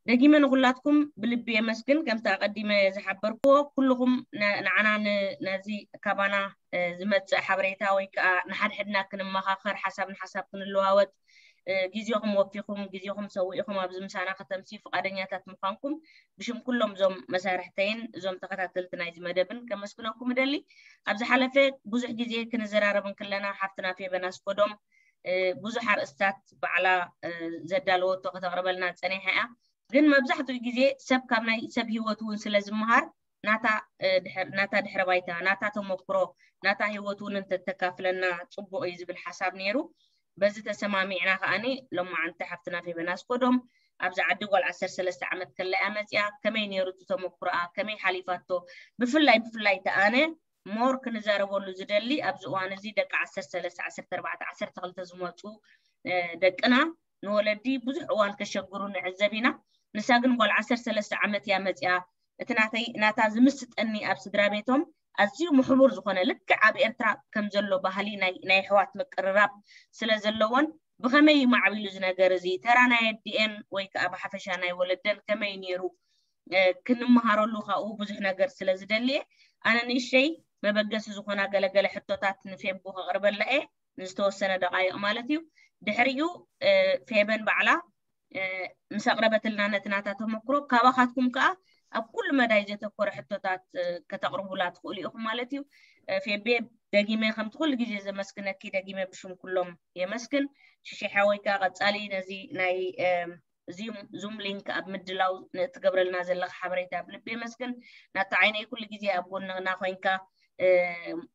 ደጊመ ንኹላትኩም ብልቢ የመስግን። ከምቲ ኣቐዲመ ዝሓበርክዎ፣ ኩልኹም ነ- ንዓና ን- ነዚ ካባና እ፣ ዝመጽእ ሓበሬታ ወይ ከዓ ንሓድሕድና ክንመኻኸር፣ ሓሳብ ንሓሳብ ክንለዋወጥ፣ እ፣ ግዜኹም ወፊኹም፣ ግዜኹም ሰዊእኹም ኣብዚ ምሳና ከተምስዩ ፍቓደኛታት ምዃንኩም ብሽም ኩሎም እዞም መሳርሕተይን እዞም ተኸታተልቲ ናይዚ መደብን ከመስግነኩም እደሊ። ኣብ ዝሓለፈ ብዙሕ ግዜ ክንዘራረብ እንክለና ሓፍትና ፌበን ኣስጎዶም እ፣ ብዙሕ ኣርእስታት ባዕላ እ፣ ዘዳለወቶ ከተቕርበልና ጸኒሓ እያ። ግን መብዛሕትኡ ግዜ ሰብ ካብ ናይ ሰብ ህይወት እውን ስለ ዝመሃር ናታ እ፣ ድሕር- ናታ ድሕረ ባይታ፣ ናታ ተመክሮ፣ ናታ ህይወት እውን እንተተካፍለና ጽቡቕ እዩ ዝብል ሓሳብ ነይሩ። በዚ ተሰማሚዕና ከኣኒ ሎማዓንቲ ሓፍትና ፌበን ኣስጎዶም ኣብዚ ዓዲ ጓል ዓሰርተ ሰለስተ ዓመት ከላ እያ መጽያ። ከመይ ነይሩ እቲ ተመክሮኣ፣ ከመይ ሓሊፋቶ፣ ብፍላይ ብፍላይ ተኣነ ሞር ክንዛረበሉ ዝደሊ ኣብዚ እዋን እዚ ደቂ ዓሰርተ ሰለስተ ዓሰርተ ኣርባዕተ ዓሰርተ ክልተ ዝመፁ እ፣ ደቅና ንወለዲ ብዙሕ እዋን ከሸግሩ ንዕዘብ ኢና። ንሳ ግን ጓል ዓሰርተ ሰለስተ ዓመት እያ መፅያ። እቲ ናተይ ናታ ዝምስጠኒ ኣብ ስድራ ቤቶም ኣዝዩ ምሕቡር ዝኾነ ልክዕ ኣብ ኤርትራ ከም ዘሎ ባህሊ ናይ ናይ ኣሕዋት ምቅርራብ ስለ ዘለዎን ብኸመይ እዩ ማዕቢሉ እዚ ነገር እዚ ተራ ናይ ኣዲኤን ወይ ከዓ ብሓፈሻ ናይ ወለደን ከመይ ነይሩ እ፣ ክንመሃረሉ ካብኡ ብዙሕ ነገር ስለ ዝደልየ ኣነ ንእሽተይ መበገሲ ዝኾና ገለገለ ሕቶታት ንፌቡ ከቕርበላ እየ ንዝተወሰነ ደቃይቕ ማለት እዩ። ድሕሪኡ እ፣ ፌበን ባዕላ እ፣ ምስ ኣቕረበትልና ነቲ ናታ ተመክሮ ካባኻትኩም ከዓ ኣብ ኩሉ መዳይ ዘተኮረ ሕቶታት እ፣ ከተቕርቡላ ትኽእሉ ኢኹም ማለት እዩ። እ፣ ፌቤ ደጊመ ከምቲ ኩሉ ግዜ ዘመስግነኪ ደጊመ ብሽም ኩሎም የመስግን። ሽሽሓ ወይ ከዓ ቀጻሊ ነዚ ናይ እ፣ እዚ ዙም ሊንክ ኣብ ምድላው ንእትገብረልና ዘለካ ሓበሬታ ብልቢ የመስግን። ናታ ዓይነይ ኩሉ ግዜ ኣብ ጎንና ኮይንካ እ፣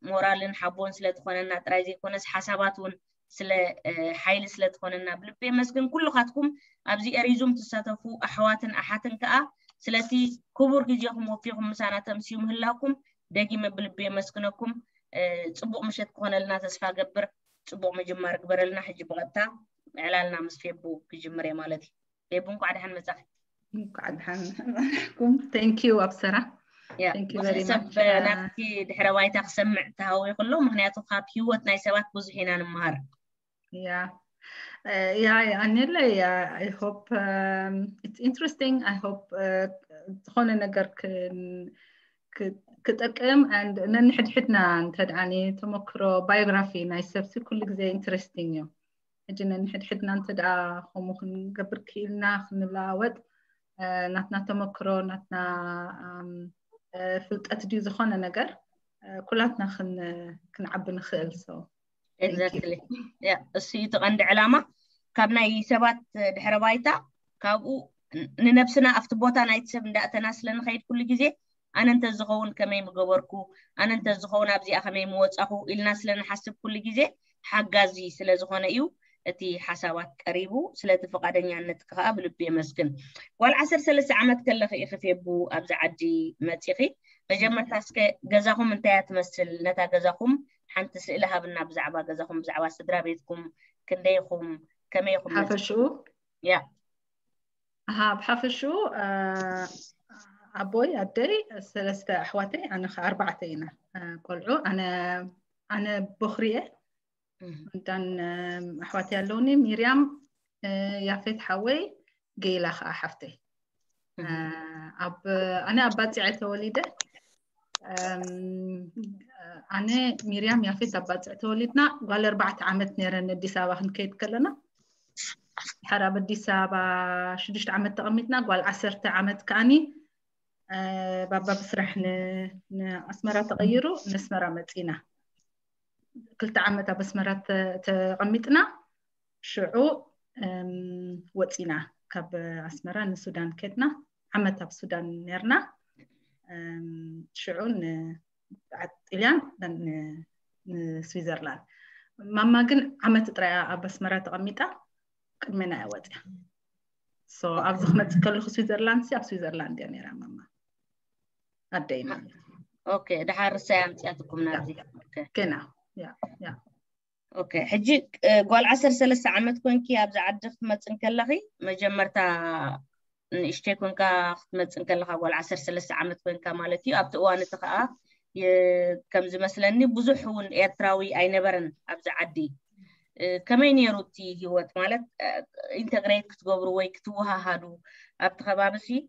ሞራልን ሓቦን ስለ ትኾነና ጥራይ ዘይኮነስ ሓሳባት እውን ስለ እ፣ ሓይሊ ስለ ትኾነና ብልቢ የመስግን። ኩልኻትኩም ኣብዚ ኤሪዙም ትሳተፉ ኣሕዋትን ኣሓትን ከዓ ስለቲ ክቡር ግዜኹም ወፊኹም ምሳና ተምስዩ ምህላውኩም ደጊመ ብልቢ የመስግነኩም። እ፣ ጽቡቕ ምሸት ክኾነልና ተስፋ ገብር። ጽቡቕ ምጅማር ግበረልና። ሕጂ ብቐጥታ ዕላልና ምስ ፌቡ ክጅምር እየ ማለት እዩ። ፌቡ እንኳዕ ደሓን መጻኺ። እንኳዕ ደሓን መጻኹም። Thank you ኣብሰራ። ያ Thank you ብዙሕ very ሰብ much። ናብቲ ድሕረ ባይታ ክሰምዕ ተሃዊኹ ኣሎ፣ ምክንያቱ ካብ ህይወት ናይ ሰባት ብዙሕ ኢና ንምሃር። Yeah. Uh, yeah, yeah, Anele, yeah, I hope um, it's interesting. I hope uh, ዝኾነ ነገር ክን- ክ- ክጠቅም and ነንሕድሕድና እንተድኣኒ ተመክሮ biography ናይ ሰብሲ ኩሉ ግዜ interesting እዩ። ሕጂ ነንሕድሕድና እንተድኣ ከምኡ ክንገብር ክኢልና ክንለዋወጥ እ፣ ናትና ተመክሮ ናትና ኣም፣ እ፣ ፍልጠት ድዩ ዝኾነ ነገር እ፣ ኩላትና ክን- ክንዓቢ ንኽእል so Exactly. ያ እሱ እዩ እቲ ቀንዲ ዕላማ ካብ ናይ ሰባት ድሕረ ባይታ ካብኡ ን- ንነብስና ኣብቲ ቦታ ናይቲ ሰብ እንዳእተና ስለ ንኸይድ ኩሉ ግዜ ኣነ እንተዝኸውን ከመይ ምገበርኩ ኣነ እንተዝኸውን ኣብዚኣ ከመይ ምወፃኹ ኢልና ስለ ንሓስብ ኩሉ ግዜ ሓጋዚ ስለ ዝኾነ እዩ እቲ ሓሳባት ቀሪቡ። ስለቲ ፍቓደኛነት ከዓ ብልቢ የመስግን። ጓል ዓሰርተ ሰለስተ ዓመት ከለኺ ኢኺ ፌቡ ኣብዚ ዓዲ መፂኺ። መጀመርታ እስከ ገዛኹም እንታይ እያ ትመስል? ነታ ገዛኹም ሓንቲ ስእሊ ሃብና ብዛዕባ ገዛኹም፣ ብዛዕባ ስድራ ቤትኩም፣ ክንደይኹም፣ ከመይኹም መፂኹም? ሓፈሽኡ ያ ኣሃ ብሓፈሽኡ እ፣ ኣቦይ ኣደይ ሰለስተ ኣሕዋተይ ኣነ ከ ኣርባዕተ ኢና እ፣ ቆልዑ ኣነ ኣነ ቦኽሪ እየ እም፣ እንታን እ፣ ኣሕዋተይ ኣለውኒ ሚርያም እ፣ ያፌት ሓወይ ገይላ ከዓ ሓፍተይ እ፣ እም፣ ኣብ ኣነ ኣብ ባፂዐ ተወሊደ እም፣ ኣነ ሚርያም ያፌት ኣብ ባፅዕ ተወሊድና ጓል ኣርባዕተ ዓመት ነይረን ኣዲስ ኣበባ ክንከይድ ከለና ድሓር ኣብ ኣዲስ ኣበባ ሽዱሽተ ዓመት ተቐሚጥና ጓል ዓሰርተ ዓመት ከዓኒ እ፣ ባባ ብስራሕ ን- ንኣስመራ ተቐይሩ ንኣስመራ መፂና ክልተ ዓመት ኣብ ኣስመራ ተ- ተቐሚጥና ሽዑ እም፣ ወፂና ካብ ኣስመራ ንሱዳን ከድና ዓመት ኣብ ሱዳን ነርና እም፣ ሽዑ ን- ዓጥልያን ን- ንስዊዘርላንድ ማማ ግን ዓመት ጥራይ ኣብ ኣስመራ ተቐሚጣ ቅድሜና እያ ወፅያ so ኣብዚ ክመፅእ ከለኹ ስዊዘርላንድ ሲ ኣብ ስዊዘርላንድ እያ ነይራ ማማ ኣደይ ማለት ኦኬ ድሓር ርሳይ ኣምፅያትኩም ናብዚ ኦኬ ገና ያ ያ ኦኬ ሕጂ እ፣ ጓል ዓሰርተ ሰለስተ ዓመት ኮንኪ ኣብዚ ዓዲ ክትመፅን ከለኺ መጀመርታ ንእሽተይ ኮንካ ክትመፅን ከለካ ጓል ዓሰርተ ሰለስተ ዓመት ኮንካ ማለት እዩ ኣብቲ እዋን እቲ ከዓ የ- ከም ዝመስለኒ ብዙሕ እውን ኤርትራዊ ኣይነበረን ኣብዚ ዓዲ ከመይ ነይሩ እቲ ህይወት ማለት ኢንተግሬት ክትገብሩ ወይ ክትወሃሃዱ ኣብቲ ከባቢ ሲ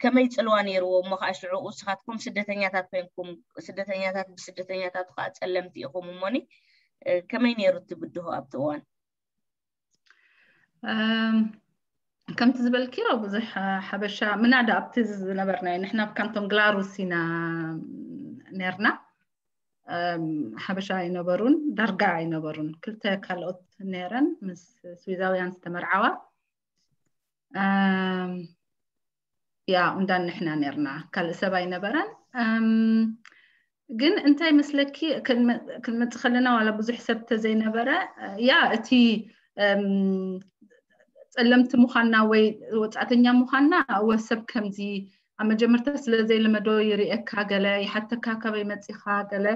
ከመይ ፅልዋ ነይርዎ እሞ ከዓ ሽዑ ንስኻትኩም ስደተኛታት ኮይንኩም ስደተኛታት ብስደተኛታት ከዓ ፀለምቲ ኢኹም እሞኒ ከመይ ነይሩ እቲ ብድሆ ኣብቲ እዋን ከምቲ ዝበልክዮ ብዙሕ ሓበሻ ምናዳ ኣብቲ ዝነበርናዮ ንሕና ካብቶም ግላሩስ ኢና ነርና ሓበሻ ኣይነበሩን ዳርጋ ኣይነበሩን ክልተ ካልኦት ነረን ምስ ስዊዛውያን ዝተመርዓዋ ያ እንዳን ንሕና ነርና ካልእ ሰብ ኣይነበረን ግን እንታይ መስለኪ ክንመፅ ከለና ዋላ ብዙሕ ሰብ ተዘይነበረ ያ እቲ ፀለምቲ ምዃንና ወይ ወፃእተኛ ምዃንና እወ ሰብ ከምዚ ኣብ መጀመርታ ስለ ዘይለመዶ ይርእየካ ገለ ይሓተካ ካበይ መፂኻ ገለ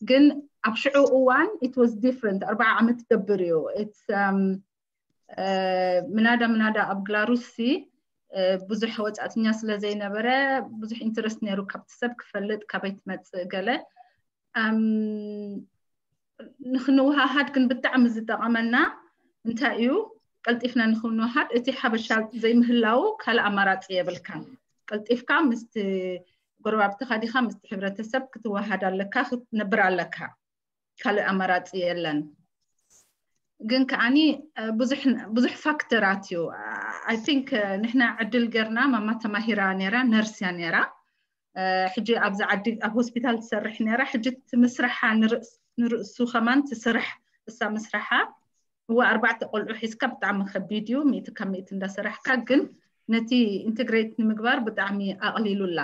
ግን ኣብ ሽዑ እዋን it was different ኣርባዓ ዓመት ትገብር እዩ ምናዳ ምናዳ ኣብ ግላሩሲ ብዙሕ ወፃእተኛ ስለ ዘይነበረ ብዙሕ ኢንትረስት ነይሩ ካብቲ ሰብ ክፈልጥ ካበይ ትመፅእ ገለ ንክንወሃሃድ ግን ብጣዕሚ ዝጠቐመና እንታይ እዩ ቀልጢፍና ንክንወሃድ እቲ ሓበሻ ዘይምህላው ካልእ ኣማራፂ የብልካን ቀልጢፍካ ምስቲ ጎረባብትኻ ዲኻ ምስቲ ሕብረተሰብ ክትወሃድ ኣለካ ክትነብር ኣለካ ካልእ ኣማራፂ የለን ግን ከዓኒ ብዙሕ ፋክተራት እዩ I think ንሕና ዕድል ገርና ማማ ተማሂራ ነራ ነርስ እያ ነራ ሕጂ ኣብዚ ዓዲ ኣብ ሆስፒታል ትሰርሕ ነራ ሕጂ እቲ ምስራሓ ንርእሱ ከማን ትስራሕ እሳ ምስራሓ እዋ ኣርባዕተ ቆልዑ ሒዝካ ብጣዕሚ ከቢድ እዩ ሚእቲ ካብ ሚእቲ እንዳሰራሕካ ግን ነቲ ኢንተግሬት ንምግባር ብጣዕሚ ኣቕሊሉላ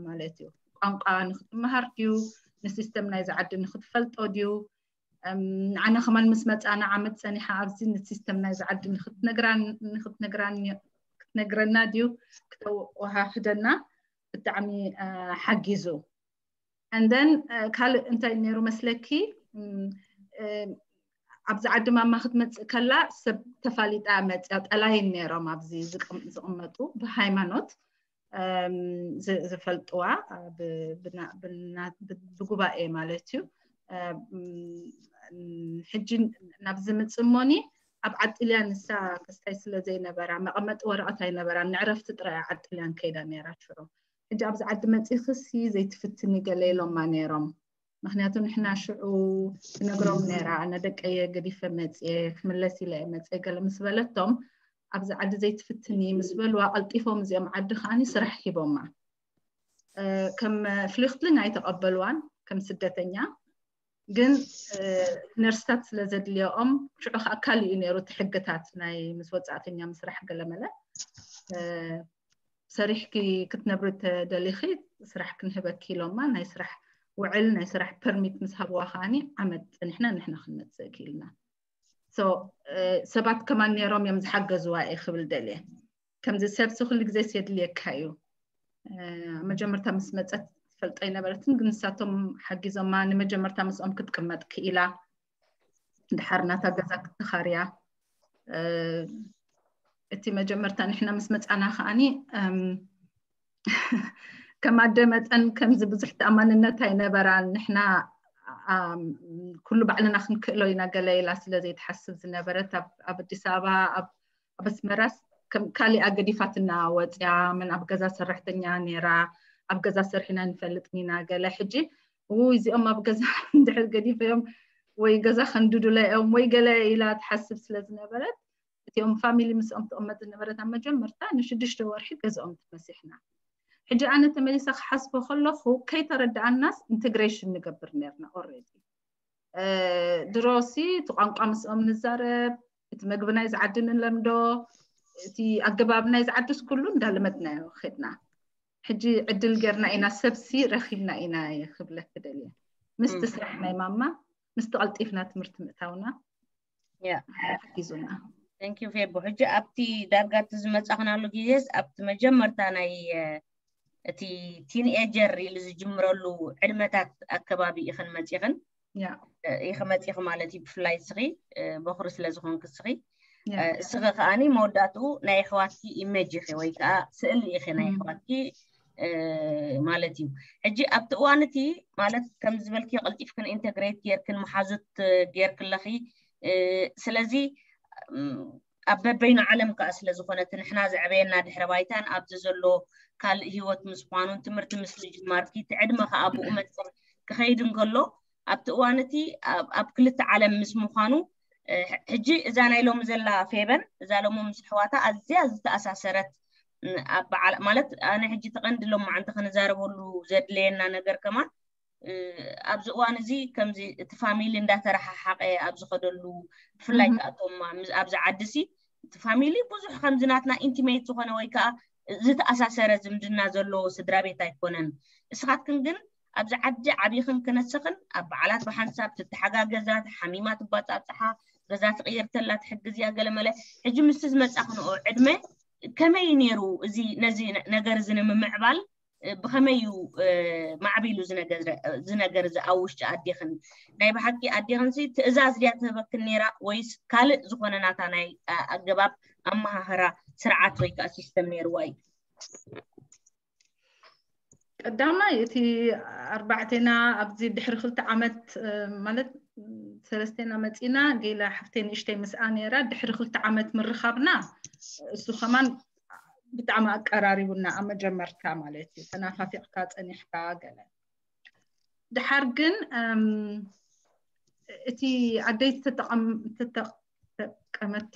ማለት እዩ ቋንቋ ንክትመሃር ድዩ ንሲስተም ናይዚ ዓዲ ንክትፈልጦ ድዩ ንዓና ከማን ምስ መፃና ዓመት ፀኒሓ ኣብዚ ንሲስተም ናይዚ ዓዲ ንክትነግረና ድዩ ክተወሃህደና ብጣዕሚ ሓጊዙ and then ካልእ እንታይ ነይሩ መስለኪ ኣብዚ ዓዲ ማማ ክትመፅእ ከላ ሰብ ተፋሊጣ መፅያ ጠላይን ነይሮም ኣብዚ ዝቕመጡ ብሃይማኖት ዝፈልጥዋ ብጉባኤ ማለት እዩ ሕጂ ናብ ዝምፅእ እሞኒ ኣብ ዓጥልያ ንሳ ክስታይ ስለ ዘይነበራ መቐመጢ ወረቐት ኣይነበራ ንዕረፍቲ ጥራይ ዓጥልያን ከይዳ ነይራ ሽዑ ሕጂ ኣብዚ ዓዲ መፂኽሲ ዘይትፍትኒ ገለ ኢሎማ ነይሮም ምክንያቱ ንሕና ሽዑ ትነግሮም ነይራ ኣነ ደቀየ ገዲፈ መፅየ ክምለስ ኢለ መፅየ ገለ ምስ በለቶም ኣብዚ ዓዲ ዘይትፍትኒ ምስ በልዋ ቀልጢፎም እዚኦም ዓዲ ከዓኒ ስራሕ ሂቦማ ከም ፍሊክትሊንግ ኣይተቐበልዋን ከም ስደተኛ ግን ነርስታት ስለ ዘድልዮኦም ሽዑ ከዓ ካልእ እዩ ነይሩ እቲ ሕግታት ናይ ምስ ወፃእተኛ ምስራሕ ገለመለ ሰሪሕኪ ክትነብሪ ተደሊኺ ስራሕ ክንህበኪ ኢሎማ ናይ ስራሕ ውዕል ናይ ስራሕ ፐርሚት ምስ ሃብዋ ከዓኒ ዓመት ፀኒሕና ንሕና ክንመፅእ ክኢልና ሰባት ከማን ነይሮም እዮም ዝሓገዝዋ እየ ክብል ደልየ ከምዚ ሰብሲ ኩሉ ግዜ የድልየካ እዩ መጀመርታ ምስ መፀት ትፈልጦ ኣይነበረትን ግን ንሳቶም ሓጊዞማ ንመጀመርታ ምስኦም ክትቅመጥ ክኢላ ድሓር ናታ ገዛ ክትተኻርያ እቲ መጀመርታ ንሕና ምስ መፃና ከዓኒ ከም ኣደ መጠን ከምዚ ብዙሕ ተኣማንነት ኣይነበራን ንሕና ኩሉ ባዕልና ክንክእሎ ኢና ገለ ኢላ ስለ ዘይትሓስብ ዝነበረት ኣብ ኣዲስ ኣበባ ኣብ ኣስመራስ ከም ካሊኣ ገዲፋትና ወፅያ መን ኣብ ገዛ ሰራሕተኛ ነይራ ኣብ ገዛ ሰርሒና ንፈልጥ ኢና ገለ ሕጂ እዚኦም ኣብ ገዛ እንድሕር ገዲፈዮም ወይ ገዛ ከንድዱላ እዮም ወይ ገለ ኢላ ትሓስብ ስለ ዝነበረት እቲኦም ፋሚሊ ምስኦም ትቕመጥ ዝነበረት ኣብ መጀመርታ ንሽዱሽተ ወርሒ ገዝኦም ተፈሲሕና ሕጂ ኣነ ተመሊሰ ክሓስቦ ከለኹ ከይተረዳኣናስ ኢንቴግሬሽን ንገብር ነርና ኦሬዲ ድሮሲ እቲ ቋንቋ ምስኦም ንዛረብ እቲ መግቢ ናይ ዝዓዲ ንለምዶ እቲ ኣገባብ ናይ ዝዓድስ ኩሉ እንዳለመድናዮ ኸድና ሕጂ ዕድል ገርና ኢና ሰብሲ ረኺብና ኢና ክብለክ ደልየ ምስቲ ስራሕ ናይ ማማ ምስቲ ቀልጢፍና ትምህርቲ ምእታውና ሓጊዙና ቴንኪዩ ፌቦ ሕጂ ኣብቲ ዳርጋ እቲ ዝመፃኽናሉ ግዜስ ኣብቲ መጀመርታ ናይ እቲ ቲንኤጀር ኢሉ ዝጅምረሉ ዕድመታት ኣከባቢ ኢኽን መፂኽን ኢኺ መፂኺ ማለት እዩ ብፍላይ እስኺ በኹሪ ስለ ዝኾንክ እስኺ እስኺ ከዓኒ መወዳእትኡ ናይ ኣሕዋትኪ ኢሜጅ ኢኺ ወይ ከዓ ስእሊ ኢኺ ናይ ኣሕዋትኪ ማለት እዩ ሕጂ ኣብቲ እዋን እቲ ማለት ከም ዝበልክዮ ቀልጢፍክን ኢንተግሬት ጌርክን መሓዙት ጌርክለኺ ስለዚ ኣብ በበይኑ ዓለም ከዓ ስለዝኾነ እቲ ንሕና ዘዕበየና ድሕረ ባይታን ኣብዚ ዘሎ ካልእ ህይወት ምስ ምዃኑን ትምህርቲ ምስ ምጅማርኪ እቲ ዕድመ ከዓ ብኡ መጠን ክኸይድ እንከሎ ኣብቲ እዋን እቲ ኣብ ክልተ ዓለም ምስ ምዃኑ ሕጂ እዛ ናይ ሎሚ ዘላ ፌበን እዛ ሎሚ ምስ ኣሕዋታ ኣዝያ ዝተኣሳሰረት ማለት ኣነ ሕጂ ተቐንዲ ሎም መዓንቲ ክንዛረበሉ ዘድለየና ነገር ከማን ኣብዚ እዋን እዚ ከምዚ እቲ ፋሚሊ እንዳተረሓሓቀ ኣብ ዝኸደሉ ብፍላይ ከኣቶም ኣብዚ ዓዲ ሲ እቲ ፋሚሊ ብዙሕ ከምዚ ናትና ኢንቲሜት ዝኾነ ወይ ከዓ ዝተኣሳሰረ ዝምድና ዘለዎ ስድራ ቤት ኣይኮነን። እስኻትክን ግን ኣብዚ ዓዲ ዓብይኽን ክነስኽን ኣብ በዓላት ብሓንሳብ ትተሓጋገዛ፣ ተሓሚማ ትባፃፃሓ፣ ገዛ ትቕየር ተላ ትሕግዝያ ገለመለ። ሕጂ ምስቲ ዝመፃኽንኦ ዕድመ ከመይ ነይሩ እዚ ነዚ ነገር እዚ ንምምዕባል ብኸመይ እዩ ማዕቢሉ እዚ ነገር እዚ ኣብ ውሽጢ ኣዴኽን? ናይ ብሓቂ ኣዴኽንሲ ትእዛዝ ድያ ትህበክን ነይራ ወይስ ካልእ ዝኾነ ናታ ናይ ኣገባብ ኣመሃህራ ስርዓት ወይ ከዓ ሲስተም ነይርዋ እዩ? ቀዳማይ እቲ ኣርባዕቴና ኣብዚ ድሕሪ ክልተ ዓመት ማለት ሰለስቴና መፂና ገይላ ሓፍተይ ንእሽተይ ምስኣ ነይራ ድሕሪ ክልተ ዓመት ምርኻብና እሱ ከማን ብጣዕሚ ኣቀራሪቡና ኣብ መጀመርታ ማለት እዩ ተናፋፊቕካ ፀኒሕካ ገለ ድሓር ግን እቲ ኣደይ ተጠቀመቶ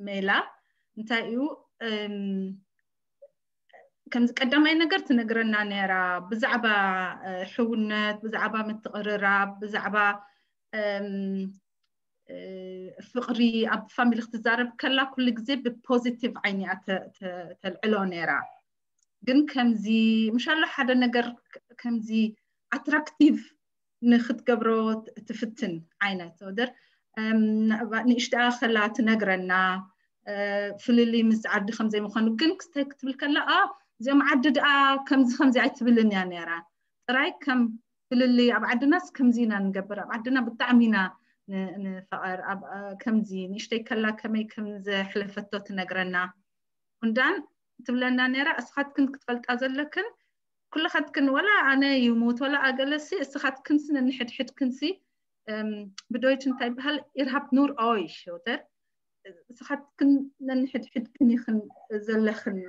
ሜላ እንታይ እዩ ከምዚ ቀዳማይ ነገር ትነግረና ነይራ ብዛዕባ ሕውነት ብዛዕባ ምትቕርራብ ብዛዕባ ፍቕሪ ኣብ ፋሚሊ ክትዛረብ ከላ ኩሉ ግዜ ብፖዚቲቭ ዓይኒ እያ ተልዕሎ ነይራ ግን ከምዚ ምሻሎ ሓደ ነገር ከምዚ ኣትራክቲቭ ንክትገብሮ ትፍትን ዓይነት ወደር ንእሽተኣ ከላ ትነግረና ፍልልይ ምስ ዓዲ ከምዘይ ምዃኑ ግን ክስታይ ክትብል ከላ እዚኦም ዓዲ ደኣ ከምዚ ከምዚ ኣይትብልን እያ ነይራ ጥራይ ከም ፍልልይ ኣብ ዓድናስ ከምዚ ኢና ንገብር ኣብ ዓድና ብጣዕሚ ኢና ንፈቐር ከምዚ ንእሽተይ ከላ ከመይ ከም ዘሕለፈቶ ትነግረና ቁንዳን ትብለና ነይራ እስኻትክን ክትፈልጣ ዘለክን ኩልኻትክን ወላ ኣነ ይሙት ወላ ኣገለሲ እስኻትክንሲ ነንሕድሕድክንሲ ብዶይች እንታይ ይበሃል ኢርሃብ ኑር ኦይሽ ወተር እስኻትክን ነንሕድሕድክን ይኽን ዘለኽን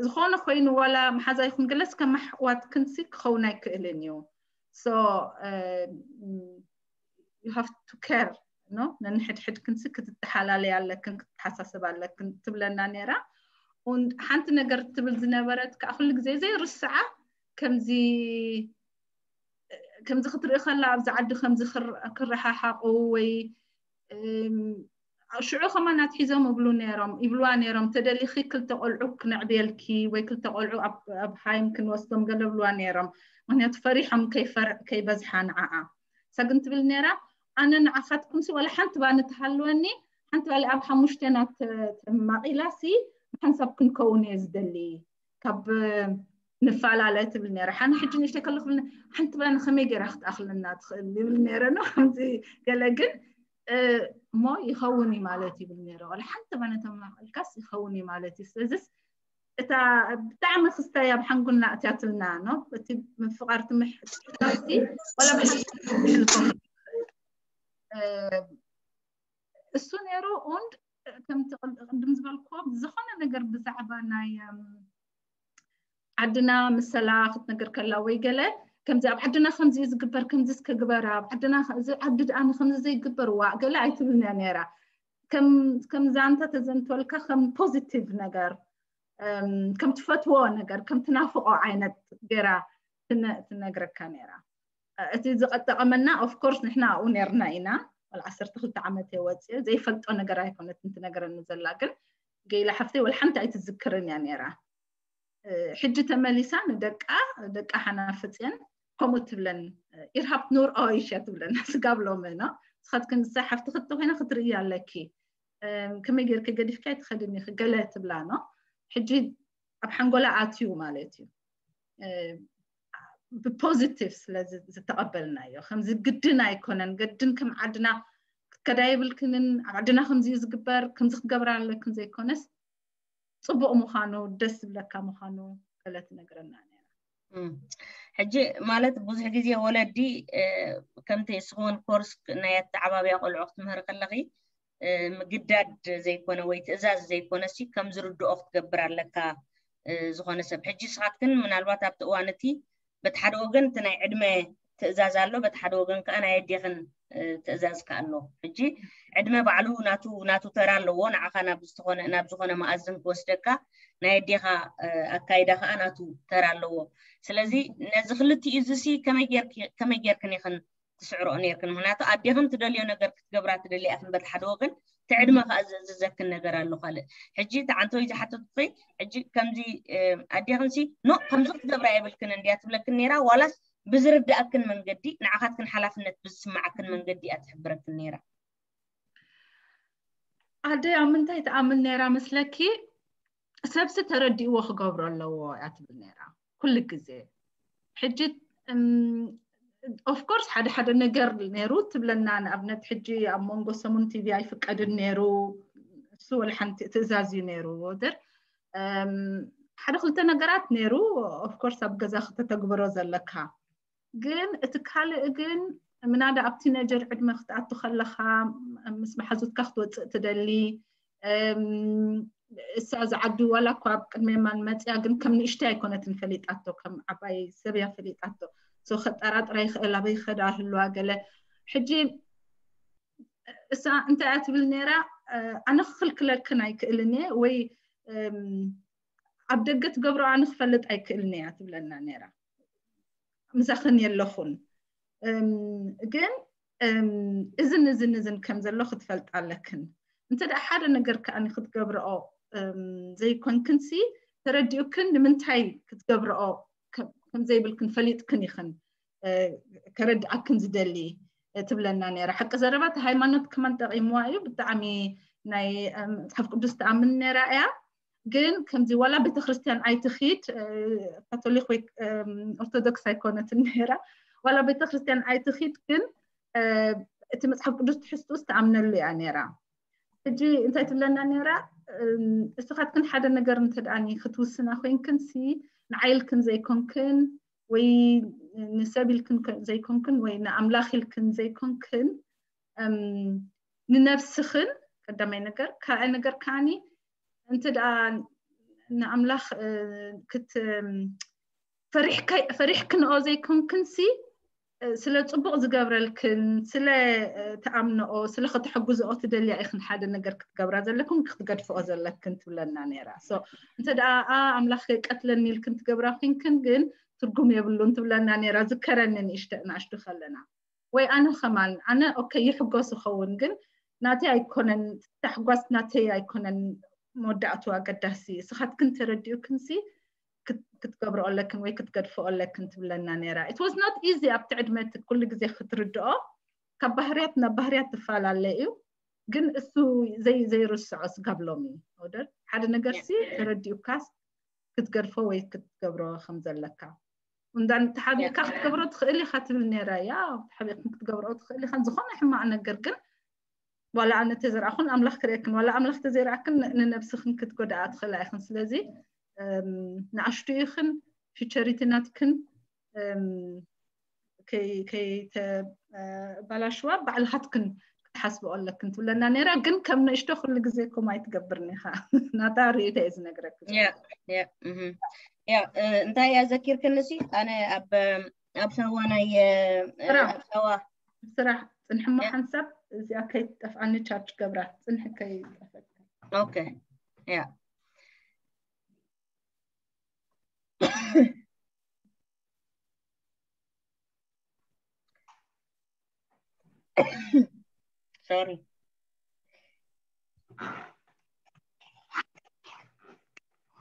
ዝኾነ ኮይኑ ዋላ መሓዛ ይኹን ገለስ ከም ኣሕዋትክንሲ ክኸውን ኣይክእልን እዩ so you have to care no ነንሕድሕድክንሲ ክትተሓላለይ ኣለክን ክትተሓሳሰብ ኣለክን ትብለና ነይራ ሓንቲ ነገር ትብል ዝነበረት ከዓ ኩሉ ግዜ ዘይርስዓ ከምዚ ከምዚ ክትርኢ ከላ ኣብዚ ዓዲ ከምዚ ክረሓሓቁ ወይ ሽዑ ከማን ኣትሒዞም እብሉ ነይሮም ይብልዋ ነይሮም ተደሊኺ ክልተ ቆልዑ ክነዕብየልኪ ወይ ክልተ ቆልዑ ኣብ ሃይም ክንወስዶም ገለ ብልዋ ነይሮም ምክንያቱ ፈሪሖም ከይበዝሓ ንዓዓ ሳግን ትብል ነይራ ኣነ ንዓኻትኩምሲ ዋላ ሓንቲ ባኒ ትሃልወኒ ሓንቲ ባሊ ኣብ ሓሙሽተና ተማቒላሲ ሓንሳብ ክንከውን እየ ዝደሊ ካብ ንፈላለ ትብል ነራ ሓነ ሕጂ ንእሽተይ ከለኹ ሓንቲ ባኒ ከመይ ገይራ ክትኣኽለና ትኽእል ይብል ነረ ነው ከምዚ ገለ ግን እሞ ይኸውን እዩ ማለት ይብል ነረ ዋላ ሓንቲ ባኒ ተማቐልካስ ይኸውን እዩ ማለት እዩ ስለዚስ እታ ብጣዕሚ ክስታይ ኣብ ሓንጎልና እትያትልና ነው እቲ ምፍቃር ትምሕልፎ ዋላ ብሓንቲ እሱ ነሩ und ከምቲ ቅድም ዝበልክዎ ዝኾነ ነገር ብዛዕባ ናይ ዓድና ምሰላ ክትነገር ከላ ወይ ገለ ከምዚ ኣብ ዓድና ከምዚ እዩ ዝግበር ከምዚ እስከግበራ ኣብ ዓድና እዚ ዓዲ ደኣ ከምዚ ዘይግበር ዋእ ገለ ኣይትብልን እያ ነይራ ከም ዛንታ ተዘንተወልካ ከም ፖዚቲቭ ነገር ከም ትፈትዎ ነገር ከም ትናፍቆ ዓይነት ገይራ ትነግረካ ነይራ እቲ ዝጠቐመና of course ንሕና ኣብኡ ነርና ኢና ወላ ዓሰርተ ክልተ ዓመት እየ ወፅየ ዘይፈልጦ ነገር ኣይኮነትን ትነግረኒ ዘላ ግን ገይላ ሓፍተይ ወላ ሓንቲ ኣይትዝክርን እያ ነይራ ሕጂ ተመሊሳ ንደቃ ደቃ ሓናፍፅየን ከምኡ ትብለን ኢርሃብ ኑር ኦይሽ እያ ትብለና ስጋብ ሎሚ ኖ ንስኻትክን ንሳ ሓፍቲ ክትኮይና ክትርእያ ኣለኪ ከመይ ጌርኪ ገዲፍኪ ኣይትኸድን ኢኺ ገለ ትብላ ኖ ሕጂ ኣብ ሓንጎላ ኣትዩ ማለት እዩ ብፖዚቲቭ ስለ ዝተቐበልናዮ ከምዚ ግድን ኣይኮነን ገድን ከም ዓድና ክትከዳ የብልክንን ኣብ ዓድና ከምዚ እዩ ዝግበር ከምዚ ክትገብራ ኣለክን ዘይኮነስ ፅቡቕ ምዃኑ ደስ ዝብለካ ምዃኑ ገለ ትነግረና ነራ ሕጂ ማለት ብዙሕ ግዜ ወለዲ ከምቲ እስኹን ኮርስ ናይ ኣተዓባብያ ቆልዑ ክትምህር ከለኺ ምግዳድ ዘይኮነ ወይ ትእዛዝ ዘይኮነ ሲ ከም ዝርድኦ ክትገብር ኣለካ። ዝኾነ ሰብ ሕጂ ስኻትክን ምናልባት ኣብቲ እዋን እቲ በቲ ሓደ ወገን እቲ ናይ ዕድመ ትእዛዝ ኣሎ፣ በቲ ሓደ ወገን ከዓ ናይ ኣዴኽን ትእዛዝ ከዓ ኣሎ። ሕጂ ዕድመ ባዕሉ ናቱ ናቱ ተራ ኣለዎ። ንዓኻ ናብ ዝኾነ ናብ ዝኾነ መኣዝን ክወስደካ ናይ ኣዴኻ ኣካይዳ ከዓ ናቱ ተራ ኣለዎ። ስለዚ ነዚ ክልቲኡ እዚ ሲ ከመይ ጌርክን ኢኽን ትስዕርኦ ኔርክን? ምክንያቱ ኣዴኽን ትደልዮ ነገር ክትገብራ ትደሊ ኢኽን በቲ ሓደ ወገን፣ እቲ ዕድመ ከዓ ዘእዝዘክን ነገር ኣሎ ካልእ። ሕጂ እቲ ዓንተወይ ዝሓተትኩኺ ሕጂ ከምዚ ኣዴኽን ሲ ኖ ከምዚ ክትገብራ የብልክን እንድያ ትብለክን ኔራ፣ ዋላስ ብዝርድኣክን መንገዲ ንዓኻትክን ሓላፍነት ብዝስምዓክን መንገዲ እያ ትሕብረክን ኔራ? ኣደ ኣብ ምንታይ ትኣምን ኔራ መስለኪ? ሰብሲ ተረዲእዎ ክገብሮ ኣለዎ እያ ትብል ኔራ ኩሉ ግዜ። ሕጂ ኦፍኮርስ ሓደ ሓደ ነገር ነይሩ ትብለና። ንኣብነት ሕጂ ኣብ መንጎ ሰሙን ቲቪ ኣይፍቀድን ነይሩ፣ እሱ ወላ ሓንቲ ትእዛዝ እዩ ነይሩ። ወደር ሓደ ክልተ ነገራት ነይሩ ኦፍኮርስ ኣብ ገዛ ክተተግብሮ ዘለካ። ግን እቲ ካልእ ግን ምናዳ ኣብ ቲነጀር ዕድመ ክትኣቱ ከለኻ ምስ መሓዙትካ ክትወፅእ ትደሊ። እሳ ዝዓዱ ዋላ እኳ ኣብ ቅድመ የማን መፅያ ግን ከም ንእሽተይ ኣይኮነትን ፈሊጣቶ፣ ከም ዓባይ ሰብ እያ ፈሊጣቶ። ሶ ከጠራጥራ ይኽእል፣ ኣበይ ከዳ ህልዋ ገለ። ሕጂ እሳ እንታይ እያ ትብል ነይራ? ኣነ ክኽልክለክን ኣይክእልን እየ ወይ ኣብ ደገ ትገብሮ ኣነ ክፈልጥ ኣይክእልን እያ ትብለና ነይራ። ምሳኽን የለኹን። ግን እዝን እዝን እዝን ከም ዘሎ ክትፈልጥ ኣለክን። እንተ ደኣ ሓደ ነገር ከኣ ክትገብርኦ ዘይኮንክንሲ ተረዲኡክን ንምንታይ ክትገብርኦ ከም ዘይብልክን ፈሊጥክን ኢኽን ከረድኣክን ዝደሊ ትብለና ነይራ። ሓቂ ዘረባ እቲ ሃይማኖት ከማን ጠቒምዋ እዩ። ብጣዕሚ ናይ መጽሓፍ ቅዱስ ትኣምን ነይራ እያ። ግን ከምዚ ዋላ ቤተክርስትያን ኣይትኺድ፣ ካቶሊክ ወይ ኦርቶዶክስ ኣይኮነትን ነይራ። ዋላ ቤተክርስትያን ኣይትኺድ፣ ግን እቲ መጽሓፍ ቅዱስ ትሕዝቱ ዝተኣምነሉ እያ ነይራ። ሕጂ እንታይ ትብለና ነይራ? እስኻትክን ሓደ ነገር እንተደኣኒ ክትውስና ኮይንክን ሲ ንዓይልክን ዘይኮንክን ወይ ንሰብ ኢልክን ዘይኮንክን ወይ ንኣምላኽ ኢልክን ዘይኮንክን ንነብስኽን ቀዳማይ ነገር፣ ካልኣይ ነገር ከዓኒ እንተ ደኣ ንኣምላኽ ክት ፈሪሕክንኦ ዘይኮንክን ሲ ስለ ጽቡቕ ዝገብረልክን ስለ ትኣምንኦ ስለ ከተሐጉዝኦ ትደልያ ኢኽን ሓደ ነገር ክትገብራ ዘለክን ክትገድፍኦ ዘለክን ትብለና ነይራ። So እንተ ደኣ ኣምላኽ ከይቀትለኒ ኢልክን ትገብራ ኮይንክን ግን ትርጉም የብሉን ትብለና ነይራ። ዝከረኒ ንእሽተ ንኣሽቱ ከለና ወይ ኣነ ከማን ኣነ ኦኬ ይሕጎስ ይኸውን ግን ናተይ ኣይኮነን፣ ታሕጓስ ናተይ ኣይኮነን መወዳእቱ ኣገዳሲ። ስኻትክን ተረዲኡክንሲ ክትገብርኦ ኣለክን ወይ ክትገድፍኦ ኣለክን ትብለና ነይራ። It was not easy ኣብቲ ዕድመ እቲ ኩሉ ግዜ ክትርድኦ። ካብ ባህርያት ናብ ባህርያት ትፈላለ እዩ። ግን እሱ ዘይ ዘይርስዖ ስጋብ ሎሚ ወደር ሓደ ነገር ሲ ተረዲኡካስ ክትገድፎ ወይ ክትገብሮ ከም ዘለካ እንዳ ተሓቢእካ ክትገብሮ ትኽእል ኢኻ ትብል ነይራ። ያ ተሓቢእክን ክትገብሮ ትኽእል ኢኻ ዝኾነ ሕማቕ ነገር ግን ዋላ ኣነ ተዘርኣኹን ኣምላኽ ክርእየክን ዋላ ኣምላኽ ተዘይርኣክን ንነብስኽን ክትጎድኣ ትኽእላ ኢኽን። ስለዚ ንኣሽቱ ኢኽን ፊቸሪቲ ናትክን ከይተባላሽዋ ባዕልኻትክን ክትሓስብኦ ኣለክን ትብለና ነይራ። ግን ከም ንእሽቶ ኩሉ ግዜ ኮም ኣይትገብርን ኢኻ። ናታ ርእይቶ እየ ዝነግረክ። ያ እንታይ እያ ዘኪርክንሲ ኣነ ኣብ ኣብ ሳዋ ናይ ኣብ ሳዋ ስራሕ ጽንሕሞ ሓንሳብ እዚኣ ከይትጠፍኣኒ ቻርጅ ገብራ ጽንሒ ከይጠፈካ። ኦኬ ያ ሶሪ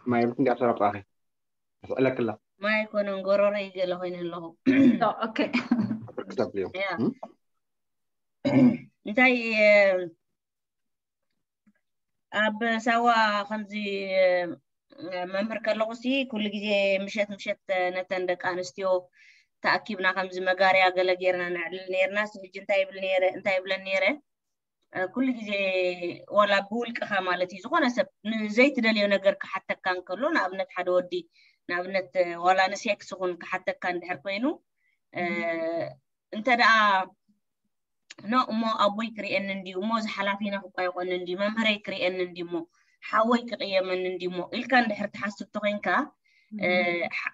ማይ ብልክ እንዲያ ሰራብጣኺ ስዕለክላ ማይ ኣይኮነን ጎረረይ ገለ ኮይነ ኣለኹ። ኦኬ ክተብልዮ ያ እንታይ ኣብ ሳዋ ከምዚ መምህር ከለኹ ሲ ኩሉ ግዜ ምሸት ምሸት ነተን ደቂ ኣንስትዮ ተኣኪብና ከምዚ መጋርያ ገለ ጌርና ነዕልል ነርና። ሕጂ እንታይ ይብል ነረ እንታይ ይብለን ነረ ኩሉ ግዜ ዋላ ብውልቅኻ ማለት እዩ ዝኾነ ሰብ ንዘይትደልዮ ነገር ክሓተካ እንከሎ ንኣብነት ሓደ ወዲ ንኣብነት ዋላ ንሴክስ ኹን ክሓተካ እንድሕር ኮይኑ እንተ ደኣ ኖ እሞ ኣቦይ ክርእየኒ እንድዩ እሞ እዚ ሓላፊና ክቋይቆኒ እንድዩ መምህረይ ክርእየኒ እንድዩ እሞ ሓወይ ክቕየመኒ እንድዩ እሞ ኢልካ እንድሕር ትሓስብ ተኮይንካ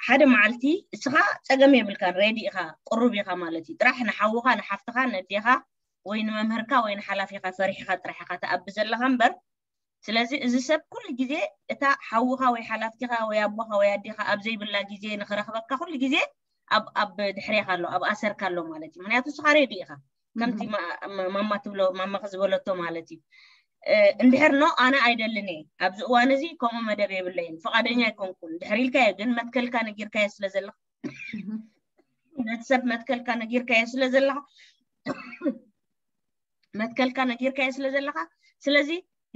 ሓደ መዓልቲ እስኻ ጸገም የብልካን፣ ሬዲ ኢኻ፣ ቅሩብ ኢኻ ማለት እዩ። ጥራሕ ንሓውኻ ንሓፍትኻ ነዴኻ ወይ ንመምህርካ ወይ ንሓላፊኻ ፈሪሕኻ ጥራሕ ኢኻ ትኣቢ ዘለኻ እምበር ስለዚ እዚ ሰብ ኩሉ ግዜ እታ ሓውኻ ወይ ሓላፍቲኻ ወይ ኣቦኻ ወይ ኣዴኻ ኣብ ዘይብላ ግዜ ንኽረኽበካ ኩሉ ግዜ ኣብ ኣብ ድሕሬኻ ኣሎ ኣብ ኣሰርካ ኣሎ ማለት እዩ። ምክንያቱ ንስኻ ሬዲ ኢኻ ከምቲ ማማ ትብሎ ማማኽ ዝበለቶ ማለት እዩ። እንድሕር ኖ ኣነ ኣይደልን እየ ኣብዚ እዋን እዚ ከምኡ መደብ የብለይን ፍቓደኛ ኣይኮንኩን ድሕር ኢልካዮ ግን መትከልካ ነጊርካዮ ስለ ዘለኻ ነቲ ሰብ መትከልካ ነጊርካዮ ስለ ዘለኻ መትከልካ ነጊርካዮ ስለ ዘለኻ ስለዚ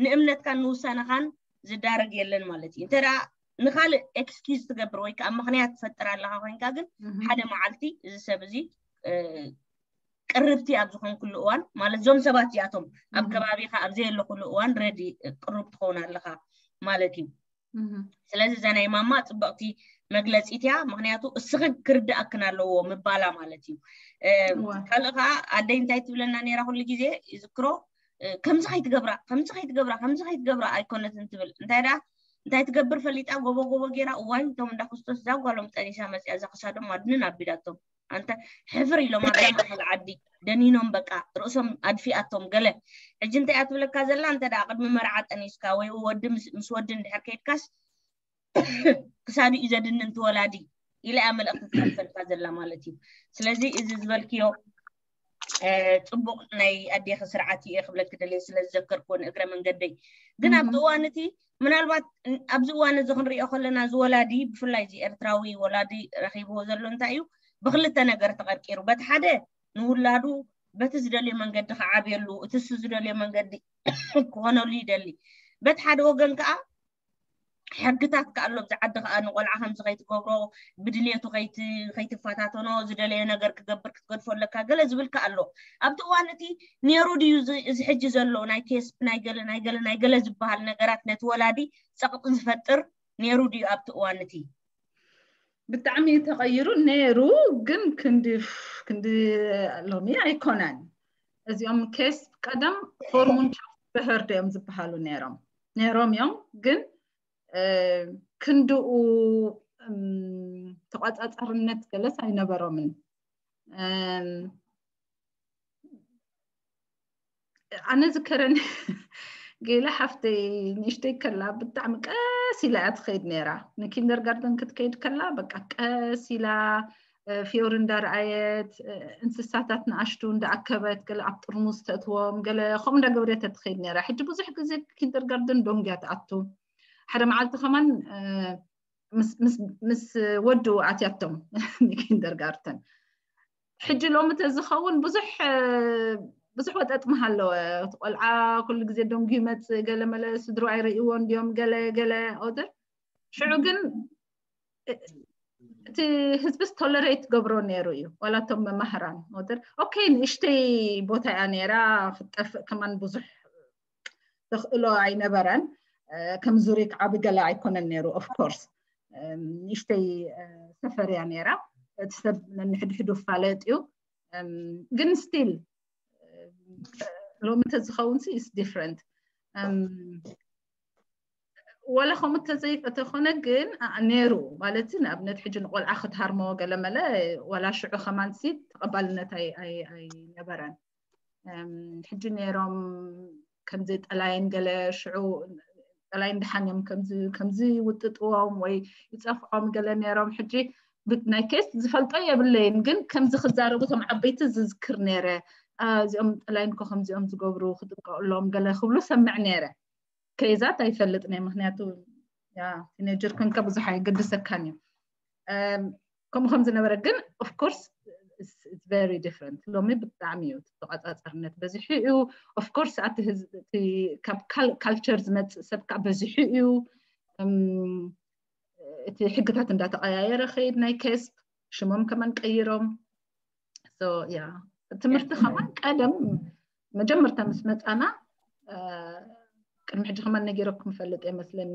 ንእምነትካን ንውሳነኻን ዝዳረግ የለን ማለት እዩ እንተ ንኻልእ ኤክስኪዝ ትገብር ወይ ከዓ ምክንያት ትፈጥር ኣለካ ኮይንካ ግን ሓደ መዓልቲ እዚ ሰብ እዚ ቅርብቲ ኣብ ዝኾንኩሉ እዋን ማለት እዞም ሰባት እዚኣቶም ኣብ ከባቢካ ኣብ ዘየለኩሉ እዋን ረዲ ቅሩብ ትኸውን ኣለካ ማለት እዩ ስለዚ እዛ ናይ ማማ ፅብቕቲ መግለፂት እያ ምክንያቱ እስኺ ክርድኣክን ኣለዎ ምባላ ማለት እዩ ካልእ ከዓ ኣደይ እንታይ ትብለና ነራ ኩሉ ግዜ ይዝክሮ ከምዚ ከይትገብራ ከምዚ ከይትገብራ ከምዚ ከይትገብራ ኣይኮነትን ትብል እንታይ ዳ እንታይ ትገብር ፈሊጣ ጎቦ ጎቦ ገይራ እዋይ እቶም እንዳ ክርስቶስ እዛ ጓሎም ጠኒሳ መፅያ እዛ ክሳዶም ኣድንን ኣቢላቶም ኣንተ ሕፍር ኢሎም ኣብዛ ማእኸል ዓዲ ደኒኖም በቃ ርእሶም ኣድፊኣቶም ገለ ሕጂ እንታይ እያ ትብለካ ዘላ እንተ ደኣ ቅድሚ መርዓ ጠኒስካ ወይ ወዲ ምስ ወዲ እንድሕር ከይድካስ ክሳዱ እዩ ዘድንን ትወላዲ ኢላ እያ መልእኽቲ ትሓልፈልካ ዘላ ማለት እዩ ስለዚ እዚ ዝበልክዮ ፅቡቅ ናይ ኣዴኺ ስርዓት እየ ክብለኪ ደልየ ስለ ዝዘከርክዎ ንእግረ መንገደይ ግን ኣብቲ እዋን እቲ ምናልባት ኣብዚ እዋን እዚ ክንሪኦ ከለና ዝወላዲ ብፍላይ እዚ ኤርትራዊ ወላዲ ረኺብዎ ዘሎ እንታይ እዩ ብክልተ ነገር ተቐርቂሩ በቲ ሓደ ንውላዱ በቲ ዝደልዮ መንገዲ ክዓብየሉ እቲ እሱ ዝደልዮ መንገዲ ክኾነሉ ይደሊ በቲ ሓደ ወገን ከዓ ሕግታት ከኣሎ ኣብዚ ዓዲ ከዓ ንቆልዓ ከምዚ ከይትገብሮ ብድልየቱ ከይትፈታተኖ ዝደለዮ ነገር ክገብር ክትገድፎ ኣለካ ገለ ዝብል ከኣሎ ኣብቲ እዋን እቲ ነይሩ ድዩ እዚ ሕጂ ዘሎ ናይ ኬስፕ ናይ ገለ ናይ ገለ ናይ ገለ ዝበሃል ነገራት ነቲ ወላዲ ፀቕጢ ዝፈጥር ነይሩ ድዩ ኣብቲ እዋን እቲ ብጣዕሚ ተቐይሩ ነይሩ ግን ክንዲ ክንዲ ሎሚ ኣይኮነን እዚኦም ኬስ ቀደም ሆርሞን በህርዶ እዮም ዝበሃሉ ነይሮም ነይሮም እዮም ግን ክንድኡ ተቋፃፃርነት ገለስ ኣይነበሮምን ኣነ ዝከረኒ ገለ ሓፍተይ ንእሽተይ ከላ ብጣዕሚ ቀስ ኢላ እያ ትኸይድ ነይራ ንኪንደርጋርደን ክትከይድ ከላ በቃ ቀስ ኢላ ፊዮሪ እንዳረኣየት እንስሳታት ንኣሽቱ እንዳኣከበት ገለ ኣብ ጥርሙዝ ተእትዎም ገለ ከምኡ እንዳገበረት ትኸይድ ነይራ ሕጂ ብዙሕ ግዜ ኪንደርጋርደን ዶንግያ ትኣቱ ሓደ መዓልቲ ከማን ምስ ወዱ ኣትያቶም ንኪንደርጋርተን ሕጂ ሎሚ ተዝኸውን ብዙሕ ብዙሕ ወጠጥ ምሃለወ እቲ ቆልዓ ኩሉ ግዜ ደንጉ ይመፅእ ገለ መለ ስድሩ ኣይርእይዎ እንዲዮም ገለ ገለ ኦደር ሽዑ ግን እቲ ህዝብስ ቶለሬት ገብሮ ነይሩ እዩ ዋላቶም መማህራን ኦደር ኦኬ ንእሽተይ ቦታ እያ ነይራ ክትጠፍእ ከማን ብዙሕ ተኽእሎ ኣይነበረን ከም ዙሪክ ዓቢ ገለ ኣይኮነን ነይሩ of course ንእሽተይ ሰፈር እያ ነይራ እቲ ሰብ ነንሕድሕዱ ፋለጥ እዩ ግን still ሎሚ ተዝኸውን ሲ is different ወላ ከምኡ ተዘይተኾነ ግን ነይሩ ማለት ንኣብነት ሕጂ ንቆልዓ ክትሃርሞ ገለ መለ ዋላ ሽዑ ከማን ሲ ተቐባልነት ኣይነበረን ሕጂ ነይሮም ከምዚ ጠላይን ገለ ሽዑ ጠላይን ድሓን እዮም ከምዚ ውጥጥዎም ወይ ይፀፍዖም ገለ ነይሮም ሕጂ ናይ ኬስ ዝፈልጦ የብለይን ግን ከምዚ ክዛረቡ ቶም ዓበይቲ ዝዝክር ነይረ እዚኦም ጠላይን ኮ ከምዚኦም ዝገብሩ ክጥቀቁሎም ገለ ክብሉ ሰምዕ ነይረ ከይዛት ኣይፈልጥን እየ ምክንያቱ ቲኔጀር ኮንካ ብዙሕ ኣይገድሰካን እዩ ከምኡ ከም ዝነበረ ግን of course very different ሎሚ ብጣዕሚ እዩ ተቋፃፀርነት በዚሑ እዩ of course ኣቲ ህዝቢ ካብ ካልቸር ዝመፅእ ሰብ ከዓ በዚሑ እዩ እቲ ሕግታት እንዳተቀያየረ ከይድ ናይ ኬስፕ ሽሞም ከማን ቀይሮም ያ ትምህርቲ ከማን ቀደም መጀመርታ ምስ መፃና ቅድሚ ሕጂ ከማን ነጊረኩም ይፈልጥ እየ መስለኒ።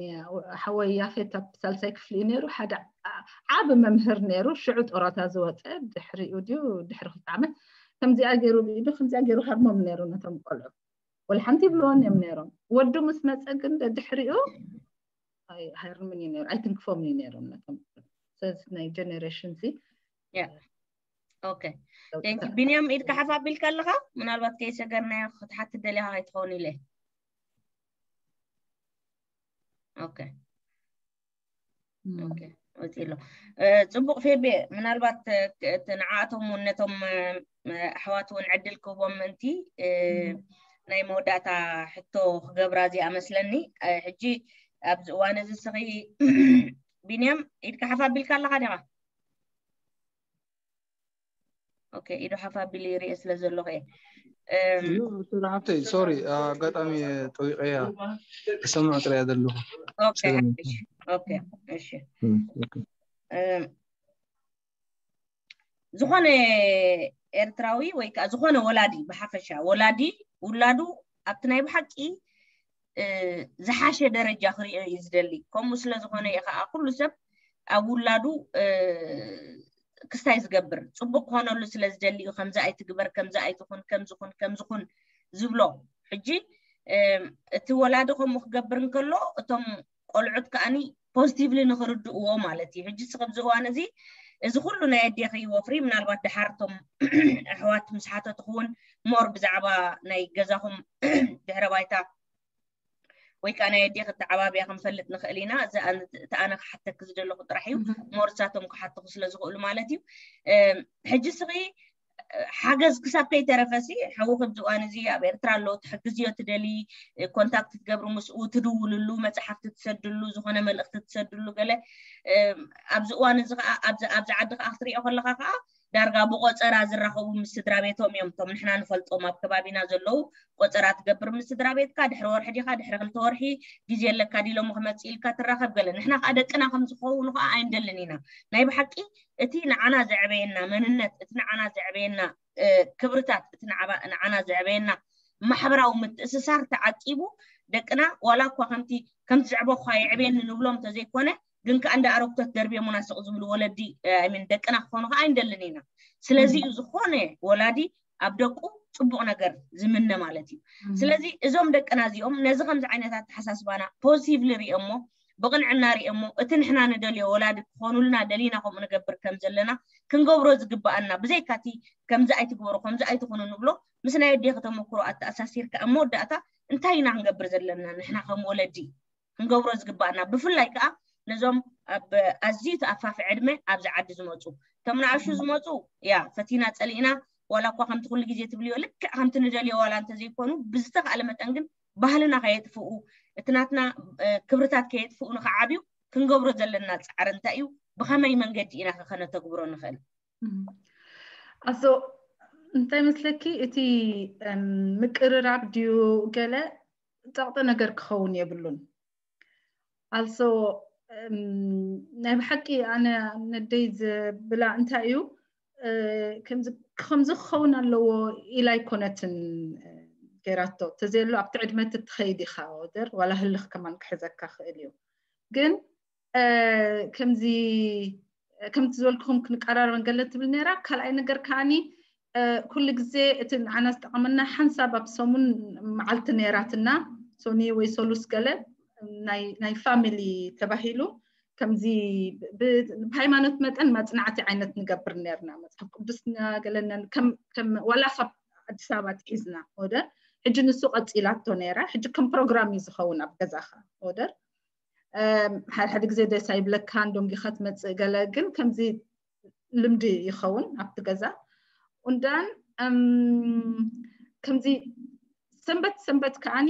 ሓወይ ያፌት ኣብ ሳልሳይ ክፍሊ እዩ ነይሩ፣ ሓደ ዓ- ዓቢ መምህር ነይሩ። ሽዑ ጡረታ ዝወፀ ድሕሪኡ ድዩ ድሕሪ ክልተ ዓመት ከምዚኣ ገይሩ ብኢዱ ከምዚኣ ገይሩ ሃርሞም ነይሩ ነቶም ቆልዑ። ወላ ሓንቲ ይብልዎን እዮም ነይሮም። ወዱ ምስ መፀ ግን ደድሕሪኡ ኣይሃርምን እዩ ነይሩ፣ ኣይትንክፎምን እዩ ነይሮም ነቶም። ስለዚ ናይ ጀነሬሽን ሲ ኦኬ፣ ቴንክ ዩ። ቢንያም፣ ኢድካ ሓፍ ኣቢልካ ኣለኻ? ምናልባት ከይሰገርናዮ ክትሓትት ደሊኻ ከይትኸውን ኢለ። ኦኬ፣ ኦኬ፣ ወፂ ኣሎ። እ፣ ፅቡቕ ፌቤ፣ ምናልባት እ፣ እቲ ንዓኣቶም እውን ነቶም እ፣ ኣሕዋት እውን ዕድል ክህቦም ምእንቲ እ፣ ናይ መወዳእታ ሕቶ ክገብራ እዚኣ መስለኒ። እ፣ ሕጂ ኣብዚ እዋን እዚ ስኺ ቢንያም፣ ኢድካ ሓፍ ኣቢልካ ኣለኻ ዲኻ? ኦኬ፣ ኢዱ ሓፍ ኣቢሉ ይርኢ ስለ ዘለኹ እየ። እም፣ ዩ፣ ሱራ ሓፍተይ፣ ሶሪ፣ ኣጋጣሚ ጠዊቀያ፣ እሰምዕ ጥራይ ዘለኹ። ኦኬ፣ ሰላም። እሺ፣ ኦኬ፣ እሺ። እም፣ ኦኬ። እም፣ ዝኾነ ኤርትራዊ ወይ ከዓ ዝኾነ ወላዲ፣ ብሓፈሻ ወላዲ ውላዱ ኣብቲ ናይ ብሓቂ እ፣ ዝሓሸ ደረጃ ክሪኦ እዩ ዝደሊ። ከምኡ ስለ ዝኾነ እዩ ከዓ ኩሉ ሰብ ኣብ ውላዱ እ፣ ክስታይ ዝገብር። ፅቡቅ ክኾነሉ ስለ ዝደሊ እዩ፣ ከምዚ ኣይትግበር፣ ከምዚ ኣይትኹን፣ ከምዚ ኩን፣ ከምዚ ኩን ዝብሎ። ሕጂ እ፣ እቲ ወላዲ ከምኡ ክገብር እንከሎ እቶም ቆልዑት ከዓኒ ፖዚቲቭሊ ንክርድእዎ ማለት እዩ። ሕጂ እዚ ኣብዚ እዋን እዚ እዚ ኩሉ ናይ ኣዴኺ ወፍሪ ምናልባት ድሓር እቶም ኣሕዋት ምስ ሓተትኹ እውን ሞር ብዛዕባ ናይ ገዛኹም ድሕረ ባይታ ወይ ከዓ ናይ ኣዴኺ ኣተዓባብያ ክንፈልጥ ንኽእል ኢና። እዚ ኣነ- እቲ ኣነ ክሓተኪ ዝደለኹ ጥራሕ እዩ። ሞር እሳቶም ክሓትኹ ስለ ዝኽእሉ ማለት እዩ። እም፣ ሕጂ ስኺ ሓገዝ ክሳብ ከይተረፈሲ ሓዊ ኣብዚ እዋን እዚ ኣብ ኤርትራ ኣሎ፣ ትሕግዝዮ ትደሊ፣ ኮንታክት ትገብሩ፣ ምስኡ ትድውልሉ፣ መፅሓፍቲ ትሰድሉ፣ ዝኾነ መልእኽቲ ትሰድሉ ገለ። እም፣ ኣብዚ እዋን እዚ ከዓ ኣብዚ ኣብዚ ዓዲ ከዓ ክትሪኦ ከለካ ከዓ ዳርጋ ብቆፀራ ዝራኸቡ ምስ ስድራ ቤቶም እዮም። እቶም ንሕና ንፈልጦም ኣብ ከባቢና ዘለዉ ቆፀራ ትገብር ምስ ስድራ ቤትካ፣ ድሕሪ ወርሒ ዲኻ ድሕሪ ክልተ ወርሒ ግዜ ኣለካ ዲሎም ክመፅእ ኢልካ ትራኸብ ገለ። ንሕና ከዓ ደቅና ከም ዝኸውን ከዓ ኣይንደልን ኢና። ናይ ብሓቂ እቲ ንዓና ዘዕበየና መንነት፣ እቲ ንዓና ዘዕበየና እ፣ ክብርታት፣ እቲ ንዓባ- ንዓና ዘዕበየና ማሕበራዊ ምትእስሳር ተዓቂቡ ደቅና ዋላ እኳ ከምቲ ከምቲ ዘዕበኳ የዕብየኒ ንብሎም እንተዘይኮነ ግን ከዓ እንደ ኣረግቶት ደርብዮሙና ስቕ ዝብሉ ወለዲ እ፣ I mean ደቅና ክኾኑ ከዓ ኣይንደልን ኢና። ስለዚ እዩ ዝኾነ ወላዲ ኣብ ደቁ ፅቡቕ ነገር ዝምነ ማለት እዩ። ስለዚ እዞም ደቅና እዚኦም ነዚ ከምዚ ዓይነት ኣተሓሳስባና ፖዚቲቭሊ ሪኦሞ ብቕንዕና ሪኦሞ እቲ ንሕና ንደልዮ ወላዲ ክኾኑልና ደሊና ከምኡ ንገብር ከም ዘለና ክንገብሮ ዝግበኣና ብዘይካቲ ከምዚ ኣይትግበሩ ከምዚ ኣይትኹኑ ንብሎ ምስ ናይ ኣዴኺ ተመክሮ ኣተኣሳሲርካ ኣብ መወዳእታ እንታይ ኢና ክንገብር ዘለና ንሕና ከም ወለዲ ክንገብሮ ዝግባኣና ብፍላይ ከዓ ነዞም ኣብ ኣዝዩ ተኣፋፊ ዕድመ ኣብዚ ዓዲ ዝመፁ እቶም ንኣሹ ዝመፁ ያ ፈቲና ፀሊእና ዋላ እኳ ከምቲ ኩሉ ግዜ ትብልዮ ልክዕ ከምቲ ንደልዮ ዋላ እንተዘይኮኑ ብዝተኽኣለ መጠን ግን ባህልና ከየጥፍኡ እቲ ናትና እ፣ ክብርታት ከየጥፍኡ ንክዓብዩ ክንገብሮ ዘለና ፃዕሪ እንታይ እዩ? ብኸመይ መንገዲ ኢና ከ ከነተግብሮ ንኽእል? ኣዞ እንታይ መስለኪ እቲ እም፣ ምቅርራብ ድዩ ገለ ፀቕጢ ነገር ክኸውን የብሉን። ኣልሶ እም፣ ናይ ብሓቂ ኣነ ነደይ ዝብላ እንታይ እዩ እ፣ ከምዚ ከምዚ ክኸውን ኣለዎ ኢላ ኣይኮነትን እ፣ ገይራቶ ተዘየሎ ኣብቲ ዕድመ ትትኸይድ ኢኻ ወደር ዋላ ህልኽ ከማን ክሕዘካ ክእል እዩ ግን እ፣ ከምዚ ከምቲ ዝበልክኹም ክንቀራረብ ገለ ትብል ነይራ ካልኣይ ነገር ከዓኒ እ፣ ኩሉ ግዜ እቲ ንዓና ዝጠቐመና ሓንሳብ ኣብ ሰሙን መዓልቲ ነይራትና ሶኒ ወይ ሶሉስ ገለ ናይ ናይ ፋሚሊ ተባሂሉ ከምዚ ብ- ብ- ብሃይማኖት መጠን መፅናዕቲ ዓይነት ንገብር ነርና መፅሓፍ ቅዱስና ገለነን ከም ከም ዋላ ካብ ኣዲስ ኣበባ ትሒዝና ወደ ሕጂ ንሱ ቀፂላቶ ነይራ ሕጂ ከም ፕሮግራም እዩ ዝኸውን ኣብ ገዛኻ ወደር ሓደ ሓደ ግዜ ደስ ኣይብለካን ዶንጊኻ ትመፅእ ገለ ግን ከምዚ ልምዲ ይኸውን ኣብቲ ገዛ ኡንዳን ከምዚ ሰንበት ሰንበት ከዓኒ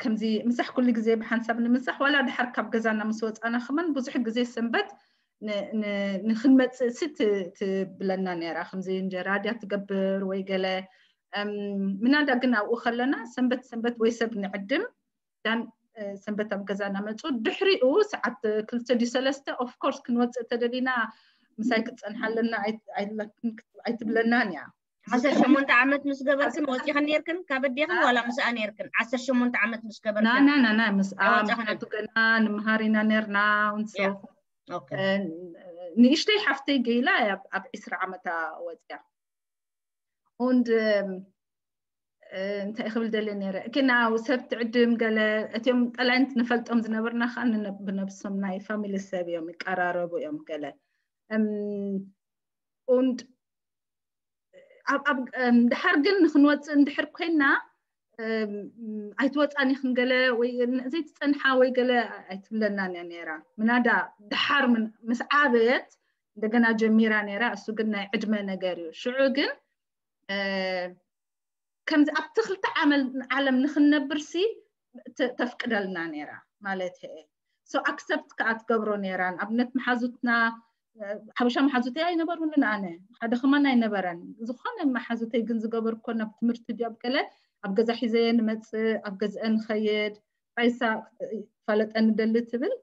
ከምዚ ምሳሕ ኩሉ ግዜ ብሓንሳብ ንምሳሕ ዋላ ድሓር ካብ ገዛና ምስ ወፃና ከማን ብዙሕ ግዜ ሰንበት ንክንመፅእ ሲ ትብለና ነይራ ከምዚ እንጀራ ድያ ትገብር ወይ ገለ ምናዳ ግን ኣብኡ ከለና ሰንበት ሰንበት ወይ ሰብ ንዕድም ዳን ሰንበት ኣብ ገዛና መፁ ድሕሪኡ ሰዓት ክልተ ድዩ ሰለስተ ኦፍኮርስ ክንወፅእ ተደሊና ምሳይ ክትፀንሓ ኣለና ኣይትብለናን እያ ዓሰርተ ሸሞንተ ዓመት ምስ ገበርክን ወፂኽን ነርክን? ካብ ኣዴኽን ዋላ ምስኣ ነርክን? ዓሰርተ ሸሞንተ ዓመት ምስ ገበርክን ናና ናና ምስ ምክንያቱ ገና ንምሃር ኢና ነርና። ንእሽተይ ሓፍተይ ገይላ ኣብ ዕስራ ዓመታ ወፅያ። Und እንታይ ክብል ደለ ነረ፣ genau፣ ሰብ ትዕድም ገለ፣ እቲኦም ጠላይንት ንፈልጦም ዝነበርና ከዓ ብነብሶም ናይ ፋሚሊ ሰብ እዮም፣ ይቀራረቡ እዮም ገለ። Und ድሓር ግን ንክንወፅእ እንድሕር ኮይና ኣይትወፃን ኢኽን ገለ ወይ ዘይትፀንሓ ወይ ገለ ኣይትብለናን እያ ነይራ። ምናዳ ድሓር ምስ ዓበየት እንደገና ጀሚራ ነይራ። እሱ ግን ናይ ዕድመ ነገር እዩ። ሽዑ ግን ከምዚ ኣብቲ ክልተ ዓለም ንክንነብር ሲ ተፍቅደልና ነይራ ማለት እየ። So accept ከዓ ትገብሮ ነይራ። ንኣብነት መሓዙትና ሓበሻ መሓዙተይ ኣይነበሩንን፣ ኣነ ሓደ ከማን ኣይነበረን። ዝኾነ መሓዙተይ ግን ዝገበርኮ ናብ ትምህርቲ ድዮ ኣብ ገለ ኣብ ገዛ ሒዘየ ንመፅእ፣ ኣብ ገዝአ ንኸየድ፣ ራይሳ ፋለጠ ንደሊ ትብል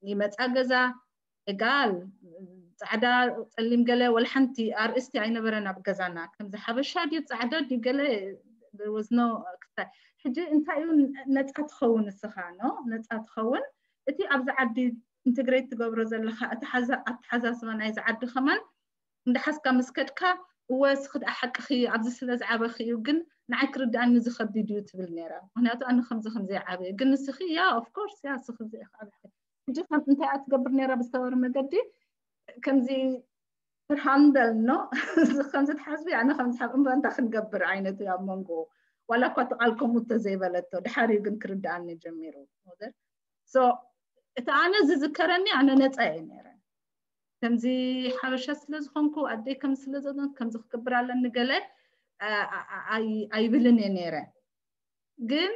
ይመፃ ገዛ ኤጋል ፃዕዳ ፀሊም ገለ ወላ ሓንቲ ኣርእስቲ ኣይነበረን ኣብ ገዛና። ከምዚ ሓበሻ ድዩ ፃዕዳ ድዩ ገለ there was no ክስታይ። ሕጂ እንታይ እዩ ነፃ ትኸውን ንስኻ ኖ ነፃ ትኸውን። እቲ ኣብዚ ዓዲ ኢንተግሬት ትገብሮ ዘለኻ እቲ ኣተሓዛስባ ናይዚ ዓዲ ከማን እንዳሓዝካ ምስ ከድካ እወ እስኺ ደኣ ሓቅኺ ኣብዚ ስለ ዝዓበኺ እዩ ግን ንዓይ ክርድኣኒ ዝኸቢድ እዩ ትብል ነይራ። ምክንያቱ ኣነ ከምዚ ከምዚ ይዓበየ ግን ንስኺ ያ of course ያ እስኺ ከምዚ ኢኺ ዓቢኺ ሕጂ ከም እንታይ እያ ትገብር ነይራ ብዝተባህረ መገዲ ከምዚ ትርሃንደል ኖ ከምዚ ትሓስቢ ኣነ ከምዚ ሓብ እምባ እንታይ ክንገብር ዓይነት እዩ ኣብ መንጎ ዋላ እኳ እቲ ቃል ከምኡ ተዘይበለቶ ድሓር እዩ ግን ክርድኣኒ ጀሚሩ። So እቲ ኣነ ዝዝከረኒ ኣነ ነፃ እየ ነይረ ከምዚ ሓበሻ ስለ ዝኾንኩ ኣደይ ከም ስለ ዘ ከምዚ ክገብር ኣለኒ ገለ ኣይብልን እየ ነይረ። ግን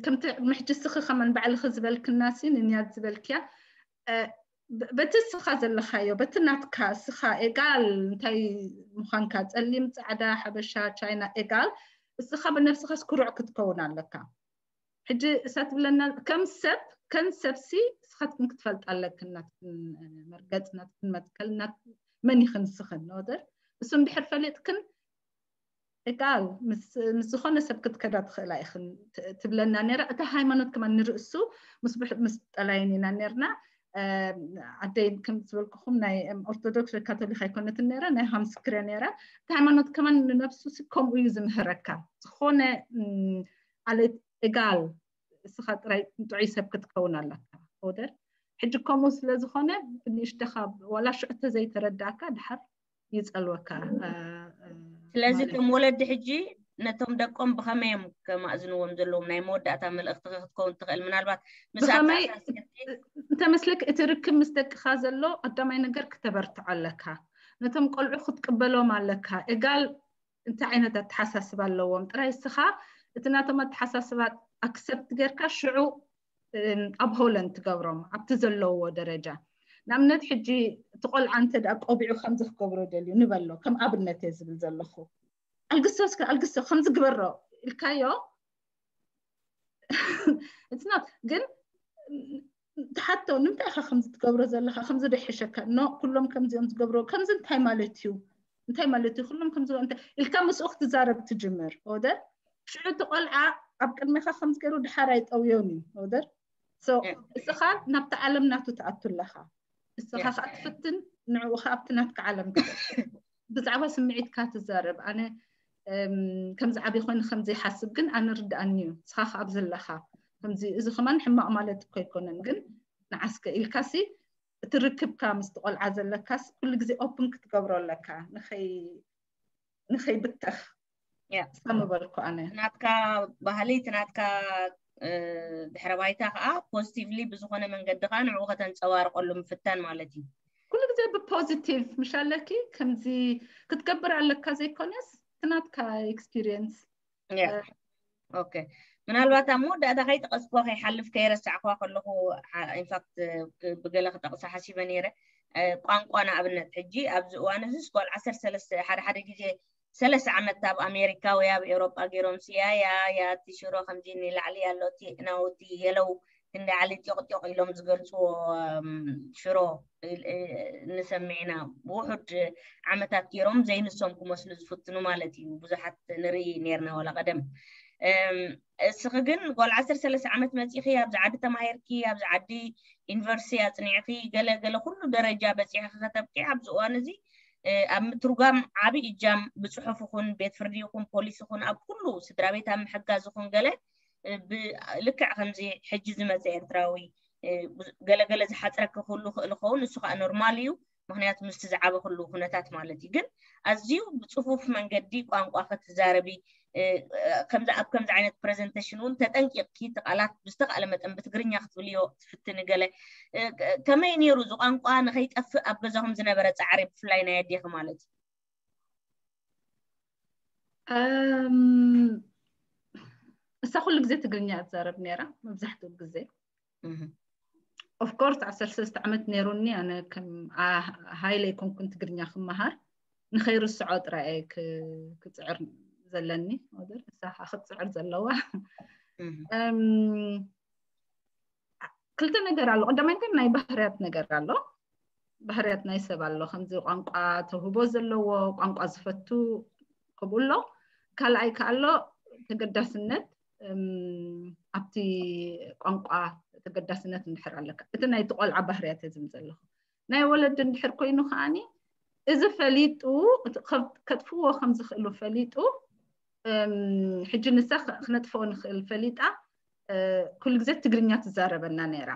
ከምቲ ምሕጂ ስኺ ከመን ባዕልኺ ዝበልክናሲ ንንያት ዝበልክያ በቲ ስኻ ዘለኻዮ በቲ ናትካ ስኻ ኤጋል እንታይ ምዃንካ ጸሊም ጻዕዳ ሓበሻ ቻይና ኤጋል እስኻ ብነብስኻስ ኩሩዕ ክትከውን ኣለካ። ሕጂ እሳ ትብለና ከም ሰብ ከም ሰብሲ ስኻትክን ክትፈልጥ ኣለክን ናትክን መርገጽ ናትክን መትከል መን ይኽን ስኽን ወደር እሱ እንድሕር ፈሊጥክን እቃል ምስ ዝኾነ ሰብ ክትከዳ ትኽእላ ኢኽን ትብለና ነራ። እታ ሃይማኖት ከማን ንርእሱ ምስ ጠላይን ኢና ነርና። ኣደይ ከም ዝበልኩኹም ናይ ኦርቶዶክስ ወይ ካቶሊክ ኣይኮነትን ነራ ናይ ሃምስክረ ነራ። እታ ሃይማኖት ከማን ንነብሱ ከምኡ እዩ ዝምህረካ። ዝኾነ ኣለት እጋል እስኻ ጥራይ ጥዑይ ሰብ ክትከውን ኣለካ። ወደር ሕጂ ከምኡ ስለ ዝኾነ ብንእሽተኻ ዋላ ሽዑ ተዘይተረዳእካ ድሓር ይጸልወካ። ስለዚ እቶም ወለዲ ሕጂ ነቶም ደቆም ብኸመይ እዮም ከማእዝንዎም ዘለዎም ናይ መወዳእታ መልእኽቲ ክትከውን ትኽእል ምናልባት ምስመይ እንተመስለክ እቲ ርክብ ምስ ደቅኻ ዘሎ ቀዳማይ ነገር ክተበርትዖ ኣለካ። ነቶም ቆልዑ ክትቅበሎም ኣለካ። እጋል እንታይ ዓይነት ኣተሓሳስባ ኣለዎም ጥራይ እስኻ እቲ ናቶም ኣተሓሳስባ ኣክሰፕት ጌርካ ሽዑ ኣብ ሆለን ትገብሮም ኣብቲ ዘለውዎ ደረጃ። ንኣብነት ሕጂ እቲ ቆልዓ እንተ ደኣ ቆቢዑ ከምዚ ክገብሮ ደልዩ ንበሎ ከም ኣብነት እየ ዝብል ዘለኹ። ኣልግሶ እስከ ኣልግሶ ከምዚ ግበሮ ኢልካዮ it's not ግን ትሓቶ ንምንታይ ኢኻ ከምዚ ትገብሮ ዘለኻ ከምዚ ዶ ይሕሸካ ኖ ኩሎም ከምዚኦም ዝገብሮ ከምዚ እንታይ ማለት እዩ እንታይ ማለት እዩ ኩሎም ከምዚ እንታይ ኢልካ ምስኡ ክትዛረብ ትጅምር ወደ ሽዑ እቲ ቆልዓ ኣብ ቅድሜኻ ከምዚ ገይሩ ድሓር ኣይጠውዮን እዩ ወደር እስኻ ናብቲ ዓለም ናቱ ትኣቱ ኣለኻ እስኻ ከዓ ትፍትን ንዕኡ ከዓ ኣብቲ ናትካ ዓለም ብዛዕባ ስምዒትካ ትዛረብ ኣነ ከምዚ ዓብዪ ኮይኑ ከምዚ ይሓስብ ግን ኣነ ርድኣኒ እዩ ንስኻ ከዓ ኣብዚ ኣለኻ ከምዚ እዚ ከማን ሕማቕ ማለት እኮ ኣይኮነን ግን ንዓስከ ኢልካሲ እቲ ርክብካ ምስቲ ቆልዓ ዘለካስ ኩሉ ግዜ ኦፕን ክትገብሮ ኣለካ ንኸይብተኽ ምበልኩ ኣነ ናትካ ባህሊ እቲ ናትካ ድሕረ ባይታ ከዓ ፖዚቲቭሊ ብዝኾነ መንገዲ ከዓ ንዕኡ ከተንፀባርቀሉ ምፍታን ማለት እዩ። ኩሉ ግዜ ብፖዚቲቭ ምሽ ኣለኪ ከምዚ ክትገብር ኣለካ ዘይኮነስ እቲ ናትካ ኤክስፒሪየንስ ኦኬ ምናልባት ኣብ መወዳእታ ከይጠቐስኳ ከይሓልፍ ከይረሳዕኳ ከለኹ ኢንፋክት ብገለ ክጠቕሳ ሓሲበ ነይረ ቋንቋ ንኣብነት ሕጂ ኣብዚ እዋን እዚ ጓል ዓሰርተ ሰለስተ ሓደ ሓደ ግዜ ሰለስተ ዓመት ኣብ ኣሜሪካ ወይ ኣብ ኤውሮጳ ገይሮም ስያያ ያ እቲ ሽሮ ከምዚ ንላዕሊ ኣሎ እቲ ናውቲ የለው ክንዲ ዓሊ ጢቕ ጢቕ ኢሎም ዝገልፅዎ ሽሮ ንሰምዕ ኢና። ብውሑድ ዓመታት ገይሮም ዘይንሶም ክመስሉ ዝፍትኑ ማለት እዩ። ብዙሓት ንርኢ ነርና ዋላ ቀደም። እስኺ ግን ጓል ዓሰርተ ሰለስተ ዓመት መፂኺ ኣብዚ ዓዲ ተማሂርኪ ኣብዚ ዓዲ ዩኒቨርሲቲ ኣፅኒዕኺ ገለ ገለ ኩሉ ደረጃ በፂሕኺ ከተብቂዕ ኣብዚ እዋን እዚ ኣብ ምትርጓም ዓብዪ እጃም ብፅሑፍ ይኹን ቤት ፍርዲ ይኹን ፖሊስ ይኹን ኣብ ኩሉ ስድራ ቤት ኣብ ምሕጋዝ ይኹን ገለ ልክዕ ከምዚ ሕጂ ዝመፀ ኤርትራዊ ገለገለ ዝሓፅረኪ ክህሉ ክእል ይኸውን። ንሱ ከዓ ኖርማል እዩ። ምክንያቱ ምስቲ ዝዓበክሉ ኩነታት ማለት እዩ። ግን ኣዝዩ ብፅፉፍ መንገዲ ቋንቋ ክትዛረቢ ከምዚ ኣብ ከምዚ ዓይነት ፕሬዘንቴሽን እውን ተጠንቂቕኪ እቲ ቃላት ብዝተኽኣለ መጠን ብትግርኛ ክትብልዮ ትፍትኒ ገለ ከመይ ነይሩ እዚ ቋንቋ ንኸይጠፍእ ኣብ ገዛኹም ዝነበረ ፃዕሪ ብፍላይ ናይ ኣዴኺ ማለት እዩ? እሳ ኩሉ ግዜ ትግርኛ ትዛረብ ነይራ መብዛሕትኡ ግዜ። ኦፍኮርስ ዓሰርተ ሰለስተ ዓመት ነይሩኒ ኣነ ከም ሃይለ ኣይኮንኩን ትግርኛ ክመሃር ንኸይርስዖ ጥራይ ክፅዕር ዘለኒ። ወደር እሳ ክትፅዕር ዘለዋ ክልተ ነገር ኣሎ። ቀዳማይ ነገር ናይ ባህርያት ነገር ኣሎ። ባህርያት ናይ ሰብ ኣሎ። ከምዚ ቋንቋ ተውህቦ ዘለዎ ቋንቋ ዝፈቱ ከምኡ ኣሎ። ካልኣይ ከኣሎ ተገዳስነት ኣብቲ ቋንቋ ተገዳስነት እንድሕር ኣለካ እቲ ናይቲ ቆልዓ ባህርያት ዝም ዘለኹ ናይ ወለዲ እንድሕር ኮይኑ ከዓኒ እዚ ፈሊጡ ከጥፍዎ ከም ዝኽእሉ ፈሊጡ ሕጂ ንሳ ክነጥፍኦ ንኽእል ፈሊጣ ኩሉ ግዜ ትግርኛ ትዛረበና ነይራ።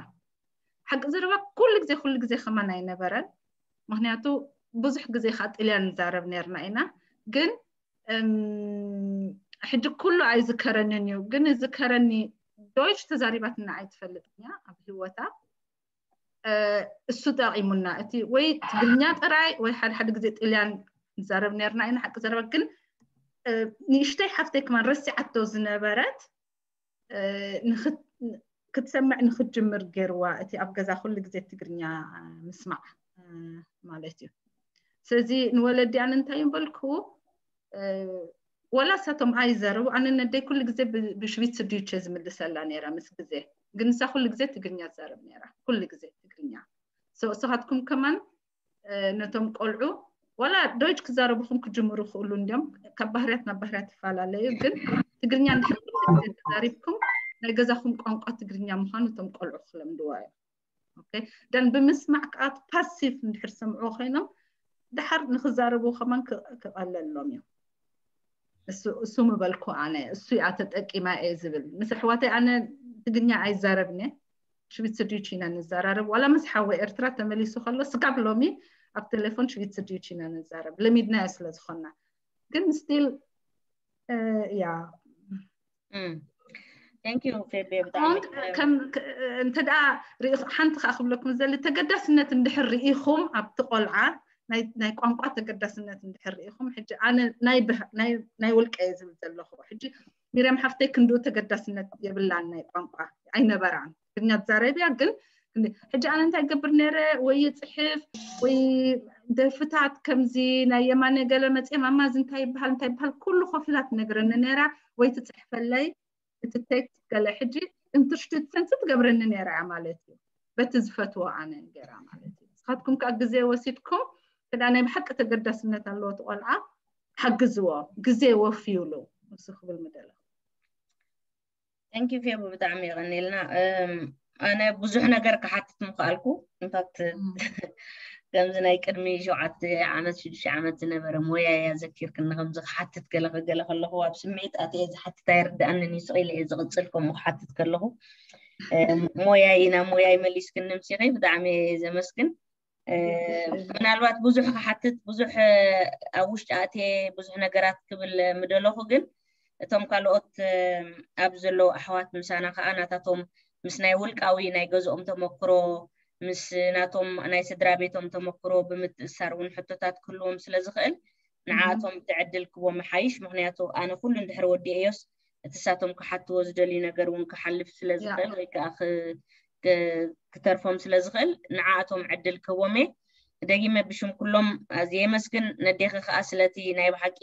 ሓቂ ዘረባ ኩሉ ግዜ ኩሉ ግዜ ከማን ኣይነበረን። ምክንያቱ ብዙሕ ግዜ ከዓ ጥልያን ንዛረብ ነርና ኢና። ግን ሕጂ ኩሉ ኣይዝከረንን እዩ። ግን ዝከረኒ ዶይች ተዛሪባትና ኣይትፈልጥን እያ ኣብ ህይወታ። እሱ ጠቂሙና እቲ ወይ ትግርኛ ጥራይ ወይ ሓደ ሓደ ግዜ ጥልያን ንዛረብ ነርና ኢና። ሓቂ ዘረባ ግን ንእሽተይ ሓፍተይ ከማን ረሲዓቶ ዝነበረት ክትሰምዕ ንክትጅምር ገይርዋ። እቲ ኣብ ገዛ ኩሉ ግዜ ትግርኛ ምስማዕ ማለት እዩ። ስለዚ ንወለዲ ኣነ እንታይ በልኩ፣ ወላ ሳቶም ኣይዘረቡ ኣነ ነደይ ኩሉ ግዜ ብሽዊት ስድዩቸ ዝምልሰላ ነይራ ምስ ግዜ። ግን ንሳ ኩሉ ግዜ ትግርኛ ትዛረብ ነይራ፣ ኩሉ ግዜ ትግርኛ። እሳትኩም ከማን ነቶም ቆልዑ ዋላ ዶይች ክዛረቡኹም ክጅምሩ ይኽእሉ እንዲዮም። ካብ ባህርያት ናብ ባህርያት ይፈላለዩ። ግን ትግርኛ እንድሕር ተዛሪብኩም ናይ ገዛኹም ቋንቋ ትግርኛ ምዃኑ እቶም ቆልዑ ክለምድዋ እዮም። ደን ብምስማዕ ከዓ ፓሲቭ እንድሕር ሰምዑ ኮይኖም ድሓር ንክዛረቡ ከማን ክቐለሎም እዮም። እሱ ምበልኩ ኣነ እሱ እያ ተጠቂማ እየ ዝብል ምስ ኣሕዋተይ ኣነ ትግርኛ ኣይዛረብን እየ። ሽዊት ስድዩች ኢና ንዘራረብ ዋላ ምስ ሓወ ኤርትራ ተመሊሱ ከሎ ስጋብ ሎሚ ኣብ ቴሌፎን ሽዊት ስድዩች ኢና ንዛረብ ለሚድናዮ ስለ ዝኾና። ግን ስቲል ያ እንተ ደኣ ሓንቲ ከዓ ክብለኩም ዘሊ ተገዳስነት እንድሕር ርኢኹም ኣብቲ ቆልዓ ናይ ቋንቋ ተገዳስነት እንድሕር ርኢኹም ሕጂ ኣነ ናይ ውልቀ እየ ዝብል ዘለኹ። ሕጂ ሚርያም ሓፍተይ ክንድኡ ተገዳስነት የብላን ናይ ቋንቋ ኣይነበራን። ትግርኛ ትዛረብያ ግን ሕጂ ኣነ እንታይ ገብር ነይረ ወይ ይፅሕፍ ወይ ደርፍታት ከምዚ ናይ የማነ ገለ መፅየ ማማዝ እንታይ ይበሃል እንታይ ይበሃል ኩሉ ኮፍ ኢላ ትነግረኒ ነይራ ወይ ትፅሕፈለይ እቲ ቴክስት ገለ ሕጂ ኢንትርሽትድ ሰንስ ትገብረኒ ነይራ እያ ማለት እዩ። በቲ ዝፈትዎ ኣነ ገይራ ማለት እዩ። ንስኻትኩም ከዓ ግዜ ወሲድኩም ክዳ ናይ ብሓቂ ተገዳስነት ኣለዎ እቲ ቆልዓ ሓግዝዎ ግዜ ወፍዩሉ እሱ ክብል ምደለ። Thank you ፌቡ ብጣዕሚ የቐኒልና። ኣነ ብዙሕ ነገር ክሓትት ምኽኣልኩ ኢንፋክት ከምዚ ናይ ቅድሚ ሸውዓተ ዓመት ሽዱሽተ ዓመት ዝነበረ ሞያ እያ ዘኪርክኒ ከምዚ ክሓትት ገለ ከገለ ከለኹ ኣብ ስምዒት ኣትየ ዝሓትት ኣይርድኣንን እዩ ስቕ ኢለ እየ ዝቕፅል ከምኡ ክሓትት ከለኹ ሞያይ ናብ ሞያይ መሊስክኒ ምሲኺ ብጣዕሚ እየ ዘመስግን። ምናልባት ብዙሕ ክሓትት ብዙሕ ኣብ ውሽጢ ኣትየ ብዙሕ ነገራት ክብል ምደለኹ ግን እቶም ካልኦት ኣብ ዘለዉ ኣሕዋት ምሳና ከዓ ናታቶም ምስ ናይ ውልቃዊ ናይ ገዝኦም ተመክሮ ምስ ናቶም ናይ ስድራ ቤቶም ተመክሮ ብምትእሳር እውን ሕቶታት ክህልዎም ስለ ዝኽእል ንዓኣቶም ትዕድል ክቦ መሓይሽ ምክንያቱ ኣነ ኩሉ እንድሕር ወዲኤዮስ እቲ ሳቶም ክሓትዎ ዝደልዩ ነገር እውን ክሓልፍ ስለ ዝኽእል ወይ ከዓ ክተርፎም ስለ ዝኽእል ንዓኣቶም ዕድል ክህቦም እየ። ደጊመ ብሽም ኩሎም ኣዝየ የመስግን። ነዴኺ ከዓ ስለቲ ናይ ብሓቂ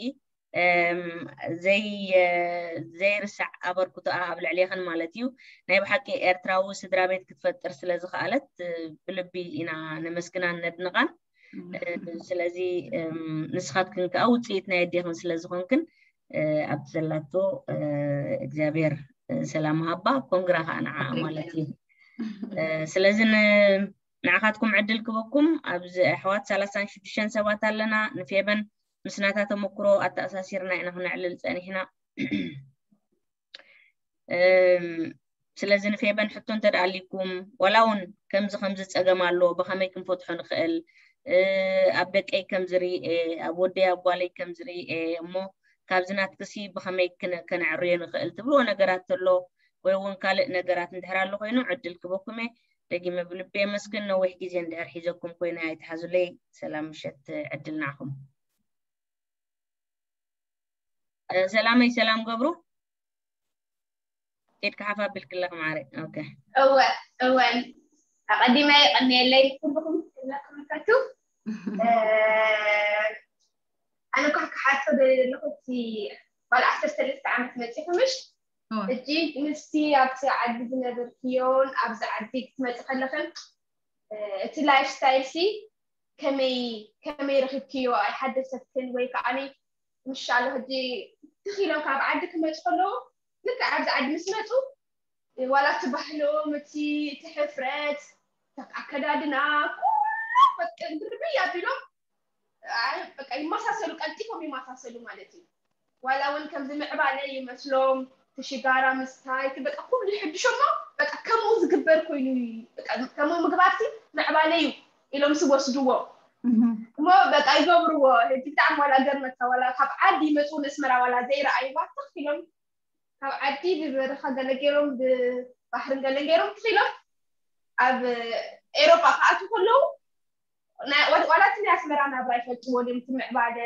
እም፣ ዘይ ዘይርሳዕ ኣበርክቶኣ ኣብ ልዕሌኽን ማለት እዩ። ናይ ብሓቂ ኤርትራዊ ስድራ ቤት ክትፈጥር ስለ ዝኸኣለት ብልቢ ኢና ነመስግናን ነድንቓን። ስለዚ ንስኻትክን ከዓ ውፅኢት ናይ ኣዴኽን ስለ ዝኾንክን ኣብቲ ዘላቶ እግዚኣብሔር ሰላም ሃባ ኮንግራ ከዓ ንዓ ማለት እዩ። ስለዚ ንዓኻትኩም ዕድል ክበኩም ኣብዚ ኣሕዋት ሰላሳን ሽዱሽተን ሰባት ኣለና። ንፌበን ምስናታ ተመክሮ ኣተኣሳሲርና ኢና ክነዕልል ፀኒሕና። ስለዚ ንፌበን ሕቶ እንተ ኣሊኩም ዋላ እውን ከምዚ ከምዚ ፀገም ኣሎ ብኸመይ ክንፈትሖ ንኽእል፣ ኣብ ደቀይ ከምዚ ርኤ፣ ኣብ ወደይ ኣብ ጓለይ ከምዚ ርኤ እሞ ካብዚ ናትክሲ ብኸመይ ከነዕርዮ ንኽእል ትብልዎ ነገራት ተሎ ወይ እውን ካልእ ነገራት እንድሕር ኣሎ ኮይኑ ዕድል ክበኩም እየ። ደጊመ ብልቢ የመስግን። ነዊሕ ግዜ እንድሕር ሒዘኩም ኮይነ ኣይትሓዙለይ። ሰላም ምሸት፣ ዕድል ንዓኹም። ሰላመይ ሰላም ገብሩ፣ ኢድካ ሓፍ ኣቢልክለኽ ማዕረ። ኦኬ። እወ፣ እወ። ኣቐዲመ የቐንየለይ ኩልኹም ክብለኩም ይፈቱ። ኣነ እኳ ክሓቶ ደልየ ዘለኹ እቲ ጓል ዓሰርተ ሰለስተ ዓመት መፂኹምሽ ሕጂ ምስቲ ኣብቲ ዓዲ ዝነበርክዮን ኣብዚ ዓዲ ክትመፂ ከለኽን እቲ ላይፍ ስታይል ሲ ከመይ ከመይ ረኺብክዮ? ኣይሓደሰክን ወይ ከዓ ምሻሎ ሕጂ ትኺሎም ካብ ዓዲ ክመፁ ከለዉ ልክዕ ኣብዚ ዓዲ ምስ መፁ ዋላ እቲ ባህሎም እቲ እቲ ሕፍረት ኣከዳድና ኩሉ በቃ ድርብይ ኣቢሎም በቃ ይመሳሰሉ፣ ቀልጢፎም ይመሳሰሉ ማለት እዩ። ዋላ እውን ከምዚ ምዕባለ ይመስሎም እቲ ሽጋራ ምስታይ በቃ ኩሉ ይሕድሾሞ በቃ ከምኡ ዝግበር ኮይኑ ከምኡ ምግባርሲ ምዕባለ እዩ ኢሎም ዝወስድዎ እሞ በቃ ይገብርዎ። ሕጂ ብጣዕሚ ዋላ ገርመካ ዋላ ካብ ዓዲ ይመፁ ንእስመራ ዋላ ዘይረኣይዋ ትኽ ኢሎም ካብ ዓዲ ብበረኻ ገለ ገይሮም ብባሕርን ገለን ገይሮም ትኽ ኢሎም ኣብ ኤሮጳ ክኣትዉ ከለዉ ዋላ እቲ ናይ ኣስመራ ናብራ ይፈልጥዎ ድዮም? እቲ ምዕባለ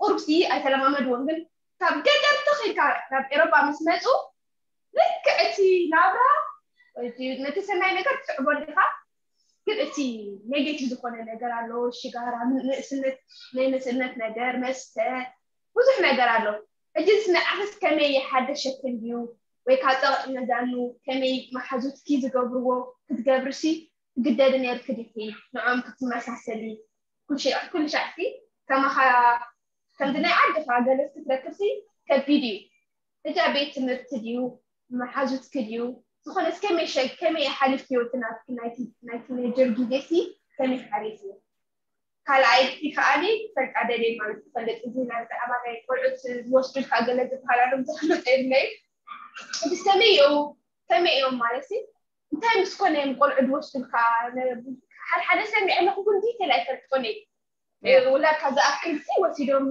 ቁርብሲ ኣይተለማመድዎን፣ ግን ካብ ገጠር ትኽ ኢልካ ናብ ኤሮጳ ምስ መፁ ልክዕ እቲ ናብራ ነቲ ሰናይ ነገር ትስዕቦ ዲኻ፣ ግን እቲ ኔጌቲቭ ዝኾነ ነገር ኣሎ። ሽጋራ፣ ንእስነት፣ ናይ ንእስነት ነገር፣ መስተ፣ ብዙሕ ነገር ኣሎ። ሕጂ ንዓኽስ ከመይ ይሓደሸክን ድዩ ወይ ካብ ፀቕጢ መዛኑ ከመይ መሓዙትኪ ዝገብርዎ ክትገብርሲ ትግደዲ ነርኪ ዲኺ ንዕኦም ክትመሳሰሊ? ኩሉ ሻዕሲ ከማኻ ከምዚ ናይ ዓድኻ ገለ ክትረክብሲ ከቢድ እዩ። ሕጂ ኣብ ቤት ትምህርቲ ድዩ መሓዙትኪ ድዩ ዝኾነስ ከመይ ሸ ከመይ ሓሊፍክዮ እቲ ናትኪ ናይ ቲኔጀር ግዜሲ ከመይ ሓሊፍዮ? ካልኣይቲ ከኣኒ ክፈልጣ ደልየ ማለት ትፈልጥ እዚ ናይ ብዛዕባ ናይ ቆልዑት ዝወስዱልካ ገለ ዝበሃል ኣሎ ዝፈልጥ የለይ። እዚ ከመይ እዩ ከመይ እዮም ማለት ሲ እንታይ ምስ ኮነ እዮም ቆልዑ ዝወስዱልካ? ሓደ ሓደ ሰሚዐ ኣለኹ ግን ዲቴል ኣይፈልጦን እየ። ውላድካ ዝኣክል ሲ ወሲዶም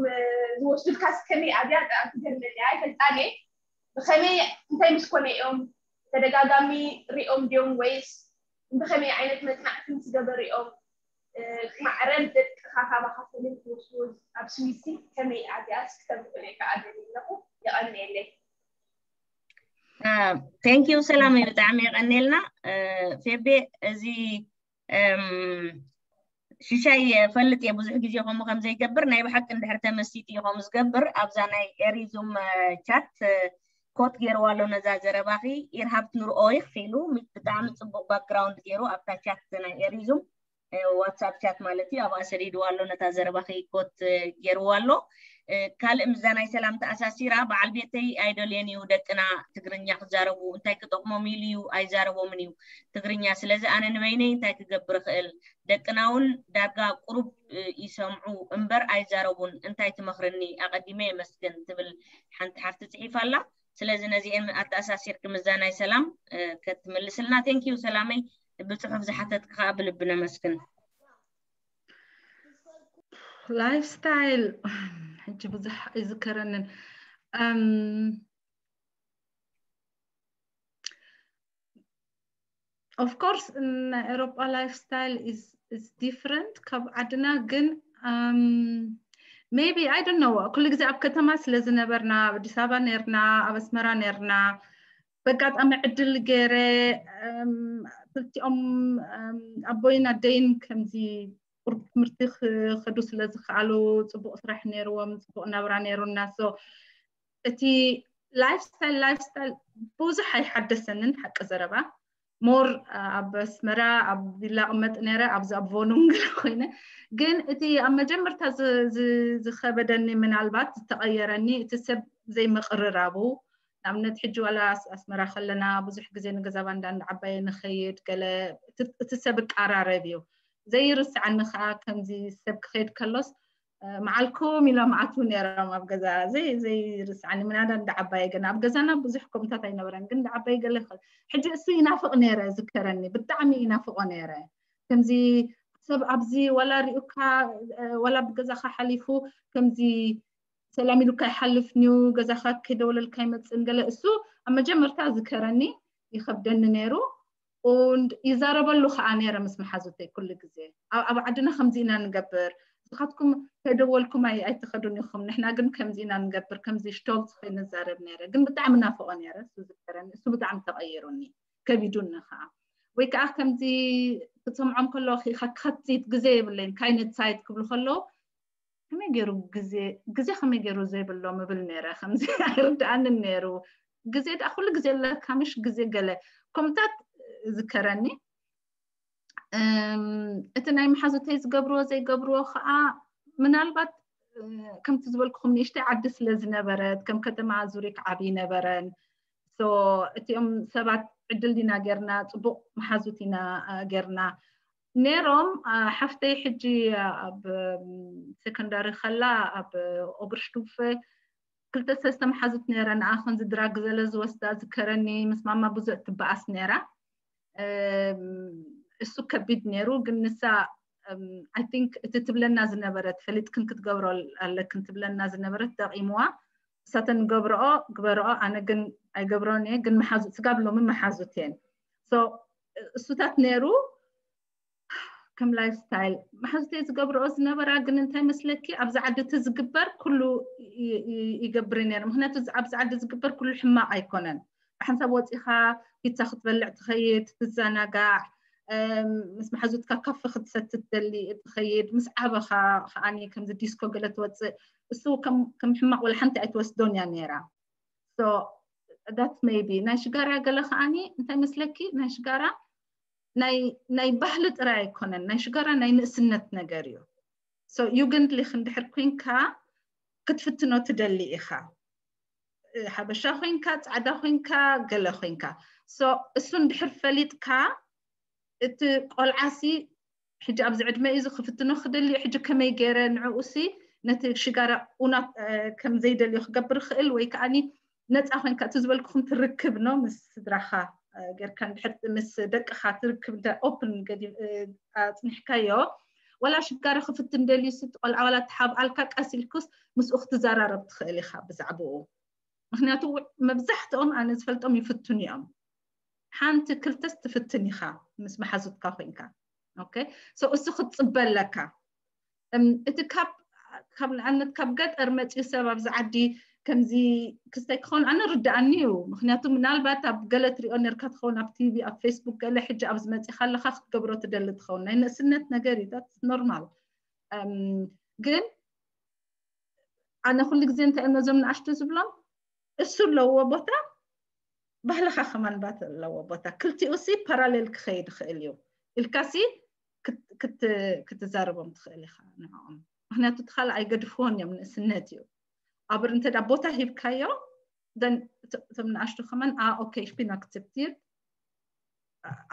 ዝወስዱልካ ከመይ ኣብያ ትገርመኒ ኣይፈልጣን እየ። ብኸመይ እንታይ ምስ ኮነ እዮም ተደጋጋሚ ሪኦም ድዮም ወይስ ብኸመይ ዓይነት መፅናዕቲ ምስ ገበሩ እዮም ማዕረን ደቅኻ ካባኻ ፈሊዮም ክወስድዎ ኣብ ስዊሲ ከመይ ኣብያ እስኪ ተብርሁለይ ከዓ ደልየ ኣለኹ። የቐንየለይ። Thank you ሰላመይ ብጣዕሚ የቐንየልና። ፌቤ እዚ ሽሻይ ፈልጥ እየ ብዙሕ ግዜ ከምኡ ከም ዘይገብር ናይ ብሓቂ እንድሕር ተመሲጡ እዩ ከምኡ ዝገብር ኣብዛ ናይ ኤሪዙም ቻት ኮት ገይርዋ ኣሎ ነዛ ዘረባኺ ኢርሃብ ትንርኦ ይኽኢሉ ብጣዕሚ ፅቡቅ ባክግራውንድ ገይሩ ኣብታ ቻት ናይ ኤሪዙም ዋትሳፕ ቻት ማለት እዩ ኣብኣ ሰዲድዋ ኣሎ ነታ ዘረባኺ ኮት ገይርዋ ኣሎ ካልእ ምስዛ ናይ ሰላም ተኣሳሲራ በዓል ቤተይ ኣይደልዮን እዩ ደቅና ትግርኛ ክዛረቡ እንታይ ክጠቕሞም ኢሉ እዩ ኣይዛረቦምን እዩ ትግርኛ ስለዚ ኣነ ንበይነይ እንታይ ክገብር እኽእል ደቅና እውን ዳርጋ ቁሩብ ይሰምዑ እምበር ኣይዛረቡን እንታይ ትመኽርኒ ኣቐዲመ የመስግን ትብል ሓንቲ ሓፍቲ ፅሒፋ ኣላ ስለዚ ነዚኤን ኣተኣሳሲርኪ ምስዛ ናይ ሰላም ከትምልስልና thank you ሰላመይ ብፅሑፍ ዝሓተትኪ ከዓ ብልቢ ነመስግን ላይፍ ስታይል ሕጂ ብዙሕ ኣይዝከረንን of course ናይ ኤሮጳ life style is different ካብ ዓድና ግን maybe I don't know ኩሉ ግዜ ኣብ ከተማ ስለ ዝነበርና ኣብ ኣዲስ ኣበባ ነርና ኣብ ኣስመራ ነርና በጋጣሚ ዕድል ገይረ ክልቲኦም ኣቦይን ኣደይን ከምዚ ቁሩብ ትምህርቲ ክኸዱ ስለ ዝኸኣሉ፣ ፅቡቕ ስራሕ ነይርዎም፣ ፅቡቕ ናብራ ነይሩና። So እቲ lifestyle lifestyle ብዙሕ ኣይሓደሰንን ሓቂ ዘረባ። ሞር ኣብ ኣስመራ ኣብ ቪላ ቅመጥ ነይረ፣ ኣብዚ ኣብ ቮኑንግላ ኮይነ። ግን እቲ ኣብ መጀመርታ ዝ- ዝ- ዝኸበደኒ፣ ምናልባት ዝተቐየረኒ፣ እቲ ሰብ ዘይምቕርራቡ። ንኣብነት ሕጂ ዋላ ኣስ- ኣስመራ ከለና ብዙሕ ግዜ ንገዛ ባንዳ እንዳ ዓባየ ንኸይድ፣ ገለ እቲ- እቲ ሰብ እቃራረብ እዩ። ዘይርስዓኒ ከዓ ከምዚ ሰብ ክኸይድ ከሎስ፣ እ፣ መዓልኩም ኢሎም ኣትዉ ነይሮም ኣብ ገዛ። ዘይ ዘይርስዓኒ፣ ምናዳ እንዳ ዓባየ ገና ኣብ ገዛና ብዙሕ ከምታት ኣይነበረን፣ ግን እንዳ ዓባየ ገለ ይኸ- ሕጂ እሱ ይናፍቕ ነይረ፣ ዝከረኒ ብጣዕሚ ይናፍቖ ነይረ። ከምዚ ሰብ ኣብዚ ዋላ ሪኡካ፣ እ፣ ዋላ ብገዛኻ ሓሊፉ ከምዚ ሰላም ኢሉካ ይሓልፍ ኒው ገዛኻ ከይደወለልካ ይመጽእን ገለ። እሱ ኣብ መጀመርታ ዝከረኒ፣ ይኸብደኒ ነይሩ። Und ይዛረበሉ ከዓ ነይረ ምስ መሓዙተይ ኩሉ ግዜ። ኣብ ኣብ ዓድና ከምዚ ኢና ንገብር፣ ንስኻትኩም ከይደወልኩም ኣይ- ኣይትኸዱን ኢኹም፣ ንሕና ግን ከምዚ ኢና ንገብር፣ ከምዚ ሽቶልት ኮይነ ንዛረብ ነይረ። ግን ብጣዕሚ ናፍቖ ነይረ እሱ ዝከረኒ፣ እሱ ብጣዕሚ ተቐይሩኒ፣ ከቢዱኒ ከዓ። ወይ ከዓ ከምዚ ክትሰምዖም ከለኹ ኢኻ ክኸቲት ግዜ የብለይን፣ ካይነት ሳይት ክብሉ ከለዉ ከመይ ገይሩ ግዜ ግዜ ከመይ ገይሩ ዘይብሎም እብል ነይረ። ከምዚ ኣይርድኣንን ነይሩ። ግዜ ደኣ ኩሉ ግዜ ኣለካ ምሽ ግዜ ገለ ከምታት ዝከረኒ። እም፣ እቲ ናይ መሓዙተይ ዝገብርዎ ዘይገብርዎ ከዓ ምናልባት እ፣ ከምቲ ዝበልኩኹም ንእሽተይ ዓዲ ስለ ዝነበረት ከም ከተማ ዙሪክ ዓብዪ ነበረን። So እቲኦም ሰባት ዕድል ዲና ጌርና፣ ፅቡቕ መሓዙት ኢና እ፣ ጌርና ነይሮም። እ፣ ሓፍተይ ሕጂ ኣብ እ፣ ሴኮንዳሪ ከላ ኣብ ኦግርሽቱፈ ክልተ ሰለስተ መሓዙት ነይረ። ንኣ ከምዚ ድራግ ዘለ ዝወስዳ ዝከረኒ፣ ምስ ማማ ብዙሕ ትበኣስ ነይራ። እም፣ እሱ ከቢድ ነይሩ፣ ግን ንሳ I think እቲ ትብለና ዝነበረት፣ ፈሊጥክን ክትገብሮ ኣለክን ትብለና ዝነበረት ጠቒምዋ። እሳተን ገብረኦ ግበረኦ፣ ኣነ ግን ኣይገብሮን እየ። ግን መሓዙት ስጋብ ሎሚ መሓዙት እየን። So እሱታት ነይሩ ከም ላይፍ ስታይል መሓዙተይ ዝገብረኦ ዝነበራ። ግን እንታይ መስለኪ፣ ኣብዚ ዓዲ እቲ ዝግበር ኩሉ ይ- ይ- ይገብር ነይሩ። ምክንያቱ ኣብዚ ኣብዚ ዓዲ ዝግበር ኩሉ ሕማቕ ኣይኮነን። ብሓንሳብ ወፂኻ ፒዛ ክትበልዕ ትኸይድ፣ ትዘናጋዕ፣ እም፣ ምስ መሓዙትካ ካፈ ክትሰቲ ትደሊ ትኸይድ፣ ምስ ዓበኻ ከዓኒ ከምዚ ዲስኮ ገለ ትወፅእ። እሱ ከም ከም ሕማቕ ወላ ሓንቲ ኣይትወስዶን እያ ነይራ። So that's maybe ናይ ሽጋራ ገለ ከዓኒ እንታይ መስለኪ፣ ናይ ሽጋራ ናይ ናይ ባህሊ ጥራይ ኣይኮነን፣ ናይ ሽጋራ ናይ ንእስነት ነገር እዩ። So ዩገንድሊክ እንድሕር ኮንካ ክትፍትኖ ትደሊ ኢኻ። እ፣ ሓበሻ ኮይንካ፣ ፃዕዳ ኮይንካ፣ ገለ ኮይንካ። So እሱ እንድሕር ፈሊጥካ፣ እቲ ቆልዓሲ ሕጂ ኣብዚ ዕድመ እዩ እዚ ክፍትኖ ክደሊ እዩ። ሕጂ ከመይ ገይረ ንዕኡሲ ነቲ ሽጋራ ኡና እ፣ ከም ዘይደልዮ ክገብር ይኽእል፣ ወይ ከዓኒ ነፃ ኮይንካ፣ እቲ ዝበልኩኹም ትርክብ ነው ምስ ስድራኻ እ፣ ጌርካ እንድሕር ምስ ደቅኻ ትርክብ እንተ ኦፕን ገዲ እ፣ ኣፅኒሕካዮ፣ ዋላ ሽጋራ ክፍትን ደልዩ ስት ቆልዓ ዋላ ተሓብኣልካ ቀስ ኢልኩስ ምስኡ ክትዘራረብ ትኽእል ኢኻ ብዛዕባኡ። ምክንያቱ መብዛሕትኦም ኣነ ዝፈልጦም ይፍትኑ እዮም። ሓንቲ ክልተስ ትፍትን ኢኻ ምስ መሓዙትካ ኮይንካ። Okay? So እሱ ክትፅበ ኣለካ። እም፣ እቲ ካብ ካብ ንኣብነት ካብ ገጠር መፅኡ ሰብ ኣብዚ ዓዲ ከምዚ ክስተይ ክኸውን ኣነ ርድኣኒ እዩ። ምክንያቱ ምናልባት ኣብ ገለ ትሪኦ ነርካ ትኸውን፣ ኣብ ቲቪ፣ ኣብ ፌስቡክ ገለ። ሕጂ ኣብዚ መፂኻ ኣለኻ ክትገብሮ ትደሊ ትኸውን። ናይ ንእስነት ነገር እዩ፣ that's normal። እም፣ ግን ኣነ ኩሉ ግዜ እንታይ እዮም ነዞም ንኣሽቱ ዝብሎም፣ እሱ ኣለዎ ቦታ፣ ባህልኻ ከማን ባት ኣለዎ ቦታ። ክልቲኡ ሲ ፓራሌል ክኸይድ ይኽእል እዩ ኢልካ ሲ ክት- ክት- ክትዛረቦም ትኽእል ኢኻ ንዕኦም። ምክንያቱ እቲ ካልእ ኣይገድፍዎን እዮም፣ ንእስነት እዩ። ኣበር እንተ ዳ ቦታ ሂብካዮ፣ then እቶ- እቶም ንኣሽቱ ከማን፣ "ኣ፣ ኦኬ፣ ich bin akzeptiert."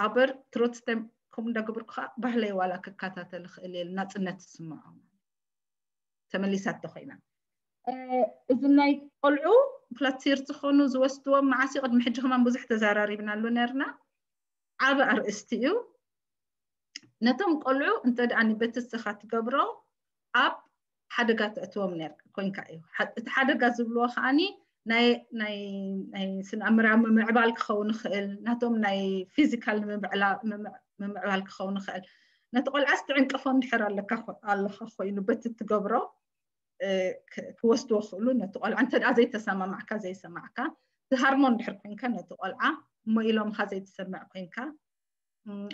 ኣበር ትሮትስደም ከምኡ እንዳገበርኩ ከዓ ባህለይ ዋላ ክከታተል ይኽእል እየ፣ ናፅነት ትስምዖም። ተመሊሳ እንተኾይና፣ እ፣ እዚ ናይ ቆልዑ ፕላትሲር ዝኾኑ ዝወስድዎም መዓስ እዩ? ቅድሚ ሕጂ ከማን ብዙሕ ተዘራሪብናሉ ነርና። ዓቢ ኣርእስቲ እዩ። ነቶም ቆልዑ እንተ ደኣ ንበትስኻ ትገብሮ፣ ኣብ ሓደጋ ተእትዎም ነር ኮይንካ እዩ። ሓ- እቲ ሓደጋ ዝብልዎ ከዓኒ ናይ ናይ ናይ ስነ ኣእምራዊ ምምዕባል ክኸውን ይኽእል፣ ናቶም ናይ ፊዚካል ምምዕላ- ምምዕ- ምምዕባል ክኸውን ይኽእል። ነቲ ቆልዓስ ትዕንቅፎ እንድሕር ኣለካ ኮ- ኣለኻ ኮይኑ በቲ ትገብሮ እ፣ ክ- ክወስድዎ ክኽእሉ፣ ነቲ ቆልዓ እንተ ደኣ ዘይተሰማማዕካ ዘይሰማዕካ፣ ትሃርሞ እንድሕር ኮንካ ነቲ ቆልዓ እሞ ኢሎምኻ ዘይትሰምዕ ኮንካ፣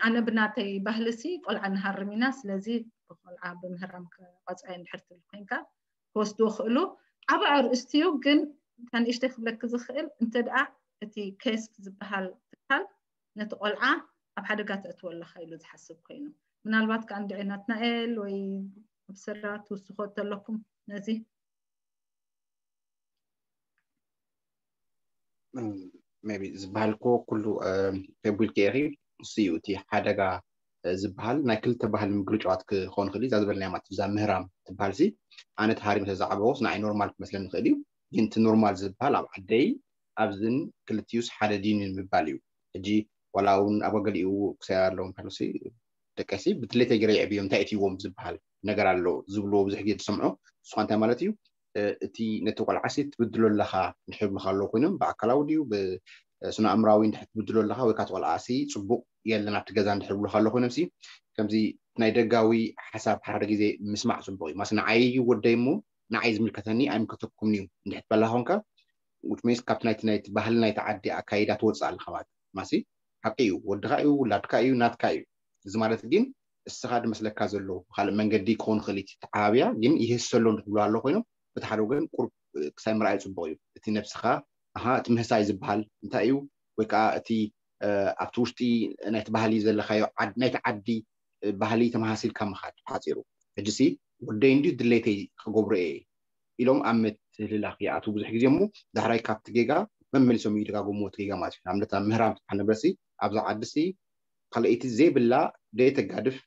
ኣነ ብናተይ ባህልሲ ቆልዓ ንሃርም ኢና። ስለዚ ብቆልዓ ብምህራም ከቆፅዐ እንድሕር ትብል ኮይንካ ክወስድዎ ክእሉ። ዓብ ኣርእስቲ እዩ፣ ግን ታንእሽተይ ክብለክ ዝኽእል እንተ ደኣ እቲ ኬስፕ ዝበሃል ትካል ነቲ ቆልዓ ኣብ ሓደጋ ተእትዎ ኣለኻ ኢሉ ዝሓስብ ኮይኑ፣ ምናልባት ከኣ እንድዒ ናትናኤል ወይ ኣብስራ ትውስኾ ተለኩም ነዚ። ቢ ዝበሃል ኮ ኩሉ ተቡልኪ ኢኺ። እሱ እዩ እቲ ሓደጋ ዝበሃል። ናይ ክልተ ባህል ምግልጫዋት ክኸውን ክእል እዛ ዝበልናያ ማለት እዛ ምህራም ትበሃል ሲ ኣነ ተሃሪም ተዛዕበዎስ ንዓይ ኖርማል ክመስለኒ ክእል እዩ። ግን እቲ ኖርማል ዝበሃል ኣብ ዓደይ ኣብዝን ክልቲዩስ ሓደ ዲን ምባል እዩ። ሕጂ ዋላ እውን ኣብ ገሊኡ ክሳይ ኣለዎም ከሉሲ ደቀሲ ብድሌተይ ገይረ የዕብዮም እንታይ እትይዎም ዝበሃል ነገር ኣሎ ዝብልዎ ብዙሕ ግዜ ዝሰምዖ። ንስኻ እንታይ ማለት እዩ? እቲ ነቲ ቆልዓሲ ትብድሎ ኣለኻ ንሕብሉካ ኣለዉ ኮይኖም ብኣካላዊ ድዩ ብስነ ኣእምራዊ እንድሕር ትብድሎ ኣለኻ ወይ ካቲ ቆልዓሲ ፅቡቅ የለን ኣብቲ ገዛ እንድሕር ብሉካ ኣለዉ ኮይኖም ሲ ከምዚ ናይ ደጋዊ ሓሳብ ሓደ ግዜ ምስማዕ ፅቡቅ እዩ። ማስ ንዓይ እዩ ወደይ እሞ ንዓይ ዝምልከተኒ ኣይምልከተኩም እዩ እንድሕር ትበላ ኮንካ ውጭ ሜስ ካብቲ ናይቲ ናይቲ ባህሊ ናይቲ ዓዲ ኣካይዳ ትወፅእ ኣለካ ማለት ማሲ ሓቂ እዩ። ወድካ እዩ፣ ውላድካ እዩ፣ ናትካ እዩ። እዚ ማለት ግን እስኻ ድመስለካ ዘሎ ብካልእ መንገዲ ክኾን ክእል ተዓባብያ ግን ይህሰሎ እንድትብሉ ኣሎ ኮይኖም በቲ ሓደ ወገን ቁርብ ክሳይ ምርኣይ ፅቡቅ እዩ። እቲ ነብስኻ ኣሃ እቲ ምህሳይ ዝበሃል እንታይ እዩ ወይ ከዓ እቲ ኣብቲ ውሽጢ ናይቲ ባህሊ ዘለካዮ ናይቲ ዓዲ ባህሊ ተመሳሲልካ ምኻድ ሓፂሩ። ሕጂ ሲ ወደይ እንድዩ ድሌተይ ክገብሮ እየ ኢሎም ኣብ ምትህልላኽ ይኣትዉ ብዙሕ ግዜ እሞ ዳሕራይ ካብቲ ጌጋ መመሊሶም ይደጋግምዎ እቲ ጌጋ ማለት እዩ። ንኣብነት ኣብ ምህራም ትበሃል ነበርሲ ኣብዛ ዓዲ ሲ ካልኣይቲ ዘይብላ ደይተጋድፍ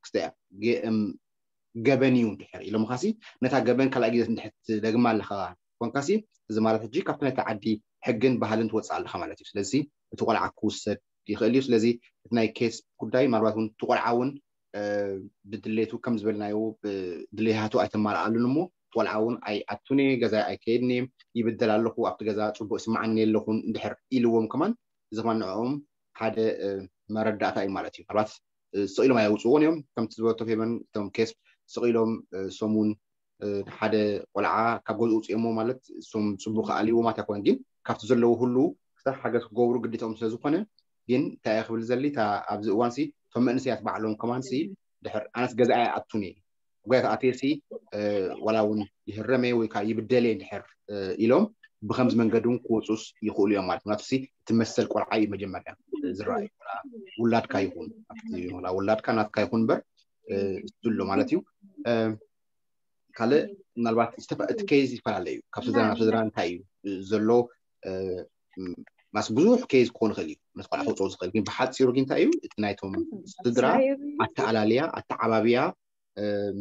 ክስተያ ገበን እዩ እንድሕር ኢሎምኻሲ ነታ ገበን ካልኣይ ግዜ እንድሕር ትደግማ ኣለኻ ኮንካሲ እዚ ማለት ሕጂ ካብቲ ናይቲ ዓዲ ሕግን ባህልን ትወፅእ ኣለኻ ማለት እዩ። ስለዚ እቲ ቆልዓ ክውሰድ ይኽእል እዩ። ስለዚ እቲ ናይ ኬስ ጉዳይ ምናልባት እውን እቲ ቆልዓ እውን ብድሌቱ ከም ዝበልናዮ ድሌታቱ ኣይተማልኣሉን እሞ ቆልዓ እውን ኣይኣቱን እየ ገዛ ኣይከየድን እየ ይብደል ኣለኹ ኣብቲ ገዛ ፅቡቅ ስማዓኒ የለኹን እንድሕር ኢልዎም ከማን እዚ ከማን ንዕኦም ሓደ መረዳእታ እዩ ማለት እዩ። ምናልባት ስቕ ኢሎም ኣየውፅዎን እዮም ከምቲ ዝበለቶ ፌመን እቶም ኬስ ስቕ ኢሎም ሰሙን ሓደ ቆልዓ ካብ ገዝኡ ውፅኦሞ ማለት እሶም ፅቡቅ ክኣልይዎ ማለት ኣይኮነ ግን ካብቲ ዘለዉ ሁሉ ክሳብ ሓገዝ ክገብሩ ግዴታኦም ስለዝኮነ ግን እንታይ ክብል ዘሊ ኣብዚ እዋንሲ እቶም መንእሰያት ባዕሎም ከማንሲ ድሕር ኣነስ ገዛ ኣይኣቱን እየ ጉያ ተኣትየሲ ዋላ እውን ይህረመ ወይ ከዓ ይብደለ ድሕር ኢሎም ብከምዚ መንገዲ እውን ክወፁስ ይኽእሉ እዮም ማለት ምክንያቱ እቲ መሰል ቆልዓ እዩ መጀመርያ ዝረኣዩ ውላድካ ይኹን ውላድካ ናትካ ይኹን እምበር ዝብሎ ማለት እዩ። ካልእ ምናልባት እቲ ኬዝ ይፈላለ እዩ ካብ ስድራ ናብ ስድራ እንታይ እዩ ዘሎ ማስ ብዙሕ ኬዝ ክኾን ይኽእል እዩ ምስ ቆልዓ ክውፅኦ ዝኽእል ግን ብሓፂሩ ግን እንታይ እዩ እቲ ናይቶም ስድራ ኣተኣላልያ ኣተዓባብያ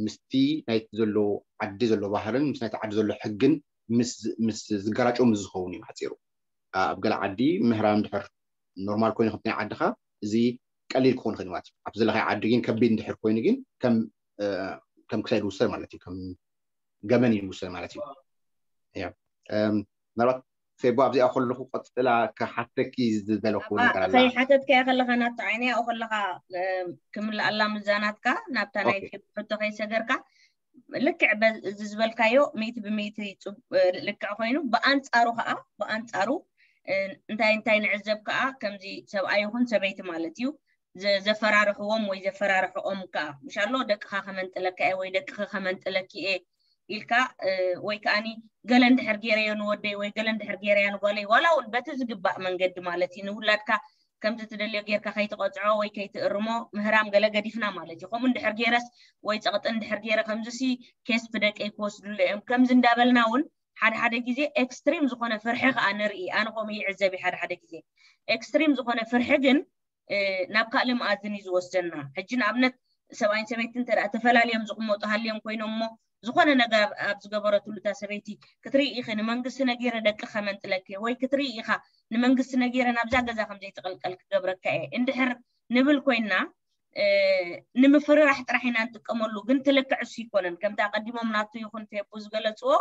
ምስቲ ናይቲ ዘሎ ዓዲ ዘሎ ባህርን ምስ ናይቲ ዓዲ ዘሎ ሕግን ምስ ዝገራጨው ምስ ዝኸውን እዩ ሓፂሩ ኣብ ገለ ዓዲ ምህራም ድሕር ኖርማል ኮይኑ ከምቲ ናይ ዓድኻ እዚ ቀሊል ክኾን ይኽእል ማለት እዩ ኣብቲ ዘለካይ ዓዲ ግን ከቢድ እንድሕር ኮይኑ ግን ከም ከም ክሳይ ዝውሰድ ማለት እዩ ከም ገበን እዩ ዝውሰድ ማለት እዩ ምናልባት ፌቦ ኣብዚኣ ከለኹ ቀፅላ ክሓተኪ ዝደለኹ ነገር ኣላ ከይሓተትካያ ከለካ ናብቲ ዓይነያ ከለካ ክምልኣላ ምዛናትካ ናብታ ናይ ፌቦ ሕቶ ከይሰገርካ ልክዕ እዚ ዝበልካዮ ሚእቲ ብሚእቲ ልክዕ ኮይኑ ብኣንፃሩ ከዓ ብኣንፃሩ እንታይ እንታይ ንዕዘብ ከዓ ከምዚ ሰብኣይ ይኹን ሰበይቲ ማለት እዩ ዘፈራርሕዎም ወይ ዘፈራርሕኦም ከዓ ምሻሎ ደቅኻ ከመንጥለካ እየ ወይ ደቅኻ ከመንጥለኪ እየ ኢልካ ወይ ከዓኒ ገለ እንድሕር ገይረዮ ንወደይ ወይ ገለ እንድሕር ገይረያ ንጓለይ ዋላ እውን በቲ ዝግባእ መንገዲ ማለት እዩ ንውላድካ ከምቲ ትደልዮ ጌርካ ከይትቐፅዖ ወይ ከይትእርሞ ምህራም ገለ ገዲፍና ማለት እዩ ከምኡ እንድሕር ገይረስ ወይ ፀቕጢ እንድሕር ገይረ ከምዚሲ ኬስፕ ደቀይ ክወስድሉ እዮም ከምዚ እንዳበልና እውን ሓደ ሓደ ግዜ ኤክስትሪም ዝኾነ ፍርሒ ከዓ ንርኢ ኣነ ከምኡ ይዕዘብ ሓደ ሓደ ግዜ ኤክስትሪም ዝኾነ ፍርሒ ግን ናብ ካልእ መኣዝን እዩ ዝወስደና ሕጂ ንኣብነት ሰብኣይን ሰበይቲ እንተ ተፈላለዮም ዝቕመጡ ሃልዮም ኮይኖም እሞ ዝኾነ ነገር ኣብ ዝገበረትሉ እታ ሰበይቲ ክትርኢ ኢኺ ንመንግስቲ ነጊረ ደቂ ከመንጥለኪ ወይ ክትርኢ ኢኻ ንመንግስቲ ነጊረ ናብዛ ገዛ ከም ዘይትቕልቀል ክገብረካ እየ እንድሕር ንብል ኮይና ንምፍርራሕ ጥራሕ ኢና ንጥቀመሉ ግን ትልክዕ እሱ ይኮነን ከምቲ ኣቀዲሞም ናቱ ይኹን ፌቡ ዝገለፅዎ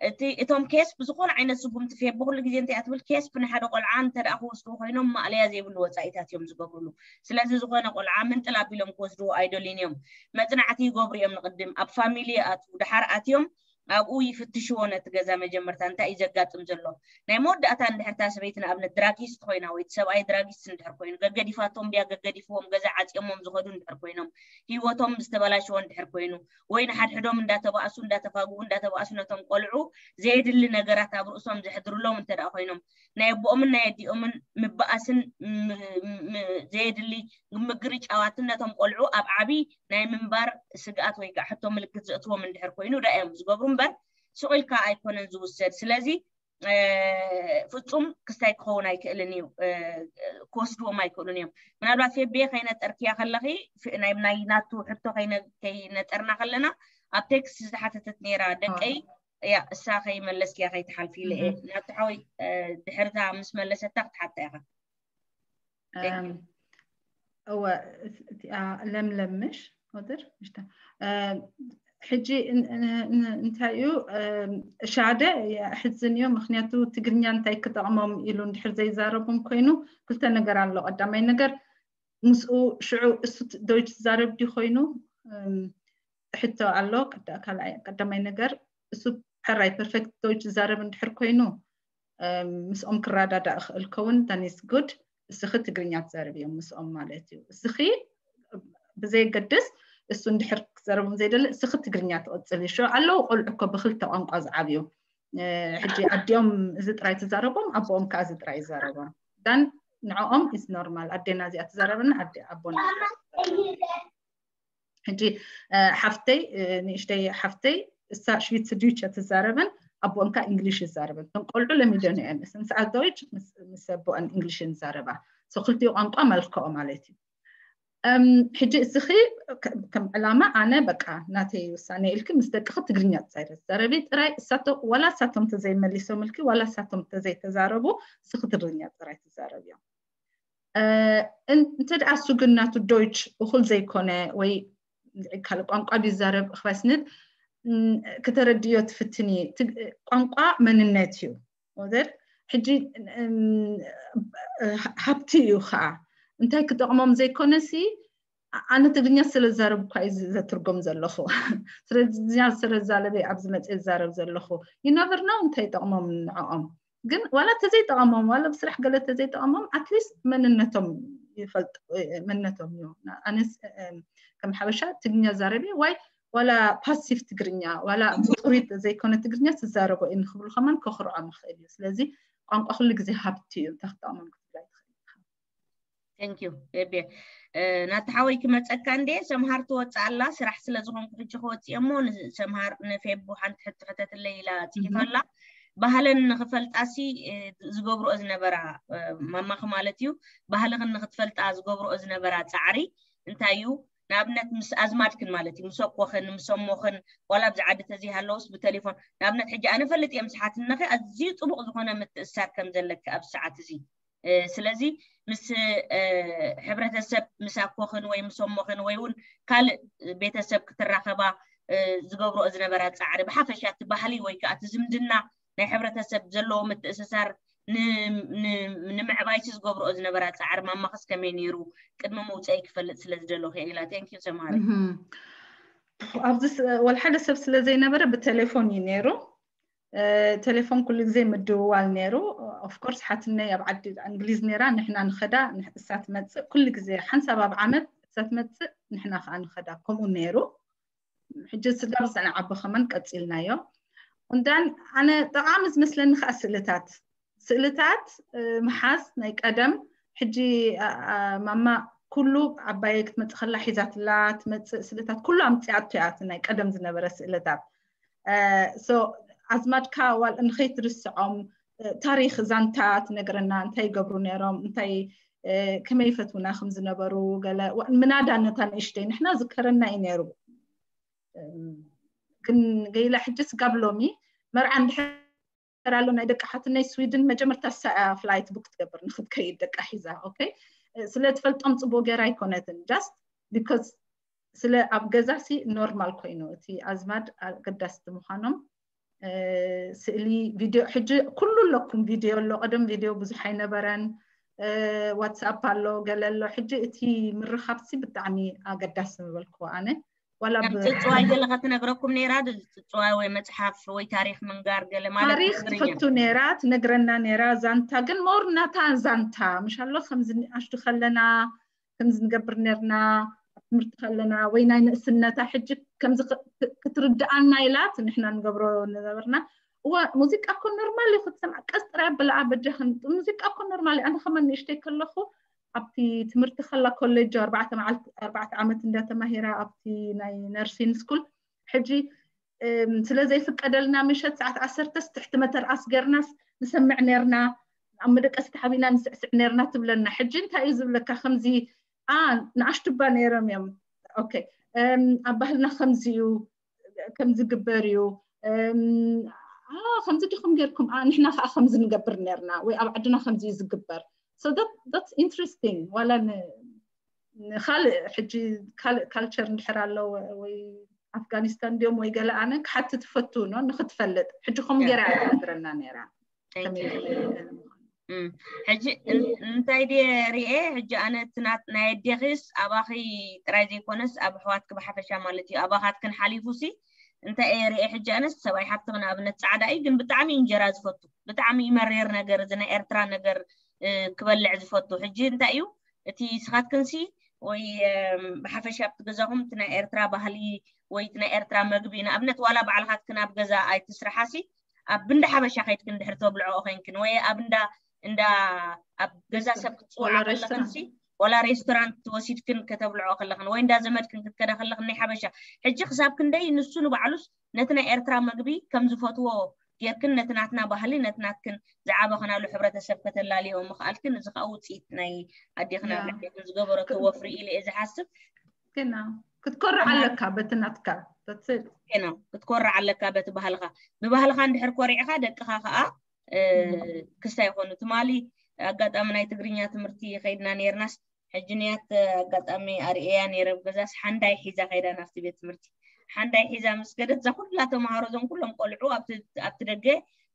እቲ እቶም ኬስ ብዝኾነ ዓይነት ስጉምቲ ፌቡ ኩሉ ግዜ እንታይ ትብል ኬስ ብንሓደ ቆልዓ እንተ ክወስድዎ ኮይኖም ማእለያ ዘይብሉ ወፃኢታት እዮም ዝገብርሉ ስለዚ ዝኾነ ቆልዓ ምንጥል ኣቢሎም ክወስድዎ ኣይደልዩን እዮም መፅናዕቲ ይገብሩ እዮም ንቅድም ኣብ ፋሚሊ ኣትዉ ድሓር ኣትዮም ኣብኡ ይፍትሽዎ ነቲ ገዛ መጀመርታ እንታይ እዩ ዘጋጥም ዘሎ። ናይ መወዳእታ እንድሕር እታ ሰበይቲ ንኣብነት ድራጊስት ኮይና ወይ እቲ ሰብኣይ ድራጊስት እንድሕር ኮይኑ፣ ገገዲፋቶም ድያ ገገዲፍዎም ገዛ ዓፅዮሞም ዝኸዱ እንድሕር ኮይኖም፣ ህይወቶም ዝተበላሸወ እንድሕር ኮይኑ፣ ወይ ንሓድሕዶም እንዳተባእሱ እንዳተፋግኡ እንዳተባእሱ ነቶም ቆልዑ ዘየድሊ ነገራት ኣብ ርእሶም ዘሕድርሎም እንተ ደኣ ኮይኖም፣ ናይ ኣቦኦምን ናይ ኣዲኦምን ምበኣስን ም- ም- ዘየድሊ ምግርጫዋትን ነቶም ቆልዑ ኣብ ዓቢ ናይ ምንባር ስግኣት ወይ ከዓ ሕቶ ምልክት ዘእትዎም እንድሕር ኮይኑ ዳ እዮም ዝገብሩ እምበር፣ ስቕ ኢልካ ኣይኮነን ዝውሰድ። ስለዚ ፍጹም ክስታይ ክኸውን ኣይክእልን እዩ። ክወስድዎም ኣይክእሉን እዮም። ምናልባት ፌቤ ከይነጠርክያ ከለኺ፣ ናይ ናቱ ሕቶ ከይነጠርና ከለና ኣብ ቴክስት ዝተሓተተት ነይራ ደቀይ። ያ እሳ ከይመለስክያ ከይትሓልፊ ኢለ እየ። ናቱ ሓወይ ድሕርታ ምስ መለሰታ ክትሓታ ኢኻ። እወ፣ እቲኣ ለምለም ምሽ ወድር ምሽታ። ሕጂ እንታይ እዩ፣ ሻደ የሕዝን እዩ። ምክንያቱ ትግርኛ እንታይ ክጠቕሞም ኢሉ እንድሕር ዘይዛረቦም ኮይኑ ክልተ ነገር ኣሎ። ቀዳማይ ነገር ምስኡ ሽዑ እሱ ዶይች ዝዛረብ ድዩ ኮይኑ ሕቶ ኣሎ። ቀዳማይ ነገር እሱ ሕራይ ፐርፌክት ዶይች ዝዛረብ እንድሕር ኮይኑ ምስኦም ክረዳዳእ ክእል ከውን፣ that is good። እስኺ ትግርኛ ትዛረብ እዮም ምስኦም ማለት እዩ። እስኺ ብዘየገድስ እሱ እንድሕር ክዘረቦም ዘይደሊ እስኺ ትግርኛ ትቐፅል እዩ። ኣለዉ ቆልዑ እኮ ብክልተ ቋንቋ ዝዓብዩ። ሕጂ ኣዲኦም እዚ ጥራይ ትዛረቦም፣ ኣቦኦም ከዓ እዚ ጥራይ ይዛረቦም። ዳን ንዕኦም is normal። ኣዴና እዚኣ ትዛረበና፣ ኣቦና ሕጂ ሓፍተይ፣ ንእሽተይ ሓፍተይ እሳ ሽዊትስ ዱይቸ ትዛረብን ኣቦኦም ከዓ እንግሊሽ ይዛረብን። እቶም ቆልዑ ለሚደን እየን። እሰን ሰዓት ዶይች ምስ ኣቦአን እንግሊሽ ይዛረባ። ክልቲኡ ቋንቋ መልክዖ ማለት እዩ። ሕጂ እስኺ ከም ዕላማ ኣነ በቃ ናተይ ውሳነ ኢልኪ ምስ ደቅኺ ትግርኛ ትዛረቢ ጥራይ፣ እሳቶ ዋላ እሳቶም ተዘይመሊሶም ኢልኪ ዋላ እሳቶም ተዘይተዛረቡ እስኺ ትግርኛ ጥራይ ትዛረብዮም። እንተ ደኣ እሱ ግን ናቱ ዶይች እኹል ዘይኮነ ወይ ካልእ ቋንቋ ድዩ ዝዛረብ ክባስንት ክተረድዮ ትፍትኒ። ቋንቋ መንነት እዩ። ወዘር ሕጂ ሃብቲ እዩ ከዓ እንታይ ክጠቕሞም ዘይኮነሲ ኣነ ትግርኛ ስለ ዝዛረብ እኳ እዩ ዘትርጎም ዘለኹ። ትግርኛ ስለ ዝዛለበ ኣብዚ መፅእ ዝዛረብ ዘለኹ። You never know እንታይ ይጠቕሞም ንዕኦም። ግን ዋላ ተዘይጠቐሞም ዋላ ብስራሕ ገለ ተዘይጠቐሞም ኣትሊስት መንነቶም ይፈልጡ። መንነቶም እዩ። ኣነስ ከም ሓበሻ ትግርኛ ዛረብ ዋይ ዋላ ፓሲቭ ትግርኛ ዋላ ብጥሪት ዘይኮነ ትግርኛ ትዛረቦ እዩ ንክብሉ ከማን ከኽርዖም ይኽእል እዩ። ስለዚ ቋንቋ ኩሉ ግዜ ሃብቲ እዩ። እንታይ ክጠቕሞም ክትብላ ይትኽእል ኢኻ። Thank you ቤቤ። ናቲ ሓወይ ክመፀካ እንዴ፣ ሰምሃር ትወፅእ ኣላ። ስራሕ ስለ ዝኾንኩ ሕጂ ክወፅእ እሞ ንሰምሃር ንፌቡ ሓንቲ ሕቶ ሕተትለይ ኢላ ፅሒፋ ኣላ። ባህለን ንክፈልጣሲ ዝገብርኦ ዝነበራ ማማኺ ማለት እዩ፣ ባህልኽን ንክትፈልጣ ዝገብርኦ ዝነበራ ፃዕሪ እንታይ እዩ? ንኣብነት ምስ ኣዝማድክን ማለት እዩ፣ ምስ ኣኮኽን ምስ ኣሞኽን ዋላ ኣብዚ ዓዲ ተዘይሃለውስ ብቴሌፎን። ንኣብነት ሕጂ ኣነ ፈልጥ እየ ምስ ሓትነኺ ኣዝዩ ፅቡቕ ዝኾነ ምትእስሳር ከም ዘለኪ ኣብዚ ሰዓት እዚ። ስለዚ ምስ ሕብረተሰብ ምስ ኣኮኽን ወይ ምስ ኣሞኽን ወይ እውን ካልእ ቤተሰብ ክትራኸባ ዝገብርኦ ዝነበራ ፃዕሪ፣ ብሓፈሻ እቲ ባህሊ ወይ ከዓ እቲ ዝምድና ናይ ሕብረተሰብ ዘለዎ ምትእስሳር ንምዕባይቲ ዝገብርኦ ዝነበራ ፃዕሪ ማማኽስ ከመይ ነይሩ? ቅድሚ ምውፀኢ ክፈልጥ ስለ ዝደለኹ ኢላ። Thank you ሰምሃር። ኣብዚ ወላ ሓደ ሰብ ስለ ዘይነበረ ብቴሌፎን እዩ ነይሩ። ቴሌፎን ኩሉ ግዜ ምድውዋል ነይሩ። Of course ሓትነይ ኣብ ዓዲ እንግሊዝ ነይራ፣ ንሕና ንኸዳ እሳ ትመፅእ፣ ኩሉ ግዜ ሓንሳብ ኣብ ዓመት እሳ ትመፅእ ንሕና ከዓ ንኸዳ። ከምኡ ነይሩ። ሕጂ ስጋብ ዝሰነ ዓቢ ከማን ቀፂልናዮ። እንዳን ኣነ ጠቓሚ ዝመስለኒ ከዓ ስእልታት ስእልታት ምሓዝ ናይ ቀደም። ሕጂ ማማ ኩሉ ዓባየ ክትመፅእ ከላ ሒዛትላ ትመፅእ ስእልታት ኩሉ ኣምፅኣቶ እያ፣ ናይ ቀደም ዝነበረ ስእልታት። ኣዝማድካ ዋል ንኸይትርስዖም ታሪክ ዛንታ ትነግረና፣ እንታይ ይገብሩ ነይሮም፣ እንታይ ከመይ ይፈትውና ከም ዝነበሩ ገለ ምናዳ ነታ ንእሽተይ ንሕና ዝከረና እዩ ነይሩ። ግን ገይላ ሕጂ ስጋብ ሎሚ መርዓ እንድሕር ኣሎ ናይ ደቂ ሓትነይ ስዊድን መጀመርታ ሳያ ፍላይት ቡክ ትገብር ንክትከይድ ደቃ ሒዛ። ኦኬ ስለ ትፈልጦም ፅቡቅ ገይራ ኣይኮነትን፣ just because ስለ ኣብ ገዛ ሲ ኖርማል ኮይኑ እቲ ኣዝማድ ኣገዳስቲ ምዃኖም። ስእሊ ቪድዮ ሕጂ ኩሉ ኣለኩም፣ ቪድዮ ኣሎ። ቀደም ቪድዮ ብዙሕ ኣይነበረን፣ ዋትስኣፕ ኣሎ ገለ ኣሎ። ሕጂ እቲ ምርኻብ ሲ ብጣዕሚ ኣገዳሲ ምበልክዎ ኣነ። ዋላ ከም ጽጽዋይ ገለ ከትነግረኩም ነይራ፣ ጽጽዋይ ወይ መጽሓፍ ወይ ታሪኽ ምንጋር ገለ ማለት ታሪኽ ትፈቱ ነይራ፣ ትነግረና ነይራ። ዛንታ ግን ሞር ናታ ዛንታ ምሻሎ ከምዚ ንኣሽቱ ከለና ከምዚ ንገብር ነርና፣ ኣብ ትምህርቲ ከለና ወይ ናይ ንእስነታ ሕጂ ከምዚ ክትርድኣና ኢላት ንሕና ንገብሮ ነበርና። እዋ ሙዚቃ እኮ ኖርማል እዩ ክትሰምዕ፣ ቀስ ጥራይ ብልዓ በጃኽን። ሙዚቃ እኮ ኖርማል እዩ። ኣነ ከመን ንእሽተይ ከለኹ ኣብቲ ትምህርቲ ከላ ኮሌጅ ኣርባዕተ መዓልቲ ኣርባዕተ ዓመት እንዳተማሂራ ኣብቲ ናይ ነርሲን ስኩል ሕጂ ስለ ዘይፍቀደልና ምሸት ሰዓት ዓሰርተስ ትሕቲ መተርኣስ ገርናስ ንሰምዕ ነርና፣ ኣብ መደቀሲ ተሓቢና ንስዕስዕ ነርና ትብለና። ሕጂ እንታይ እዩ ዝብለካ? ከምዚ ንኣሽቱባ ነይሮም እዮም። ኦኬ ኣብ ባህልና ከምዚ እዩ፣ ከምዚ ግበር እዩ፣ ከምዚ ዲኹም ጌርኩም፣ ንሕና ከዓ ከምዚ ንገብር ነርና ወይ ኣብ ዓድና ከምዚ እዩ ዝግበር። So that's interesting። ዋላ ካልእ ሕጂ ካልእ ካልቸር እንድሕር ኣለዎ ወይ ኣፍጋኒስታን እንዲኦም ወይ ገለ ኣነ ክሓትት ፈቱ ኖ ንክትፈልጥ ሕጂ ከም ገይራ እያ ትነግረና ነይራ። ሕጂ እንታይ ድየ ርኤ ሕጂ ኣነ ትናት ናይ ኣዴኺስ ኣባኺ ጥራይ ዘይኮነስ ኣብ ኣሕዋትኪ ብሓፈሻ ማለት እዩ ኣባኻትክን ሓሊፉ ሲ እንታይ እየ ርኤ ሕጂ ኣነስ ሰብኣይ ሓፍትኺ ንኣብነት ፃዕዳ እዩ ግን ብጣዕሚ እንጀራ ዝፈቱ ብጣዕሚ ይመሬር ነገር እዚ ናይ ኤርትራ ነገር ክበልዕ ዝፈቱ ሕጂ እንታይ እዩ እቲ ስኻትክንሲ ወይ ብሓፈሻ ኣብቲ ገዛኹም እቲ ናይ ኤርትራ ባህሊ ወይ እቲ ናይ ኤርትራ መግቢ ንኣብነት ዋላ ባዕልኻትክን ኣብ ገዛ ኣይትስርሓሲ ኣብ እንዳ ሓበሻ ከይድክን ድሕር ተብልዖ ኮይንክን ወይ ኣብ እንዳ እንዳ ኣብ ገዛ ሰብ ክትፅውዓ ከለኽንሲ ወላ ሬስቶራንት ወሲድክን ከተብልዖ ከለኽን ወይ እንዳ ዘመድክን ክትከዳ ከለኽን ናይ ሓበሻ ሕጂ ክሳብ ክንደይ ንሱ ንባዕሉስ ነቲ ናይ ኤርትራ መግቢ ከም ዝፈትዎ ጌርክን ነቲ ናትና ባህሊ ነቲ ናትክን ዝዓበኽናሉ ሕብረተሰብ ከተላልዮ ምኽኣልክን እዚ ከዓ ውፅኢት ናይ ኣዴኽና ኣዴኽን ዝገበረቶ ወፍሪ ኢለ እየ ዝሓስብ። ክትኮርዕ ኣለካ በቲ ናትካ ክትኮርዕ ኣለካ በቲ ባህልኻ ብባህልኻ እንድሕር ኮሪዕኻ ደቅኻ ከዓ ክስታይ ይኾኑ ትማሊ ኣጋጣሚ ናይ ትግርኛ ትምህርቲ ከይድና ነርናስ ሕጂ ንያት ኣጋጣሚ ኣርእያ ነይረ ኣብ ገዛስ ሓንዳይ ሒዛ ከይዳ ናብቲ ቤት ትምህርቲ ሓንዳይ ሒዛ ምስ ከደት እዛ ኩላ ተምሃሮ እዞም ኩሎም ቆልዑ ኣብቲ ደገ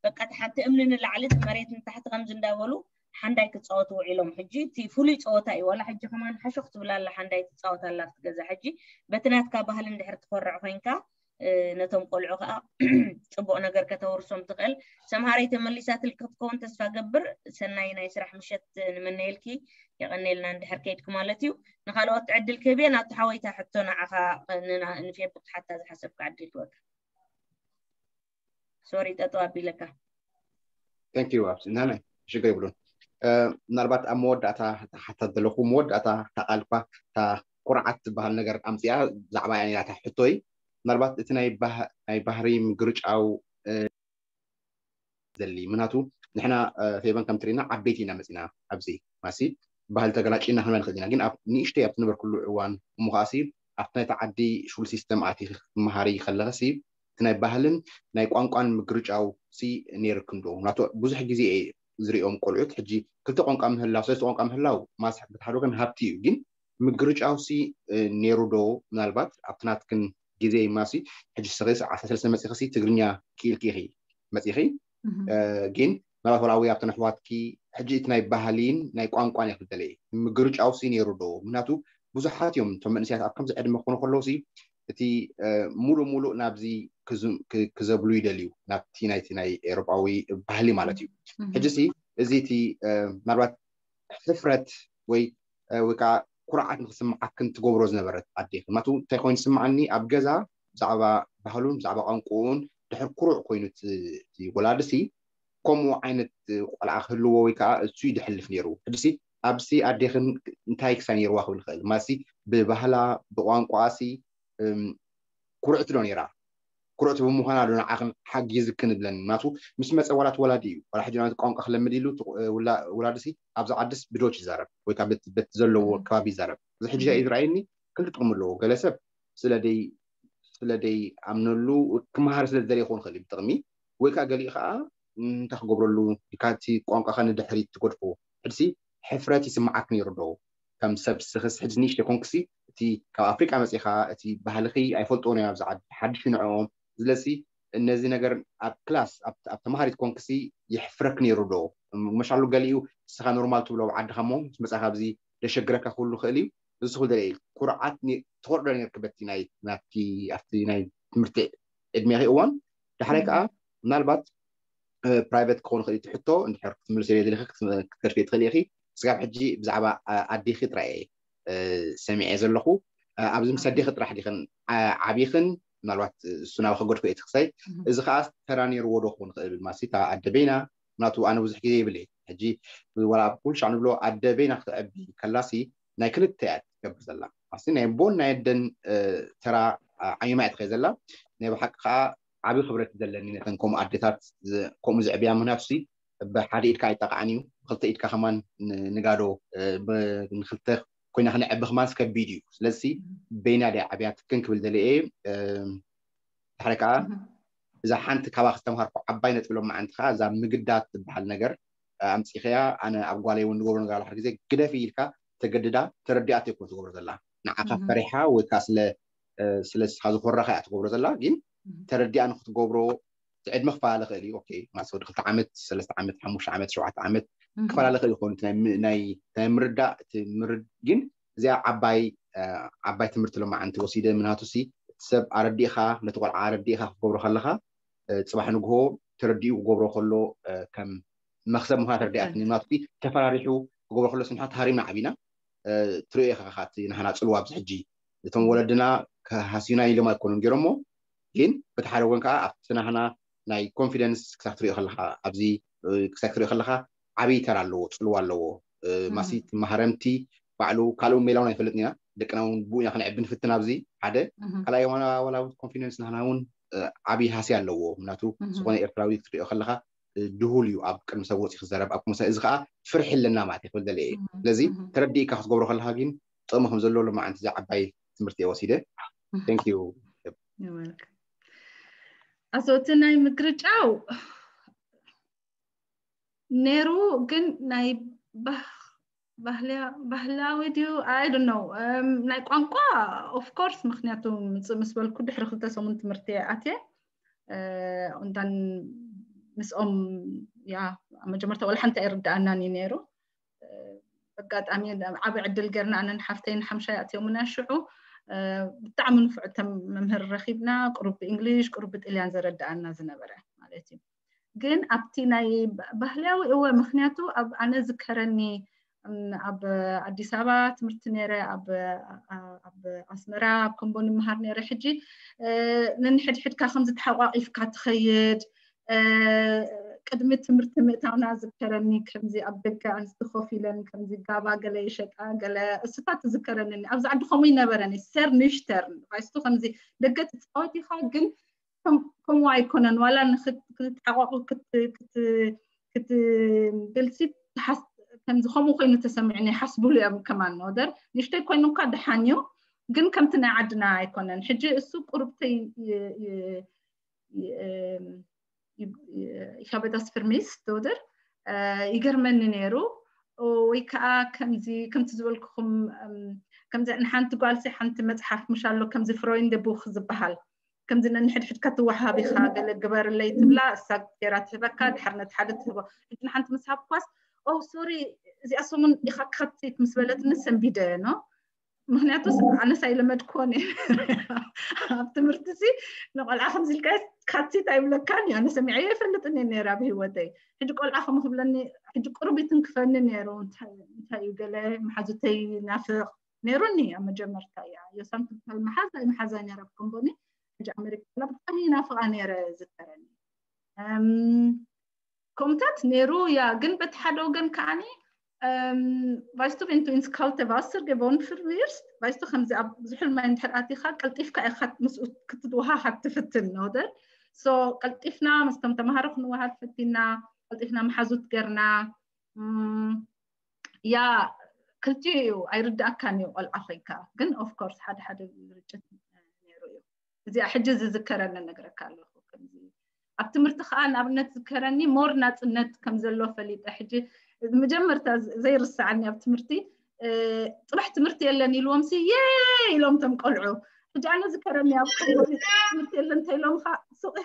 በቃ ትሓቲ እምኒ ንላዕሊ መሬት ንታሕቲ ከምዚ እንዳበሉ ሓንዳይ ክፃወቱ ውዒሎም ሕጂ እቲ ፍሉይ ፀወታ እዩ ዋላ ሕጂ ከማን ሓሾክ ትብላ ኣላ ሓንዳይ ትፃወት ኣላ ኣብቲ ገዛ ሕጂ በቲ ናትካ ባህሊ እንድሕር ትኮርዕ ኮይንካ ነቶም ቆልዑ ከዓ ፅቡቅ ነገር ከተወርሶም ትኽእል ሰምሃረይ ተመሊሳትልኪ ክትከውን ተስፋ ገብር ሰናይ ናይ ስራሕ ምሸት ንምነየልኪ የቀኔልና እንድሕር ከይድኪ ማለት እዩ ንካልኦት ዕድል ክህብየ ናብቲ ሓወይታ ሕቶ ንዓኻ ንፌቡክ ሓታ ዝሓሰብካ ዕድል ክወካ ሶሪ ጠጠው ኣቢለካ Thank you ኣብስ እናናይ ሽግር ይብሉን ምናልባት ኣብ መወዳእታ ሓታት ዘለኹ መወዳእታ ታቃልኳ እታ ኩርዓት ትበሃል ነገር ኣምፅኣ ብዛዕባ እያ ነይራ እታ ሕቶይ ምናልባት እቲ ናይ ባህሪ ምግርጫው ዘሊ ምክንያቱ ንሕና ፌበን ከም ትሪእና ዓበይቲ ኢና መፂና ኣብዚ ማሲ ባህል ተገላጭና ክንበል ንኽእል ኢና ግን ኣብ ንእሽተይ ኣብ ትነበርኩሉ እዋን እሞ ከዓሲ ኣብቲ ናይቲ ዓዲ ሹል ሲስተም ኣቲ ክትመሃሪ ከለኽሲ እቲ ናይ ባህልን ናይ ቋንቋን ምግርጫው ሲ ነይርክን ዶ ምክንያቱ ብዙሕ ግዜ ዝሪኦም ቆልዑት ሕጂ ክልተ ቋንቋ ምህላው ሰለስተ ቋንቋ ምህላው ማስ በቲ ሓደ ወገን ሃብቲ እዩ ግን ምግርጫው ሲ ነይሩ ዶ ምናልባት ኣብቲ ናትክን ግዜ ማሲ ሕጂ ስኺ ዓሰርተ ሰለስተ መፂኽሲ ትግርኛ ክኢልኪ ኢኺ መፂኺ ግን ምናልባት ወላ ኣብተን ኣሕዋትኪ ሕጂ እቲ ናይ ባህሊን ናይ ቋንቋን እየ ክደለየ ምግርጫው ሲ ነይሩ ዶ ምክንያቱ ብዙሓት እዮም እቶም መንእሰያት ኣብ ከምዚ ዕድመ ክኾኑ ከለዉ ሲ እቲ ሙሉእ ሙሉእ ናብዚ ክዘብሉ ይደልዩ ናብቲ ናይቲ ናይ ኤሮጳዊ ባህሊ ማለት እዩ ሕጂ ሲ እዚ እቲ ምናልባት ሕፍረት ወይ ወይ ከዓ ኩርዓት ንክስምዓክን ትገብሮ ዝነበረት ኣዴ ምክንያቱ እንታይ ኮይኑ ዝስምዓኒ ኣብ ገዛ ብዛዕባ ባህሉን ብዛዕባ ቋንቋኡን ድሕር ኩሩዕ ኮይኑ ወላድሲ ከምኡ ዓይነት ቆልዓ ክህልዎ ወይ ከዓ እሱ ይድሕልፍ ነይሩ ሕድሲ ኣብዚ ኣዴኽን እንታይ ክሳይ ነይርዋ ክብል ይኽእል ማለትሲ ብባህላ ብቋንቋሲ ኩርዕቲ ዶ ነይራ ኩርዕቲ ብምዃና ዶ ንዓኽን ሓጊዝክን ይብለኒ ምክንያቱ ምስ መፀ ዋላት ወላዲ እዩ ዋላ ሕጂ ናበቲ ቋንቋ ክለምድ ኢሉ ውላድሲ ኣብዚ ዓድስ ብዶች ይዛረብ ወይ ከዓ በቲ ዘለዎ ከባቢ ይዛረብ እዚ ሕጂ እዩ ዝረኣየኒ ክልተ ጥቕሚ ኣለዎ ገለ ሰብ ስለደይ ስለደይ ኣምነሉ ክመሃር ስለ ዝደለየ ክኸውን ይኽእል እዩ ብጥቕሚ ወይ ከዓ ገሊኡ ከዓ እንታይ ክገብረሉ ኢልካ እቲ ቋንቋኻ ንድሕሪት ትገድፎ ሕድሲ ሕፍረት ይስምዓክ ነይሩ ዶ ከም ሰብ ስኽስ ሕጂ ንእሽተ ኮንክሲ እቲ ካብ ኣፍሪቃ መፂኻ እቲ ባህልኺ ኣይፈልጥዎን እዮም ኣብዚ ዓዲ ሓድሽ ንዕኦም ስለዚ እነዚ ነገር ኣብ ክላስ ኣብ ተማሃሪት ኮንክሲ ይሕፍረክ ነይሩ ዶ መሻሉ ገሊኡ ንስኻ ኖርማል ትብሎ ኣብ ዓድኻ እሞ ምስ መፃኻ ኣብዚ ደሸግረካ ክህሉ ይኽእል እዩ እዚ ኩሉ ደለ ኩርዓት ትቆርዶ ነርክ በቲ ናይ ናቲ ኣብቲ ናይ ትምህርቲ ዕድሜኺ እዋን ዳሕራይ ከዓ ምናልባት ፕራይቬት ክኸውን ይኽእል እዩ እቲ ሕቶ እንድሕር ክትምልስ የለ ዘለኺ ክትከድፊ ትኽእል ኢኺ። ስጋብ ሕጂ ብዛዕባ ኣዴኺ ጥራይ ሰሚዐ ዘለኹ። ኣብዚ ምስ ኣዴኺ ጥራሕ ዲኽን ዓቢኽን ምናልባት እሱ ናብ ክገድፎ እቲ ክሳይ እዚ ከዓ ተራ ነይርዎ ዶ ክኸውን ይኽእል ብል ማሲ እታ ኣደ በይና ምናቱ ኣነ ብዙሕ ግዜ ይብል ሕጂ ወላ ኩሉ ሻዕ ንብሎ ኣደ በይና ክትዕቢ ከላሲ ናይ ክልተ እያ ትገብር ዘላ ማሲ ናይ ቦን ናይ ኣደን ተራ ዓሚማ እያ ትኸይ ዘላ ናይ ብሓቂ ከዓ ዓብዪ ክብረት ዘለኒ ነተን ከምኡ ኣዴታት ከምኡ ዝዕብያ ምክንያቱ ብሓደ ኢድካ ኣይጠቃዕን እዩ ብክልተ ኢድካ ከማን ንጋዶ ንክልተ ኮይና ክነዕቢ ከማን ከቢድ እዩ ስለዚ በይና ደ ዓብያ ትክን ክብል ደለ ድሕሪ ከዓ እዛ ሓንቲ ካባ ክስተምሃርኩ ዓባይ ነጥቢ ሎም መዓንቲ ከዓ እዛ ምግዳት ትበሃል ነገር ኣምፂኸያ ኣነ ኣብ ጓለይ እውን ዝገብሮ ነገር ሓደ ግዜ ግደፊ ኢልካ ተገድዳ ተረዲኣት ይኮን ትገብሮ ዘላ ንዓኻ ፈሪሓ ወይ ከዓ ስለ ስለ ስኻ ዝኾረኻ እያ ትገብሮ ዘላ ግን ተረዲኣ ንክትገብሮ እቲ ዕድመ ክፈላለ ክእል እዩ ኦኬ ማለት ወዲ ክልተ ዓመት ሰለስተ ዓመት ሓሙሽተ ዓመት ሸውዓተ ዓመት ክፈላለ ክእል ይኸውን ናይ ምርዳእ እቲ ምርድ ግን እዚኣ ዓባይ ዓባይ ትምህርቲ ሎማዓንቲ ወሲደ ምናቱ ሲ እቲ ሰብ ኣረዲእኻ ነቲ ቆልዓ ኣረዲእኻ ክገብሮ ከለኻ ፅባሕ ንግሆ ተረዲኡ ክገብሮ ከሎ ከም መክሰብ ምኳና ተረዲኣትኒ ምናቱ ተፈራሪሑ ክገብሮ ከሎ ስንሓ ተሃሪምና ዓቢና ትሪኦ ኢኻ እቲ ናህና ፅልዋ ኣብዚ ሕጂ እቶም ወለድና ከሃስዩና ኢሎም ኣይኮኑን ገይሮሞ ግን በቲ ሓደ ወገን ከዓ ኣብቲ ናህና ናይ ኮንፊደንስ ክሳብ ትሪኦ ከለካ ኣብዚ ክሳብ ትሪኦ ከለካ ዓብዪ ተራ ኣለዎ ፅልዋ ኣለዎ ማሲ መሃረምቲ ባዕሉ ካልኡ ሜላውን ኣይፈልጥን ኢና ደቅና እውን ብኡ ኢና ክንዕቢ ንፍትን ኣብዚ ሓደ ካልኣይ ዋላ ኮንፊደንስ ናህና እውን ዓብዪ ሃሲ ኣለዎ ምክንያቱ ዝኾነ ኤርትራዊ ክትሪኦ ከለካ ድሁል እዩ ኣብ ቅድሚ ሰብ ወፂ ክዘረብ ኣብ ቅድሚ እዚ ከዓ ፍርሒ ኣለና ማለት ይክብል ደለ እየ ስለዚ ተረዲእካ ክትገብሮ ከለካ ግን ጥቕሚ ከም ዘሎ ሎማዓንቲ እዚ ዓባይ ትምህርቲ እየ ወሲደ thank you ኣዞ እቲ ናይ ምግርጫው ነይሩ ግን ናይ ባህላዊ ድዩ I don't know ናይ ቋንቋ of course ምክንያቱ ምፅእ ምስ በልኩ ድሕሪ ክልተ ሰሙን ትምህርቲ ኣትየ እንታን ምስኦም ያ መጀመርታ ወላ ሓንቲ ኣይርድኣናን እዩ ነይሩ ኣጋጣሚ ዓብ ዕድል ገርና ኣነን ሓፍተይን ሓምሻይ ኣትዮምና ሽዑ ብጣዕሚ ንፍዑ መምህር ረኪብና ቁሩብ ብእንግሊሽ ቁሩብ ብጥልያን ዘረድኣና ዝነበረ ማለት እዩ ግን ኣብቲ ናይ ባህላዊ እወ ምክንያቱ ኣብ ኣነ ዝከረኒ ኣብ ኣዲስ ኣበባ ትምህርቲ ነረ ኣብ ኣስመራ ኣብ ከምቦ ንምሃር ነረ ሕጂ ነንሕድሕድካ ከምዚ ተሓቋቂፍካ ትኸይድ ቅድሚ ትምህርቲ ምእታውና ዝከረኒ ከምዚ ኣብ ደገ ኣንስቲ ኮፍ ኢለን ከምዚ ጋባ ገለ ይሸጣ ገለ እስታት ዝከረኒ ኣብዚ ዓዲ ከምኡ ይነበረኒ ሰር ንሽተርን ቫይስቱ ከምዚ ደገ ትፃወት ኢኻ ግን ከምኡ ኣይኮነን ዋላ ንክትሓቋቁ ክትገልፂ ከምዚ ከምኡ ኮይኑ ተሰሚዑኒ ሓስብሉ እዮም ከማን ወደር ንሽተይ ኮይኑ እኳ ድሓን እዩ ግን ከምቲ ናይ ዓድና ኣይኮነን ሕጂ እሱ ቁርብተይ ኢሳቤት ኣስፍርሚስ ተወደር ይገርመኒ ነይሩ ወይ ከዓ ከምዚ ከምቲ ዝበልኩኹም ከምዚ ንሓንቲ ጓልሲ ሓንቲ መፅሓፍ ምሽ ኣሎ ከምዚ ፍሮይንደ ቡክ ዝበሃል ከምዚ ነንሕድሕድካ ትወሃብ ኢኻ ገለ ግበርለይ ትብላ እሳ ገይራ ትህበካ ድሓር ነቲ ሓደ ትህቦ ሕጂ ንሓንቲ ምስ ሃብኳስ ኦ ሶሪ እዚኣ ሰሙን ኢኻ ካትት ምስ በለትኒ ሰንቢደ ኖ ምክንያቱ ኣነስ ኣይለመድክዎን ኣብ ትምህርቲ ሲ ንቆልዓ ከምዚ ኢልካ ካትት ኣይብለካን እዩ ኣነ ሰሚዐዮ ኣይፈልጥን እየ ነይረ ኣብ ህይወተይ ሕጂ ቆልዓ ከም ክብለኒ ሕጂ ቁሩብ ይትንክፈኒ ነይሩ እንታይ እዩ ገለ መሓዙተይ ናፍቕ ነይሩኒ ኣብ መጀመርታ እያ ዮሳን ትበሃል መሓዛ መሓዛ ነይረ ኣብ ኮምቦኒ ሕጂ ኣሜሪካ ብጣዕሚ ናፍቓ ነይረ ዝከረኒ ከምታት ነይሩ ያ ግን በቲ ሓደ ወገን ከዓኒ weißt du, wenn du ins kalte Wasser geworfen wirst, weißt du, ከምዚ ኣብ ዝሑል ማይ እንድሕር ኣቲኻ ቀልጢፍካ ኢኻ ምስኡ ክትወሃሃድ ትፍትን ኖደር so ቀልጢፍና ምስቶም ተምሃሮ ክንወሃድ ፈቲና ቀልጢፍና መሓዙት ገርና ያ ክልቲኡ እዩ ኣይርዳእካን እዩ ቆልዓ ኮይንካ ግን of course ሓደ ሓደ ግርጭት ነይሩ እዩ እዚኣ ሕጂ ዝዝከረኒ ነግረካ ኣለኹ ከምዚ ኣብ ትምህርቲ ከዓ ንኣብነት ዝከረኒ more ናፅነት ከም ዘሎ ፈሊጠ ሕጂ መጀመርታ ዘይርስዓኒ ኣብ ትምህርቲ ፅባሕ ትምህርቲ የለን ኢልዎም ሲ የ ኢሎም ቶም ቆልዑ ሕጂ ኣነ ዝከረኒ ኣብ ትምህርቲ የለን እንተኢሎም ከዓ ሱቅ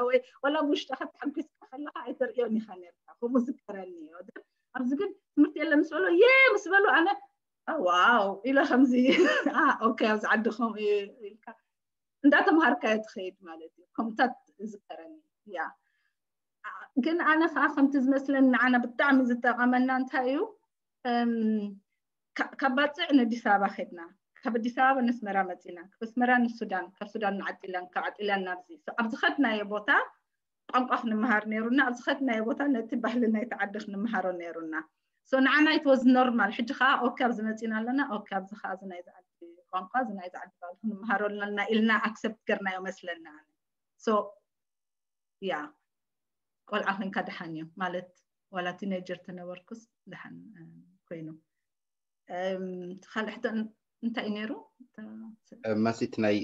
ወይ ወላ ብውሽጢ ከተሓጒስካ ከለካ ኣይተርእዮን ኢካ ነርካ ከምኡ ዝከረኒ እዩ ኣብዚ ግን ትምህርቲ የለን ምስ በሎ የ ምስ በሉ ኣነ ዋው ኢለ ከምዚ ኦኬ ኣብዚ ዓዲ ከምኡ ኢልካ እንዳተምሃርካዮ ትኸይድ ማለት እዩ። ከምታት ዝከረኒ ያ ግን ኣነ ከዓ ከምቲ ዝመስለኒ ንዓና ብጣዕሚ ዝጠቐመና እንታይ እዩ ካብ ባፅዕ ንኣዲስ ኣበባ ከድና ካብ ኣዲስ ኣበባ ንስመራ መፂና ካብ ኣስመራ ንሱዳን ካብ ሱዳን ንዓጢላን ካብ ዓጢላን ናብዚ ኣብ ዝኸድናዮ ቦታ ቋንቋ ክንምሃር ነይሩና ኣብ ዝኸድናዮ ቦታ ነቲ ባህሊ ናይቲ ዓዲ ክንምሃሮ ነይሩና ንዓና it was normal ሕጂ ከዓ ኦኬ ኣብዚ መፂና ኣለና ኦኬ ኣብዚ ከዓ እዚ ናይዚ ዓዲ ቋንቋ እዚ ናይዚ ዓዲ ባህሊ ክንምሃሮ ኣለና ኢልና accept ገርናዮ መስለና so yeah ቆልዓ ኮይንካ ደሓን እዩ ማለት ዋላ teenager ተነበርኩስ ደሓን ኮይኑ ካልእ ሕቶ እንታይ እዩ ነይሩ ማሲት ናይ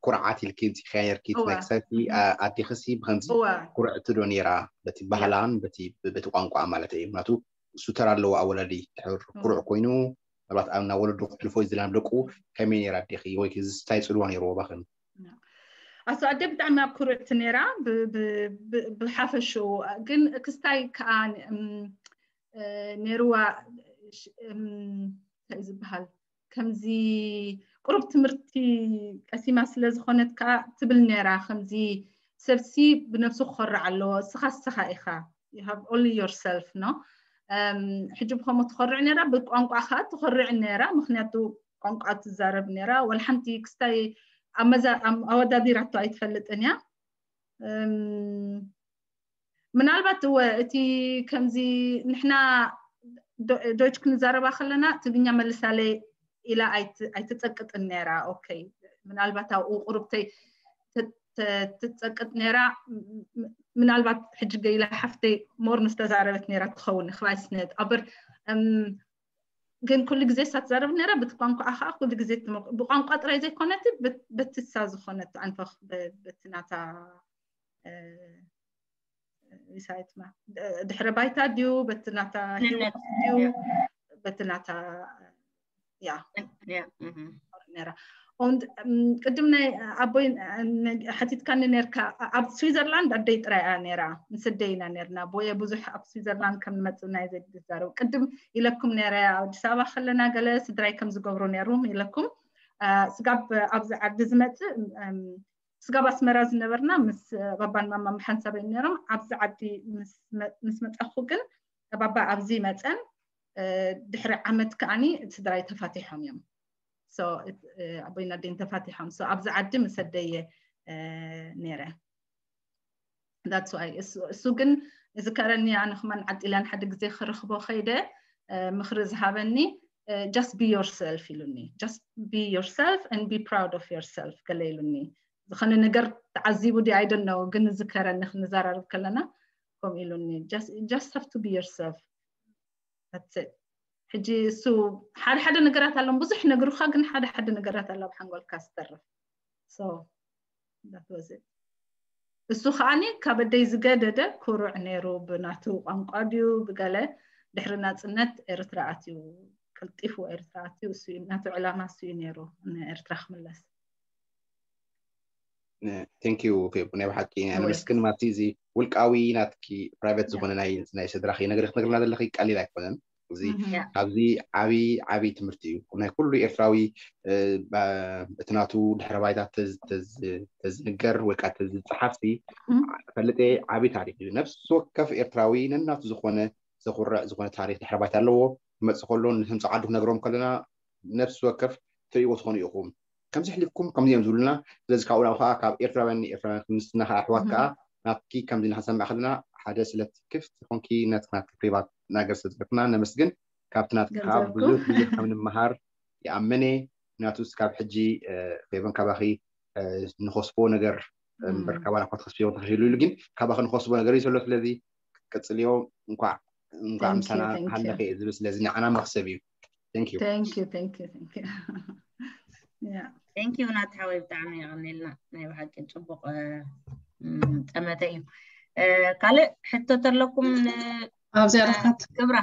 ኩርዓት ኢልኪ ፂኻያ ነርኪ ናይ ክሳይቲ ኣዴኽሲ ብከምዚ ኩርዕቲ ዶ ነይራ በቲ ባህላን በቲ ቋንቋ ማለት እዩ ምክንያቱ እሱ ተራ ኣለዎ ኣወላዲ ድሕር ኩሩዕ ኮይኑ ምናልባት ኣብ ናብ ወለዶ ክሕልፎ ዝደሊ ደቁ ከመይ ነይራ ኣዴኺ ወይ እንታይ ፅልዋ ነይርዎ ባኽን ኣቶ ኣደ ብጣዕሚ ኣብ ኩርዕቲ ነይራ ብሓፈሽኡ ግን ክስታይ ከዓ ነይርዋ እንታይ ዝበሃል ከምዚ ቁሩብ ትምህርቲ ቀሲማ ስለ ዝኾነት ከዓ ትብል ነይራ ከምዚ ሰብሲ ብነብሱ ክኾርዕ ኣለዎ እስኻ እስኻ ኢኻ you have only yourself no ሕጂ ብከምኡ ትኾርዕ ነይራ ብቋንቋ ከዓ ትኾርዕ ነይራ ምክንያቱ ቋንቋ ትዛረብ ነይራ ወላ ሓንቲ ክስታይ ኣወዳዲራቶ ኣይትፈልጥን እያ ምናልባት እወ እቲ ከምዚ ንሕና ዶች ክንዛረባ ከለና ትግኛ መልሳለይ ኢላ ኣይትፀቅጥን ነይራ okay ምናልባት ኣብኡ ቁሩብተይ ትፀቅጥ ነይራ ምናልባት ሕጂ ገይላ ሓፍተይ more ምስተዛረበት ነይራ ትኸውን ክባይ ስነት aber ግን ኩሉ ግዜ እሳ ትዛረብ ነይራ በቲ ቋንቋ ከዓ ኩሉ ግዜ ብቋንቋ ጥራይ ዘይኮነት በትሳ ዝኾነት ኣንፈኽ በቲ ናታ ይሳይትማ ድሕረ ባይታ ድዩ በቲ ናታ ሂወት ድዩ በቲ ናታ ያ ነራ und ቅድም ናይ ኣቦይ ሓቲትካኒ ነርካ ኣብ ስዊዘርላንድ ኣደይ ጥራይ እያ ነራ ምስ ኣደይ ኢና ነርና ኣቦየ ብዙሕ ኣብ ስዊዘርላንድ ከም ንመፅእ ናይ ዘድዛረቡ ቅድም ኢለኩም ነረ ኣብ ኣዲስ ኣበባ ከለና ገለ ስድራይ ከም ዝገብሩ ነይሩ ኢለኩም ስጋብ ኣብዚ ዓዲ ዝመፅእ ስጋብ ኣስመራ ዝነበርና ምስ ባባን ማማን ሓንሳብ እዮም ነይሮም ኣብዚ ዓዲ ምስ መፃኹ ግን ባባ ኣብዚ መፀን ድሕሪ ዓመት ከዓኒ ስድራይ ተፋቲሖም እዮም ኣቦይና ደን ተፋቲሖም ኣብዚ ዓዲ ምስ ኣደየ ነይረ that's why እሱ ግን ዝከረኒ ኣነ ከማን ዓጢላን ሓደ ግዜ ክረኽቦ ከይደ ምኽሪ ዝሃበኒ just be yourself ኢሉኒ just be yourself and be proud of yourself ገለ ኢሉኒ ዝኾነ ነገር ተዓዚቡ ዲ ኣይደነው ግን ዝከረኒ ክንዘራርብ ከለና ከምኡ ኢሉኒ just have to be yourself ሕጂ እሱ ሓደ ሓደ ነገራት ኣሎም ብዙሕ ነግሩካ ግን ሓደ ሓደ ነገራት ኣሎ ኣብ ሓንጎልካ ዝተርፍ እሱ ከዓኒ ካብ ኣደይ ዝገደደ ኩሩዕ ነይሩ ብናቱ ቋንቋ ድዩ ብገለ ድሕሪ ናፅነት ኤርትራ ኣትዩ ቀልጢፉ ኤርትራ ኣትዩ እሱ ናቱ ዕላማ እሱ እዩ ነይሩ ንኤርትራ ክምለስ thank you ፌቡ ናይ ብሓቂ ነመስግን ማቲ እዚ ውልቃዊ ናትኪ private ዝኾነ ናይ ስድራኺ ነገር ክትነግርና ዘለኺ ቀሊል ኣይኮነን እዚ ካብዚ ዓብይ ዓብይ ትምህርቲ እዩ ናይ ኩሉ ኤርትራዊ እቲ ናቱ ድሕረ ባይታ ተዝንገር ወይ ከዓ ተዝፀሓፍሲ ፈልጠ ዓብይ ታሪክ እዩ ነብሲ ወከፍ ኤርትራዊ ነናቱ ዝኾነ ዘኩርዕ ዝኾነ ታሪክ ድሕረ ባይታ ኣለዎ ክመፅእ ከሎ ንህምፂ ዓዱ ክነግሮም ከለና ነብሲ ወከፍ ትርእይዎ ትኾኑ ኢኹም ከምዚ ሕሊፍኩም ከምዚ እዮም ዝብሉና ስለዚ ካብኡ ናብ ከዓ ካብ ኤርትራውያን ንኤርትራውያን ክምስትና ከዓ ኣሕዋት ከዓ ናትኪ ከምዚ ንክንሰምዕ ከለና ሓደ ስለቲ ክፍቲ ኮንኪ ነቲ ናትኪ ፕሪቫት ነገር ስለዝፈትና ነመስግን ካብቲ ናትኪ ከዓ ብዙሕ ብዙሕ ከም ንምሃር ይኣምነ ምክንያቱ ካብ ሕጂ ፌቨን ካባኺ ንኸስቦ ነገር እምበር ካባና እኳ ትኸስብዮ ተኽኢሉ ኢሉ ግን ካባኺ ንኸስቦ ነገር እዩ ዘሎ ስለዚ ክትቅፅልዮ እንኳዕ እንኳዕ ምሳና ሃለኸ ዝብል ስለዚ ንዓና መኽሰብ እዩ thank you thank you thank you thank you ናት ሓወይ ብጣዕሚ የቐኒልና ናይ ብሓቂ ፅቡቕ ጠመተ እዩ ካልእ ሕቶ ተለኩም ኣብዚኣ ረካት ክብራ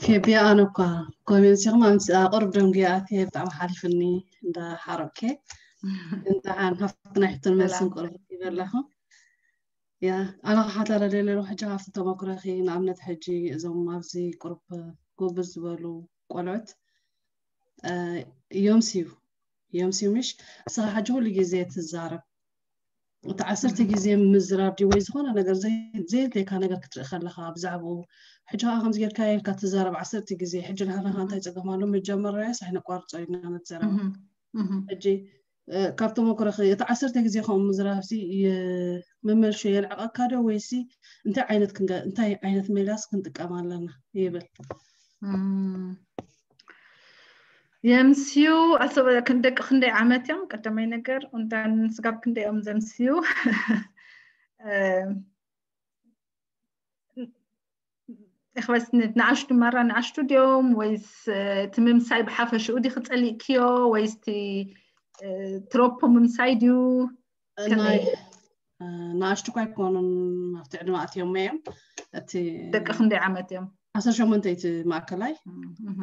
ፌቢ ኣነ እኳ ኮሜንት ሲኹም ኣምፅኣ ቅርብ ደንጉያ ኣትየ ብጣዕሚ ሓሊፍኒ እንዳ ሓረብኬ እንተሓን ሃፍትና ሕቶን መልስን ቅርብ ይበላኹ ያ ኣነ ክሓተረ ደለሉ ሕጂ ካብቲ ተመክሮኺ ንኣብነት ሕጂ እዞም ኣብዚ ቅሩፕ ጎብዝ ዝበሉ ቆልዑት። ዮምስዩ ዮምስዩ ምሽ እስኻ ሕጂ ኩሉ ግዜ ትዛረብ፣ እቲ ዓሰርተ ግዜ ምዝራብ ድዩ ወይ ዝኾነ ነገር ዘይ- ዘየድልየካ ነገር ክትርኢ ከለኻ ብዛዕባኡ፣ ሕጂ ከዓ ከምዚ ጌርካ ኢልካ ትዛረብ ዓሰርተ ግዜ። ሕጂ ንሕና እንታይ ጸገም ኣሎ? መጀመርያ ሳይ ነቋርጾ ኢልና ነትዘረባ። ሕጂ ካብ ተመክሮኺ እቲ ዓሰርተ ግዜ ከምኡ ምዝራብሲ መመልሾ የንዕቐካ ዶ ወይሲ እንታይ ዓይነት ክንገ እንታይ ዓይነት ሜላስ ክንጥቀም ኣለና ይብል? የምስዩ ኣሰበ ደቂ ክንደይ ዓመት እዮም? ቀዳማይ ነገር እንታን ስጋብ ክንደይ እዮም ዘምስዩ? ክበስ ንኣሽቱ ማራ ንኣሽቱ ድዮም ወይስ እቲ ምምሳይ ብሓፈሽኡ ዲ ክጸሊእክዮ ወይስ እቲ ትሮፖ ምምሳይ ድዩ? ናይ ንኣሽቱ እኳ ኣይኮኑን ኣብቲ ዕድመ ኣትዮም እዮም። እቲ ደቂ ክንደይ ዓመት እዮም? ዓሰርተ ሸሞንተ እቲ ማእከላይ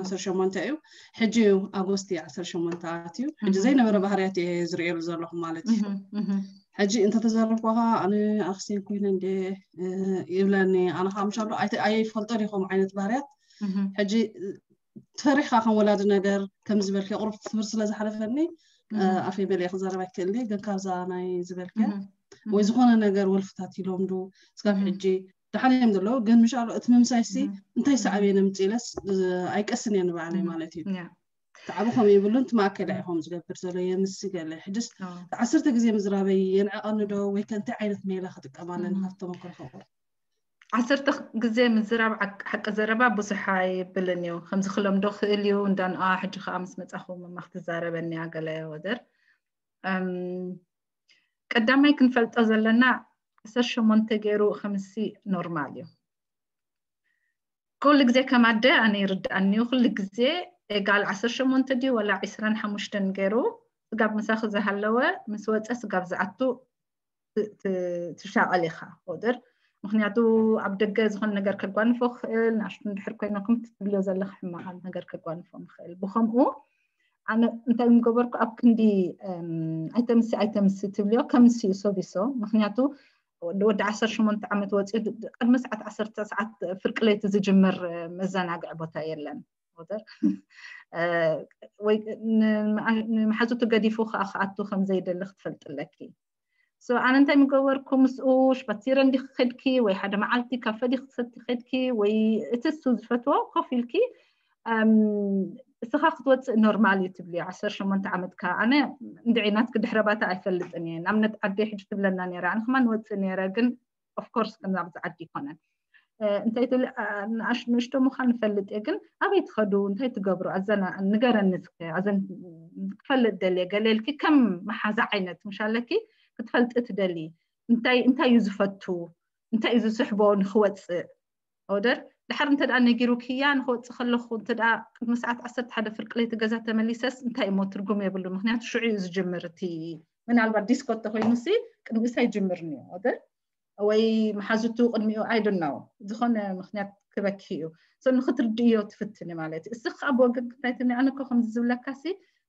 ዓሰርተ ሸሞንተ እዩ። ሕጂ እዩ ኣጎስቲ ዓሰርተ ሸሞንተ ኣትዩ። ሕጂ ዘይነበረ ባህርያት እየ ዝርእየሉ ዘለኹ ማለት እዩ። ሕጂ እንተተዘረብኳ ከዓ ኣነ ኣክሴን ኮይነ እንደ ይብለኒ። ኣነ ከዓ ምሻሉ ኣይፈልጦን ይኸም ዓይነት ባህርያት። ሕጂ ፈሪሕካ ከም ወላዲ ነገር ከም ዝበልኪ ቁሩብ ትምህርቲ ስለ ዝሓለፈኒ ኣፈይ መሊአ ክዛረብ ኣይክእልኒ። ግን ካብዛ ናይ ዝበልኪ ወይ ዝኾነ ነገር ወልፍታት ኢሎም ዱ ስጋብ ሕጂ ደሓን እዮም ዘለዉ። ግን ምሻሉ እቲ ምምሳይ ሲ እንታይ ሰዓብ እየ ነምፅእ ኢለስ ኣይቀስን እየ ንባዕለይ ማለት እዩ። ተዓቢ ከም ይብሉን ትማእከል ኢኹም ዝገብር ዘሎ የምስገለ ሕድስ ዓሰርተ ግዜ ምዝራበይ የንዕቐኒ ዶ ወይ ከ እንታይ ዓይነት ሜላ ክጥቀም ኣለኒ? ካብ ተመክሮ ከቑር ዓሰርተ ግዜ ምዝራብ ሓቂ ዘረባ ብዙሕ ኣይብልን እዩ። ከምዚ ክለምዶ ክእል እዩ። እንዳንኣ ሕጂ ከዓ ምስ መፃኹ መማ ክትዛረበኒ ኣገለ ወደር ቀዳማይ ክንፈልጦ ዘለና ዓሰርተ ሸሞንተ ገይሩ ከምሲ ኖርማል እዩ። ኩሉ ግዜ ከም ኣደ ኣነ ይርድኣኒ እዩ። ኩሉ ግዜ ኤጋል ዓሰርተ ሸሞንተ ድዩ ወላ ዕስራን ሓሙሽተን ገይሩ ስጋብ ምሳኺ ዝሃለወ ምስ ወፀ ስጋብ ዝኣቱ ትሻቐል ኢኻ ወደር። ምክንያቱ ኣብ ደገ ዝኾነ ነገር ከጓንፎ ክእል ንኣሽቱ እንድሕር ኮይኖም ትብልዮ ዘለኻ ሕማቕ ነገር ከጓንፎም ይኽእል። ብኸምኡ ኣነ እንታይ ምገበርኩ ኣብ ክንዲ ኣይተምሲ ኣይተምሲ ትብልዮ ከምሲ እዩ ሶቢሶ። ምክንያቱ ወዲ ዓሰርተ ሸሞንተ ዓመት ወፂኡ ቅድሚ ሰዓት ዓሰርተ ሰዓት ፍርቂ ለይቲ ዝጅምር መዘናግዒ ቦታ የለን። ወይ ንመሓዙቱ ገዲፉ ከዓ ክኣቱ ከም ዘይደሊ ክትፈልጥ ኣለኪ። ኣነ እንታይ ምገበርኩ ምስኡ ሽበቲረ እንዲ ክኸድኪ ወይ ሓደ መዓልቲ ካፈ ዲ ክትሰቲ ከድኪ ወይ እቲ እሱ ዝፈትዎ ኮፍ ኢልኪ እስኻ ክትወፅእ ኖርማል እዩ ትብልዮ። ዓሰርተ ሸሞንተ ዓመትካ ኣነ እንድዒ ናትኪ ድሕረ ባታ ኣይፈልጥን እየ። ንኣብነት ዓደይ ሕጂ ትብለና ነይራ ኣነ ከማን ወፅእ ነይረ ግን ኦፍኮርስ ከም ኣብዚ ዓዲ ይኮነን እንታይ ትብል ንእሽቶ ምዃን ንፈልጥ እየ ግን ኣበይ ትኸዱ እንታይ ትገብሩ ኣዘና ንገረኒ እስከ ኣዘን ክፈልጥ ደልየ ገለ ኢልኪ ከም መሓዛ ዓይነት ምሻለኪ ክትፈልጢ ትደሊ እንታይ እንታይ እዩ ዝፈቱ እንታይ እዩ ዝስሕቦ ንክወፅእ ኦደር ድሓር እንተ ደኣ ነጊሩ ክያ ንክወፅእ ከለኹ እንተ ደኣ ቅድሚ ሰዓት ዓሰርተ ሓደ ፍርቂ ለይቲ ገዛ ተመሊሰስ እንታይ እሞ ትርጉም የብሉ ምክንያቱ ሽዑ እዩ ዝጅምር እቲ ምናልባት ዲስኮ ተኮይኑ ሲ ቅድሚ እሳ ይጅምር እዩ ኦደር ወይ መሓዝቱ ቅድሚኡ ኣይድናው ዝኾነ ምክንያት ክበኪ እዩ ንክትርድእዮ ትፍትኒ ማለት እዩ እስኻ ብወገን ክታይትኒ ኣነ እኮ ከምዚ ዝብለካ ሲ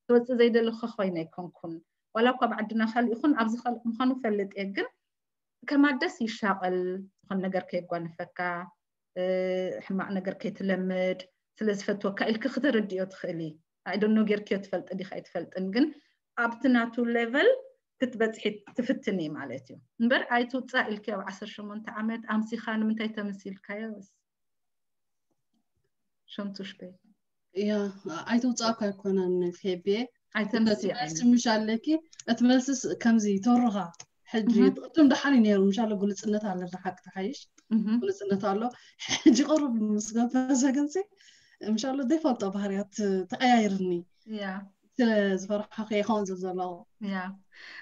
ትወፅእ ዘይደለካ ኮይነ ኣይኮንኩን ዋላ እኳ ብዓድና ካልእ ይኹን ኣብዚ ካልእ ምዃኑ ፈልጥ እየ ግን ከማደስ ይሻቐል ዝኾነ ነገር ከየጓንፈካ ሕማቕ ነገር ከይትለምድ ስለ ዝፈትወካ ኢልኪ ክተረድእዮ ትኽእሊ ኣይደኖ ጌርክዮ ትፈልጢ ዲኻ ኣይትፈልጥን ግን ኣብቲ ናቱ ሌቨል ክትበፅሒ ትፍትኒ ማለት እዩ እምበር ኣይትውፃእ ኢልኪ ኣብ ዓሰርተ ሸሞንተ ዓመት ኣምሲኻ ንምንታይ ተምሲልካዮ ሸንቱ ሽበይ ያ ኣይትውፃእ እኳ ኣይኮነን ፌቤ ኣይተምሲ መልሲ ምሽ ኣለኪ እቲ መልስስ ከምዚ ተሩኻ ሕጂ ቅድም ደሓን እዩ ነይሩ ምሻለ ግልፅነት ኣለና ሓቂ ተሓይሽ ግልፅነት ኣሎ ሕጂ ቅሩብ ምስ ገበዘ ግንፂ ምሻለ ዘይፈልጦ ባህርያት ተቀያይርኒ ያ ስለ ዝፈርሓ ከይኸውን ዝብ ዘለዎ ያ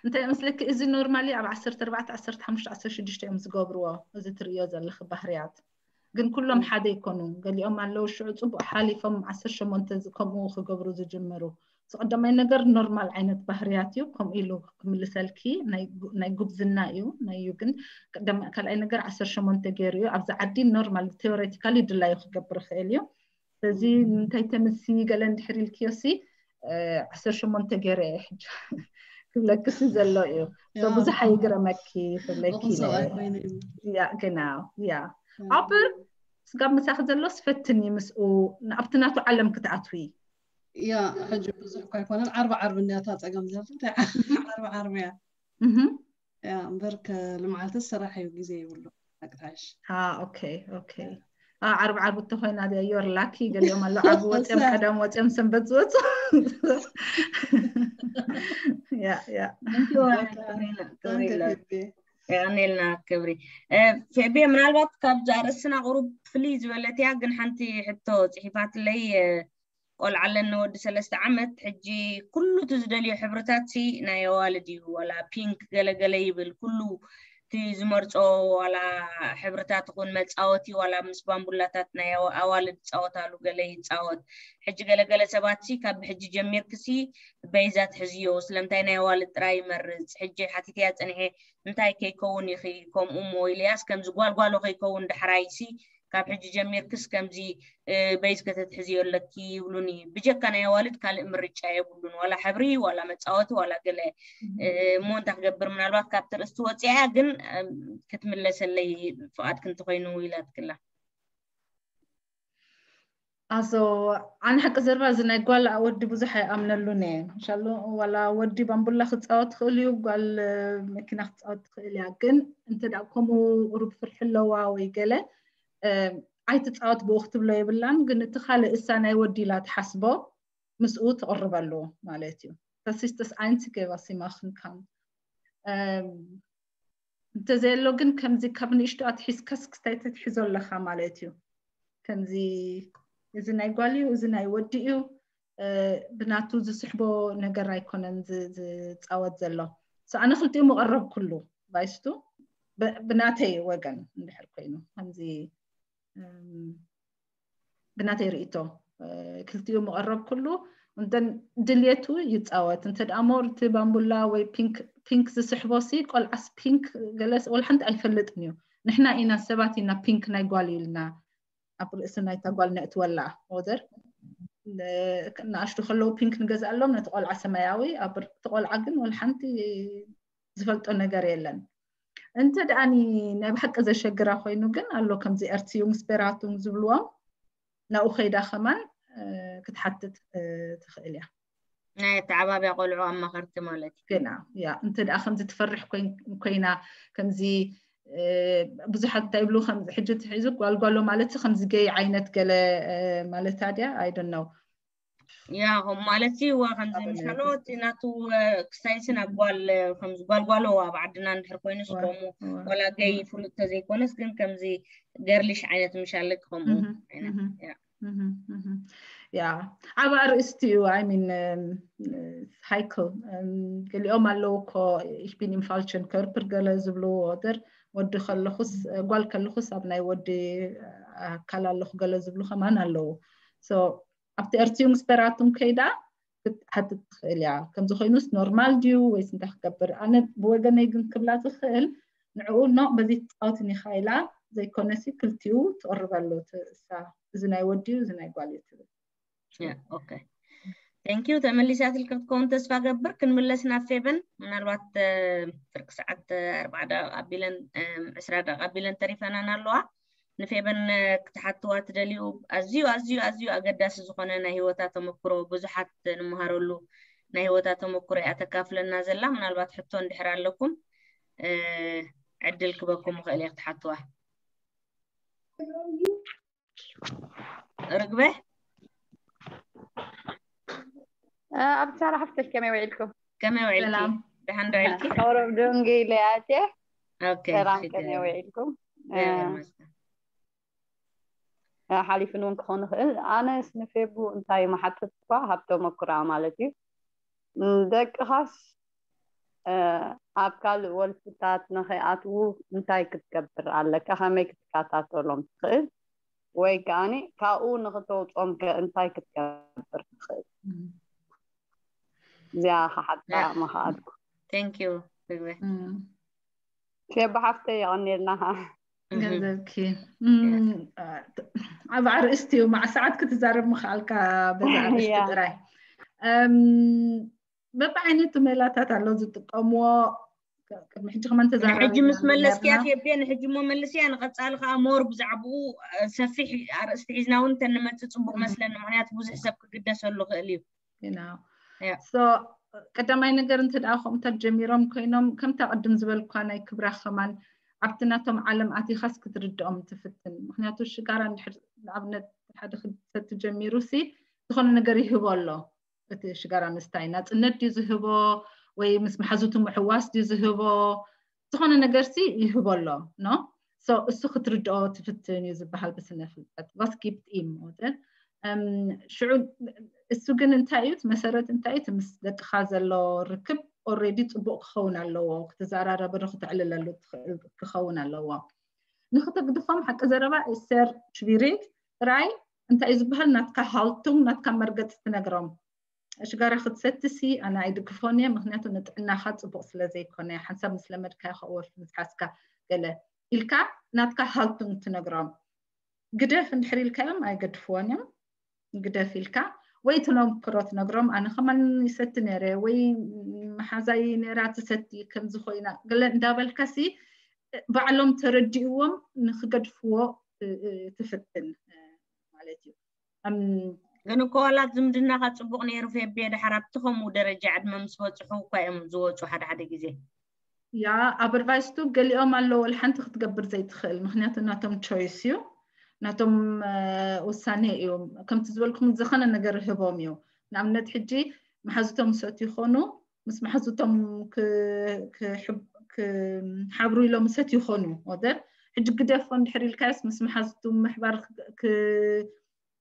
እንታይ መስለኪ እዚ ኖርማሊ ኣብ ዓሰርተ ኣርባዕተ ዓሰርተ ሓሙሽተ ዓሰርተ ሽዱሽተ እዮም ዝገብርዎ እዚ ትርእዮ ዘለኺ ባህርያት ግን ኩሎም ሓደ ይኮኑ ገሊኦም ኣለዉ ሽዑ ፅቡቅ ሓሊፎም ዓሰርተ ሸሞንተ ከምኡ ክገብሩ ዝጅምሩ ዝቀዳማይ ነገር ኖርማል ዓይነት ባህርያት እዩ ከምኡ ኢሉ ክምልሰልኪ ናይ ጉብዝና እዩ ናዩ ግን ካልኣይ ነገር ዓሰርተ ሸሞንተ ገይሩ እዩ ኣብዚ ዓዲ ኖርማል ቴዎሬቲካሊ ድላዩ ክገብር ይኽእል እዩ ስለዚ ንምንታይ ተምሲ ገለ እንድሕር ኢልክዮ ሲ ዓሰርተ ሸሞንተ ገይረ እየ ሕጂ ክብለክሲ ዘሎ እዩ ብዙሕ ኣይግረመኪ ክብለኪ ሰብኣይ ኮይኑ እዩ ያ genau ያ aber ስጋብ ምሳኺ ዘሎስ ፈትኒ ምስኡ ኣብቲ ናቱ ዓለም ክትኣትዊ። ያ ሕጂ ብዙሕ እኳ ኣይኮነን። ዓርቢ ዓርቢ እንድያ እታ ጸገም ዘላ። ዓርቢ ዓርቢ እያ። ያ እምበር ከ ልምዓልቲ ስራሕ እዩ፣ ግዜ ይብሉ። ሓቂ ትሓይሽ። ኦኬ ኦኬ። ዓርቢ ዓርቢ እንተኮይና ድያ you're lucky። ገሊኦም ኣሎ ዓርቢ ወፅዮም፣ ቀዳም ወፅዮም፣ ሰንበት ዝወፁ። ያ ያ የቐኔልና ክብሪ። ፌቤ፣ ምናልባት ካብዚ ኣርእስትና ቁሩብ ፍልይ ዝበለት እያ፣ ግን ሓንቲ ሕቶ ፅሒፋትለይ። ቆልዓ ኣለኒ ወዲ ሰለስተ ዓመት። ሕጂ ኩሉ እቲ ዝደልዮ ሕብርታት ሲ ናይ ኣዋልድ እዩ። ዋላ ፒንክ ገለገለ ይብል፣ ኩሉ እቲ ዝመርጾ ዋላ ሕብርታት ይኹን መጻወቲ ዋላ ምስ ባምቡላታት ናይ ኣዋ- ኣዋልድ ይጻወታሉ፣ ገለ ይጻወት። ሕጂ ገለገለ ሰባት ሲ ካብ ሕጂ ጀሚርክሲ በይዛ ትሕዝዮ፣ ስለምንታይ ናይ ኣዋልድ ጥራይ ይመርጽ? ሕጂ ሓቲትያ ጸኒሐ እንታይ ከይከውን ኢኺ ከምኡ እሞ ኢልያስ ከምዚ ጓልጓሎ ከይከውን ዳሕራይ ሲ ካብ ሕጂ ጀሚርክስ ከምዚ በይዝ ከተትሕዝዮ ኣለኪ ይብሉኒ። ብጀካ ናይ ኣዋልድ ካልእ ምርጫ የብሉን፣ ዋላ ሕብሪ ዋላ መፃወቲ ዋላ ገለ። እሞ እንታይ ክገብር? ምናልባት ካብቲ ርእስቲ ወፂኣ እያ፣ ግን ክትምለሰለይ ፍቓድኪ እንተኮይኑ ኢላትክላ። ኣዞ ኣነ ሓቂ ዘርባ እዚ ናይ ጓል ወዲ ብዙሕ ኣይኣምነሉን እየ። ምሻሉ ዋላ ወዲ ባምቡላ ክፃወት ትኽእል እዩ፣ ጓል መኪና ክፃወት ትኽእል እያ። ግን እንተ ደኣ ከምኡ ቁሩብ ፍርሒ ኣለዋ ወይ ገለ ኣይትፃወት ብኡ ክትብሎ የብላን። ግን እቲ ካልእ እሳ ናይ ወዲ ኢላ ትሓስቦ ምስኡ ትቕርበሉ ማለት እዩ። Das ist das Einzige, was sie machen kann. እንተዘየሎ ግን ከምዚ ካብ ንእሽቶ ኣትሒዝካስ ክስታይ ተትሕዞ ኣለኻ ማለት እዩ። ከምዚ እዚ ናይ ጓል እዩ፣ እዚ ናይ ወዲ እዩ፣ ብናቱ ዝስሕቦ ነገር ኣይኮነን ዝፃወት ዘሎ። ኣነ ክልቲኡ መቐረብ ኩሉ ባይስቱ ብናተይ ወገን እንድሕር ኮይኑ ከምዚ ብናተይ ርእቶ ክልቲኡ መቐረብ ኩሉ እንተን ድልየቱ ይፃወት። እንተ ደኣ ሞር እቲ ባምቡላ ወይ ፒንክ ዝስሕቦ ሲ ቆልዓስ ፒንክ ገለስ ወላ ሓንቲ ኣይፈልጥን እዩ። ንሕና ኢና ሰባት ኢና ፒንክ ናይ ጓል ኢልና ኣብ ርእሲ ናይታ ጓል ነእትወላ ወዘር ንኣሽቱ ከለዉ ፒንክ ንገዝኣሎም ነቲ ቆልዓ ሰማያዊ። እቲ ቆልዓ ግን ወላ ሓንቲ ዝፈልጦ ነገር የለን። እንተ ደኣኒ ናይ ብሓቂ ዘሸግራ ኮይኑ ግን ኣሎ ከምዚ Erziehungsberatung ዝብልዎም ናብኡ ከይዳ ከማን ክትሓትት ትኽእል እያ። ናይ ኣተዓባብያ ቆልዑ ኣማኸርቲ ማለት እዩ። ግና ያ እንተ ደኣ ከምዚ ትፈርሕ ኮይና ከምዚ ብዙሓት እንታይ ይብሉ ከምዚ ሕጂ ትሒዙ ጓልጓሎ ማለት ከምዚ ገይ ዓይነት ገለ ማለት ኣድያ ኣይደነው ያ ከም ማለት እዩ ዋ ከምዚ ምሻሎ እቲ ናቱ ክስታይልሲ ናብ ጓል ከምዚ ጓልጓሎ ኣብ ዓድና እንድሕር ኮይኑስ ከምኡ ወላ ገይ ፍሉጥ ተዘይኮነስ ግን ከምዚ ገርሊሽ ዓይነት ምሻለክ ከምኡ ዓይነት ያ ዓብ ኣርእስቲ እዩ። I mean Heikel ገሊኦም ኣለዉ እኮ ich bin im falschen Körper ገለ ዝብሉ ወደር ወዲ ከለኹስ ጓል ከለኹስ ኣብ ናይ ወዲ ኣካል ኣለኹ ገለ ዝብሉ ከማን ኣለዉ። So ኣብቲ Erziehungsberatung ከይዳ ክትሓትት ትኽእል እያ። ከምዚ ኮይኑስ ኖርማል ድዩ ወይስ እንታይ ክገብር? ኣነ ብወገነይ ግን ክብላ ዝኽእል ንዕኡ ኖ በዚ ትፃወትኒ ኢኻ ኢላ ዘይኮነሲ ክልቲኡ ትቕርበሉ እሳ እዚ ናይ ወዲ እዩ እዚ ናይ ጓል እዩ ትብል። ኦኬ thank you። ተመሊሳትልኪ ክትከውን ተስፋ ገብር። ክንምለስ ናብ ፌበን ምናልባት ፍርቂ ሰዓት ኣርባዓ ደቂቕ ኣቢለን ዕስራ ደቂቕ ኣቢለን ተሪፈናን ኣለዋ። ንፌበን ክትሓትዋ ትደልዩ ኣዝዩ ኣዝዩ ኣዝዩ ኣገዳሲ ዝኾነ ናይ ህይወታ ተመክሮ ብዙሓት ንምሃረሉ ናይ ህይወታ ተመክሮ እያ ተካፍለና ዘላ። ምናልባት ሕቶ እንድሕር ኣለኩም ዕድል ክበኩም ይኽእል እየ ክትሓትዋ። ርግበ ኣብ ሳራ ሓፍተሽ ከመይ ውዒልኩም? ከመይ ውዒልኪ? ደሓን ዶ ውዒልኪ? ኦሮብ ዶንጌ ኢለ ኣትየ። ኦኬ ሰላም ከመይ ውዒልኩም? ሓሊፍን እውን ክኾን ይኽእል። ኣነስ ንፌቡ እንታይ መሓተት እኳ ሃብ ተመኩራ ማለት እዩ። ደቅኻስ ኣብ ካልእ ወልፍታት ንኸይኣትዉ እንታይ ክትገብር ኣለካ? ከመይ ክትከታተሎም ትኽእል? ወይ ከኣኒ ካብኡ ንኽተውጾም ከ እንታይ ክትገብር ትኽእል? እዚኣ ክሓታ ምኽኣልኩ። Thank you ርግበ። ፌባ ሓፍተይ የቐንየልና። ገንዘብኪ ዓብ ኣርእስቲ እዩ። ማዕ ሰዓት ክትዛረብ ምኽኣልካ በዛ ኣርእስቲ ጥራይ። በብዓይነቱ ሜላታት ኣሎ ዝጥቀምዎ። ቅድሚ ሕጂ ከማን ተዛራሪብና ሕጂ ምስ መለስክያ ፌቤ ንሕጂ እሞ መልስያ ንቐፃሊ ከዓ ሞር ብዛዕባኡ ሰፊሕ ኣርእስቲ ሒዝና እውን ተንመፅእ ፅቡቅ መስለኒ። ምክንያቱ ብዙሕ ሰብ ክግደሰሉ ክእል እዩ። so ቀዳማይ ነገር እንተ ደኣ ከምታት ጀሚሮም ኮይኖም ከምታ ቅድም ዝበልኳ ናይ ክብራ ከማን ኣብቲ ናቶም ዓለም ኣቲኻስ ክትርድኦም ትፍትን። ምክንያቱ ሽጋራ ንኣብነት ሓደ ክሰቲ ጀሚሩ ሲ ዝኾነ ነገር ይህቦ ኣሎ። እቲ ሽጋራ ምስታይ ናፅነት ድዩ ዝህቦ ወይ ምስ መሓዙቱ ምሕዋስ ድዩ ዝህቦ ዝኾነ ነገር ሲ ይህቦ ኣሎ። No እሱ ክትርድኦ ትፍትን እዩ ዝበሃል ብስነ ፍልጠት። Was gibt ihm? ሽዑ እሱ ግን እንታይ እዩ መሰረት እንታይ እዩ ምስ ደቅኻ ዘሎ ርክብ already ፅቡቅ ክኸውን ኣለዎ። ክትዘራረበሉ ክተዕልለሉ ክኸውን ኣለዎ። ንክተግድፎም ሓቂ ዘረባ እሰር ሽቪሪግ ጥራይ እንታይ እዩ ዝበሃል ናትካ ሃልቱም ናትካ መርገፂ ትነግሮም። ሽጋራ ክትሰትሲ ኣነ ኣይድግፎን እየ። ምክንያቱ ንጥዕናኻ ፅቡቅ ስለ ዘይኮነ ሓንሳብ ምስ ለመድካ ይኸወፍ ምስ ሓስካ ገለ ኢልካ ናትካ ሃልቱም ትነግሮም። ግደፍ እንድሕር ኢልካዮም ኣይገድፍዎን እዮም። ግደፍ ኢልካ ወይ ትነምክሮ ትነግሮም ኣነ ከማን ይሰቲ ነረ ወይ መሓዛይ ነራ ትሰቲ ከምዚ ኮይና ገለ እንዳበልካሲ ባዕሎም ተረዲእዎም ንክገድፍዎ ትፍትን ማለት እዩ። ግን እኮ ዋላ ዝምድናኻ ፅቡቅ ነይሩ ፌቤ ድሓር ኣብቲ ከምኡ ደረጃ ዕድመ ምስ በፅሑ እኳ እዮም ዝወፁ ሓደ ሓደ ግዜ። ያ ኣብ ኣድቫይስቱ ገሊኦም ኣለዎ ሓንቲ ክትገብር ዘይትኽእል ምክንያቱ ናቶም ቾይስ እዩ ናቶም ውሳኔ እዩ። ከምቲ ዝበልኩም ዝኾነ ነገር ህቦም እዩ። ንኣብነት ሕጂ መሓዙቶም ሰት ይኾኑ ምስ መሓዙቶም ክሓብሩ ኢሎም ሰት ይኾኑ ወደር ሕጂ ግደፎ እንድሕር ኢልካዮስ ምስ መሓዙቱ ምሕባር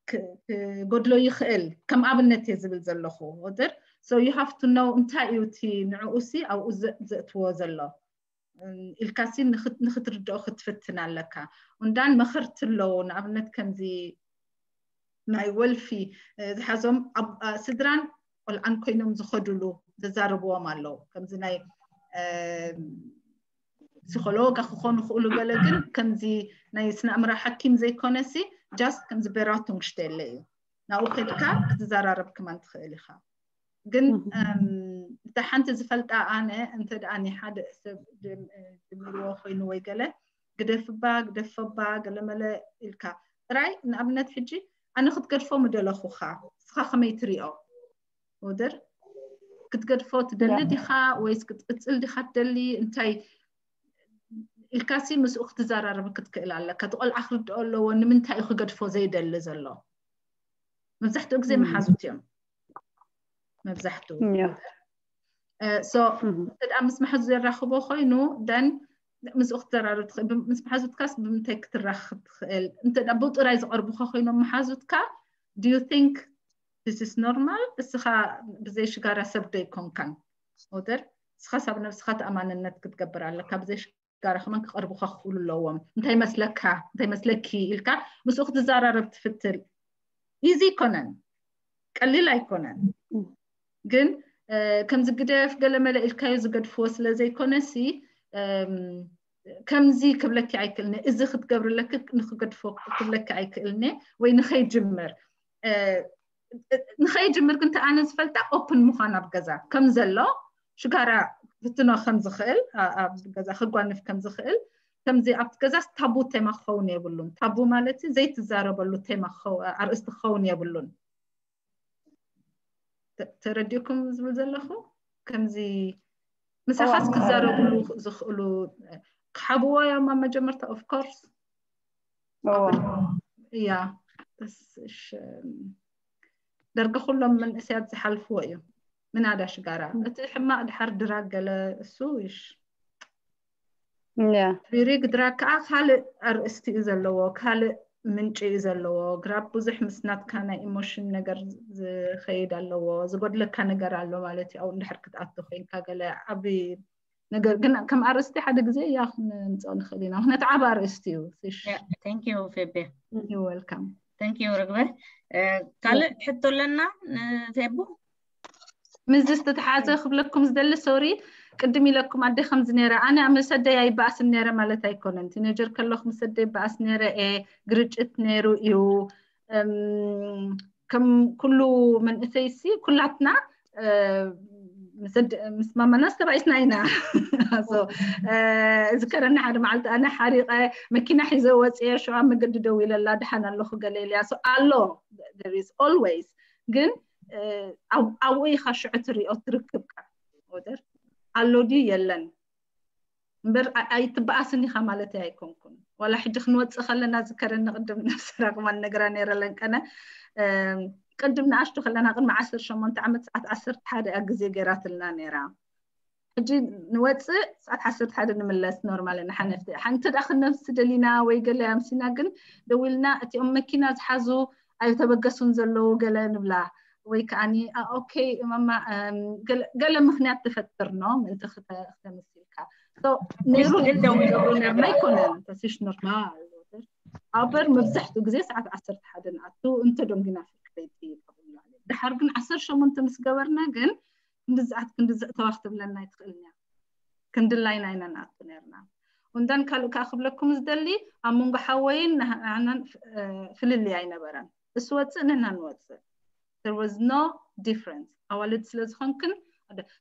ክጎድሎ ይኽእል። ከም ኣብነት እየ ዝብል ዘለኹ ወደር so you have to know እንታይ እዩ እቲ ንዕኡ ሲ ኣብኡ ዘእትዎ ዘሎ ኢልካ ሲ ንክትርድኦ ክትፍትን ኣለካ። እንዳን መኸርቲ ኣለዎ ንኣብነት ከምዚ ናይ ወልፊ ዝሓዞም ስድራን ቆልዓን ኮይኖም ዝኸዱሉ ዘዛርብዎም ኣለዉ። ከምዚ ናይ ፕሲኮሎጋ ክኾኑ ክእሉ ገለ ግን ከምዚ ናይ ስነ ኣእምራ ሓኪም ዘይኮነሲ just ከምዚ ቤራቱንግሽቴለ እዩ። ናብኡ ከድካ ክትዘራረብ ክማን ትኽእል ኢኻ። ግን እታ ሓንቲ ዝፈልጣ ኣነ እንተ ደኣ ሓደ ሰብ ጀሚርዎ ኮይኑ ወይ ገለ ግደፍባ ግደፈባ ገለመለ ኢልካ ጥራይ ንኣብነት ሕጂ ኣነ ክትገድፎ ምደለኹኻ እስኻ ከመይ ትሪኦ? ወደር ክትገድፎ ትደሊ ዲኻ ወይስ ክትቅፅል ዲኻ ትደሊ? እንታይ ኢልካሲ ምስኡ ክትዘራረብ ክትክእል ኣለካ። እቲ ቆልዓ ክርድኦ ኣለዎ ንምንታይ እዩ ክገድፎ ዘይደሊ ዘሎ። መብዛሕትኡ ግዜ መሓዙት እዮም መብዛሕትኡ so እንተ ምስ መሓዙ ዘራኽቦ ኮይኑ ደን ምስኡ ክትዘራረብ ትኽእል። ምስ መሓዙትካስ ብምንታይ ክትራኽብ ትኽእል? እንተ ብኡ ጥራይ ዝቐርቡኻ ኮይኖም መሓዙትካ do you think this is normal? እስኻ ብዘይ ሽጋራ ሰብ ዶ ይኮንካን? ወደር እስኻስ ኣብ ነብስኻ ተኣማንነት ክትገብር ኣለካ። ብዘይ ሽጋራ ከማን ክቐርቡኻ ክኽእሉ ኣለዎም። እንታይ መስለካ እንታይ መስለኪ ኢልካ ምስኡ ክትዘራረብ ትፍትን። ኢዚ ኣይኮነን፣ ቀሊል ኣይኮነን። ግን ከምዚ ግደፍ ገለመለ ኢልካዮ ዝገድፍዎ ስለ ዘይኮነሲ ከምዚ ክብለኪ ኣይክእልኒ፣ እዚ ክትገብርለኪ ንክገድፎ ክብለኪ ኣይክእልኒ ወይ ንኸይጅምር ንኸይጅምር ግን ኣነ ዝፈልጣ ኦፕን ምዃን ኣብ ገዛ ከም ዘሎ ሽጋራ ፍትኖ ከም ዝኽእል ኣብ ገዛ ክጓንፍ ከም ዝኽእል ከምዚ ኣብቲ ገዛስ ታቡ ቴማ ክኸውን የብሉን። ታቡ ማለት ዘይትዛረበሉ ቴማ ኣርእስቲ ክኸውን የብሉን። ተረዲእኩም ዝብል ዘለኹ ከምዚ ምሳኻስ ክዛረብሉ ዝኽእሉ ክሓብዎ እዮም ኣብ መጀመርታ of course እያ። ደርጊ ኩሎም መንእሰያት ዝሓልፍዎ እዩ። ምናዳ ሽጋራ እቲ ሕማቕ ድሓር ድራግ ገለ እሱ ይሽ ሪሪግ ድራግ ከዓ ካልእ ኣርእስቲ እዩ ዘለዎ፣ ካልእ ምንጪ እዩ ዘለዎ። ግራብ ብዙሕ ምስ ናትካ ናይ ኢሞሽን ነገር ዝኸይድ ኣለዎ፣ ዝጎድለካ ነገር ኣሎ ማለት እዩ። ኣብኡ እንድሕር ክትኣቱ ኮይንካ ገለ ዓቢ ነገር ግን ከም ኣርእስቲ ሓደ ግዜ እያ ክንምፅኦ ንኽእል ኢና። ምክንያቱ ዓቢ ኣርእስቲ እዩ። ቴንኪዩ ፌቤ። ወልካም። ቴንኪዩ ርግበ። ካልእ ሕቶ ኣለና ንፌቡ? ምስዚ ዝተተሓዘ ክብለኩም ዝደሊ ሶሪ ቅድም ኢለኩም ኣደ ከምዚ ነረ ኣነ ምስ ኣደይ ኣይበኣስን ነረ ማለት ኣይኮነን። ቲኔጀር ከለኹ ምስ ኣደይ ይበኣስ ነረ እየ፣ ግርጭት ነይሩ እዩ። ከም ኩሉ መንእሰይሲ ኩላትና ምስ ማማናስ ተባኢስና ኢና። እዝከረኒ ሓደ መዓልቲ ኣነ ሓሪቐ መኪና ሒዘ ወፅየ፣ ሸዋ መገዲ ደው ኢለላ፣ ድሓን ኣለኹ ገለ ኢልያ። ኣሎ፣ there is always፣ ግን ኣብኡ ኢኻ ሽዑ ትሪኦ፣ ትርክብካ። ኣሎ ድዩ የለን እምበር ኣይትበኣስን ኢኻ ማለት ኣይኮንኩን። ዋላ ሕጂ ክንወፅእ ከለና ዝከረኒ ቅድም ነብሰራ ክማን ነግራ ነይረ ለንቀነ። ቅድም ንኣሽቱ ከለና ቅድሚ ዓሰርተ ሸሞንተ ዓመት ሰዓት ዓሰርተ ሓደ እያ ግዜ ገይራትልና ነይራ። ሕጂ ንወፅእ ሰዓት ዓሰርተ ሓደ ንምለስ ኖርማል ንሓነፍቲ ሓንቲ ዳ ክነፍሲ ደሊና ወይ ገለ ኣምሲና ግን ደዊልና እቲኦም መኪና ዝሓዙ ኣይተበገሱን ዘለዉ ገለ ንብላ ወይ ከዓኒ ኦኬ ማማ ገለ ምክንያት ትፈጥር ኖ ምእንቲ ክተምስልካ ነይሩ ኣይኮነን ተስሽ ኖርማል ኣበር መብዛሕትኡ ግዜ ሰዓት ዓሰርተ ሓደ ንኣቱ እንተ ደንጊና ፍርቂ ለይቲ ድሓር ግን ዓሰርተ ሸሞንተ ምስ ገበርና ግን ክንድዝኣት ክንድዝእ ተዋኽ ትብለና ኣይትኽእልን እያ ክንድላይና ኢና ንኣቱ ነርና ወንዳን ካልእ ከዓ ክብለኩም ዝደሊ ኣብ መንጎ ሓወይን ንዓናን ፍልልይ ኣይነበረን እሱ ወፅእ ንና ንወፅእ there was no difference ኣዋልድ ስለ ዝኾንክን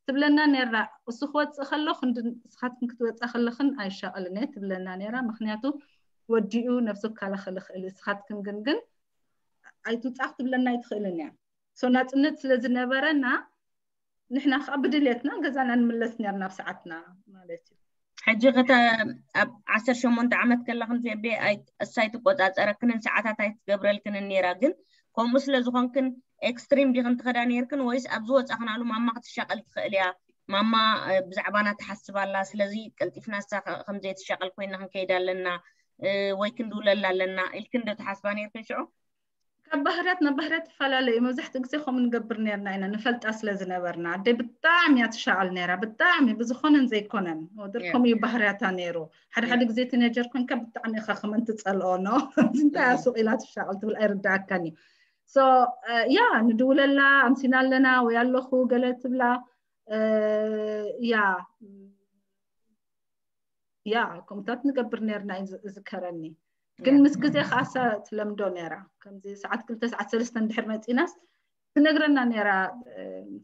ትብለና ነራ እሱ ክወፅእ ከሎ ክንዲ ንስኻትክን ክትወፃ ከለኽን ኣይሻቐልን እየ ትብለና ነራ ምክንያቱ ወዲኡ ነብሱ ክከላኸል ይኽእል እዩ ንስኻትክን ግን ግን ኣይትውፃእ ክትብለና ኣይትኽእልን እያ so ናፅነት ስለ ዝነበረና ንሕና ከዓ ብድልየትና ገዛና ንምለስ ነርና ኣብ ሰዓትና ማለት እዩ ሕጂ ከተ ኣብ ዓሰርተ ሸሞንተ ዓመት ከለኽን ፌቤ እሳ ኣይትቆፃፀረክንን ሰዓታት ኣይትገብረልክንን ነይራ ግን ከምኡ ስለ ዝኾንክን ኤክስትሪም ዲኽን ትኸዳ ነይርክን ወይስ ኣብ ዝወፃኽናሉ ማማ ክትሻቐል ትኽእል እያ ማማ ብዛዕባና ትሓስብ ኣላ ስለዚ ቀልጢፍና እሳ ከምዘይትሻቐል ኮይና ክንከይድ ኣለና ወይ ክንድውለላ ኣለና ኢልክን ዶ ትሓስባ ነይርክን ሽዑ ካብ ባህርያት ናብ ባህርያት ትፈላለ እዩ መብዛሕትኡ ግዜ ከምኡ ንገብር ነርና ኢና ንፈልጣ ስለ ዝነበርና ኣደይ ብጣዕሚ እያ ትሻቐል ነይራ ብጣዕሚ ብዝኾነን ዘይኮነን ወድር ከምኡ እዩ ባህርያታ ነይሩ ሓደ ሓደ ግዜ ቲኔጀር ኮንካ ብጣዕሚ ኢኻ ከመን ትፀልኦ ኖ እንታይ ሱቕ ኢላ ትሻቐል ትብል ኣይርዳእካን እዩ so ያ ንድውለላ ኣምሲና ኣለና ወይ ኣለኹ ገለ ትብላ ያ ያ ከምታት ንገብር ነርና እዩ ዝከረኒ ግን ምስ ግዜ ከዓሳ ትለምዶ ነራ ከምዚ ሰዓት ክልተ ሰዓት ሰለስተ እንድሕር መፂናስ ትነግረና ነራ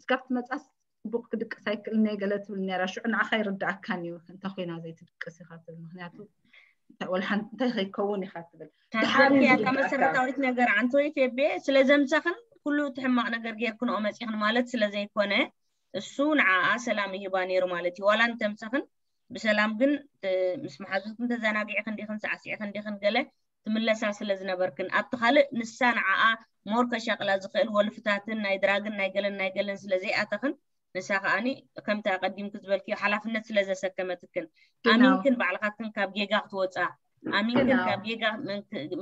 ስጋብ ትመፃስ ፅቡቅ ክድቅስ ኣይክእልነ ገለ ትብል ነራ ሽዑ ንዓኻ ይርዳእካን እዩ እንተ ኮይና ዘይትድቅስ ኢኻ ትብል ምክንያቱ እንታይ ከይከውን ኢኻ ትብል መሰረታዊት ነገር ዓንተወይ ፌቤ ስለ ዘምሰኽን ኩሉ እቲ ሕማቕ ነገር ጌርክንኦ መፂኽን ማለት ስለ ዘይኮነ እሱ ንዓኣ ሰላም ይህባ ነይሩ ማለት እዩ ዋላ እንተምሰኽን ብሰላም ግን ምስ መሓዙትክን ተዘናጊዕክን ዲኽን ሳዕሲዕክን ዲኽን ገለ ትምለሳ ስለ ዝነበርክን ኣብቲ ካልእ ንሳ ንዓኣ ሞር ከሻቕላ ዝኽእል ወልፍታትን ናይ ድራግን ናይ ገለን ናይ ገለን ስለ ዘይኣተኽን ንሳ ከዓኒ ከምቲ ኣቐዲምኪ ዝበልክዮ ሓላፍነት ስለ ዘሰከመትክን ኣሚንክን ባዕልኻትክን ካብ ጌጋ ክትወፃ ኣሚንክን ካብ ጌጋ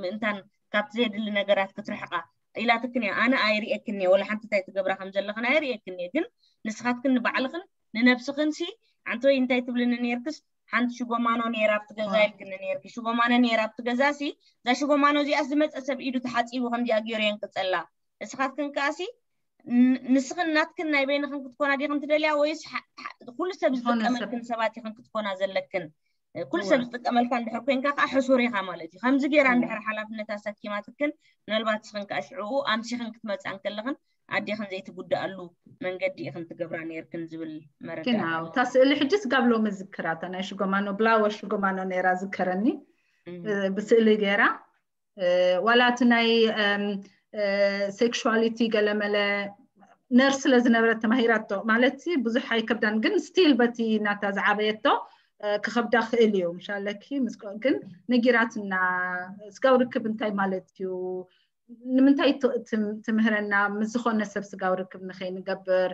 ምእንታን ካብቲ ዘየድሊ ነገራት ክትርሕቓ ኢላትክን እያ ኣነ ኣይርእየክን እየ ወላ ሓንቲ እንታይ ትገብራ ከም ዘለኽን ኣይርእየክን እየ ግን ንስኻትክን ንባዕልኽን ንነብስኽን ሲ ሓንቲ ወይ እንታይ ትብልኒ ነርክስ ሓንቲ ሽጎማኖ ነይራ ኣብቲ ገዛ ኢልክኒ ነርኪ ሽጎማኖ ነይራ ኣብቲ ገዛ ሲ እዛ ሽጎማኖ እዚኣ ዝመፀ ሰብ ኢዱ ተሓፂቡ ከምዚኣ ገይሩ የንቅፀላ እስኻትክን ከኣሲ ንስኽን ናትክን ናይ በይንኽን ክትኮና ዲኽን ትደልያ ወይስ ኩሉ ሰብ ዝጥቀመልክን ሰባት ኢኽን ክትኮና ዘለክን ኩሉ ሰብ ዝጥቀመልካ እንድሕር ኮይንካ ከዓ ሕሱር ኢኻ ማለት እዩ ከምዚ ገይራ እንድሕር ሓላፍነት ኣሰኪማትክን ምናልባት ስኽን ከዓ ሽዕኡ ኣምሲኽን ክትመፅኣ እንከለኽን ኣዴኽን ዘይትጉድኣሉ መንገዲ ኢኽን ትገብራ ነይርክን ዝብል መረዳእታ እታ ስእሊ ሕጂ ስጋብ ሎሚ ዝክራታ ናይ ሽጎማኖ ብላወ ሽጎማኖ ነይራ ዝከረኒ ብስእሊ ገይራ ዋላ እቲ ናይ ሴክሹዋሊቲ ገለመለ ነርስ ስለ ዝነበረት ተማሂራቶ ማለት ብዙሕ ኣይከብዳን ግን ስቲል በቲ ናታ ዝዓበየቶ ክኸብዳ ክእል እዩ ምሻለኪ ግን ነጊራትና ስጋው ርክብ እንታይ ማለት እዩ ንምንታይ ትምህረና ምስ ዝኾነ ሰብ ስጋው ርክብ ንኸይንገብር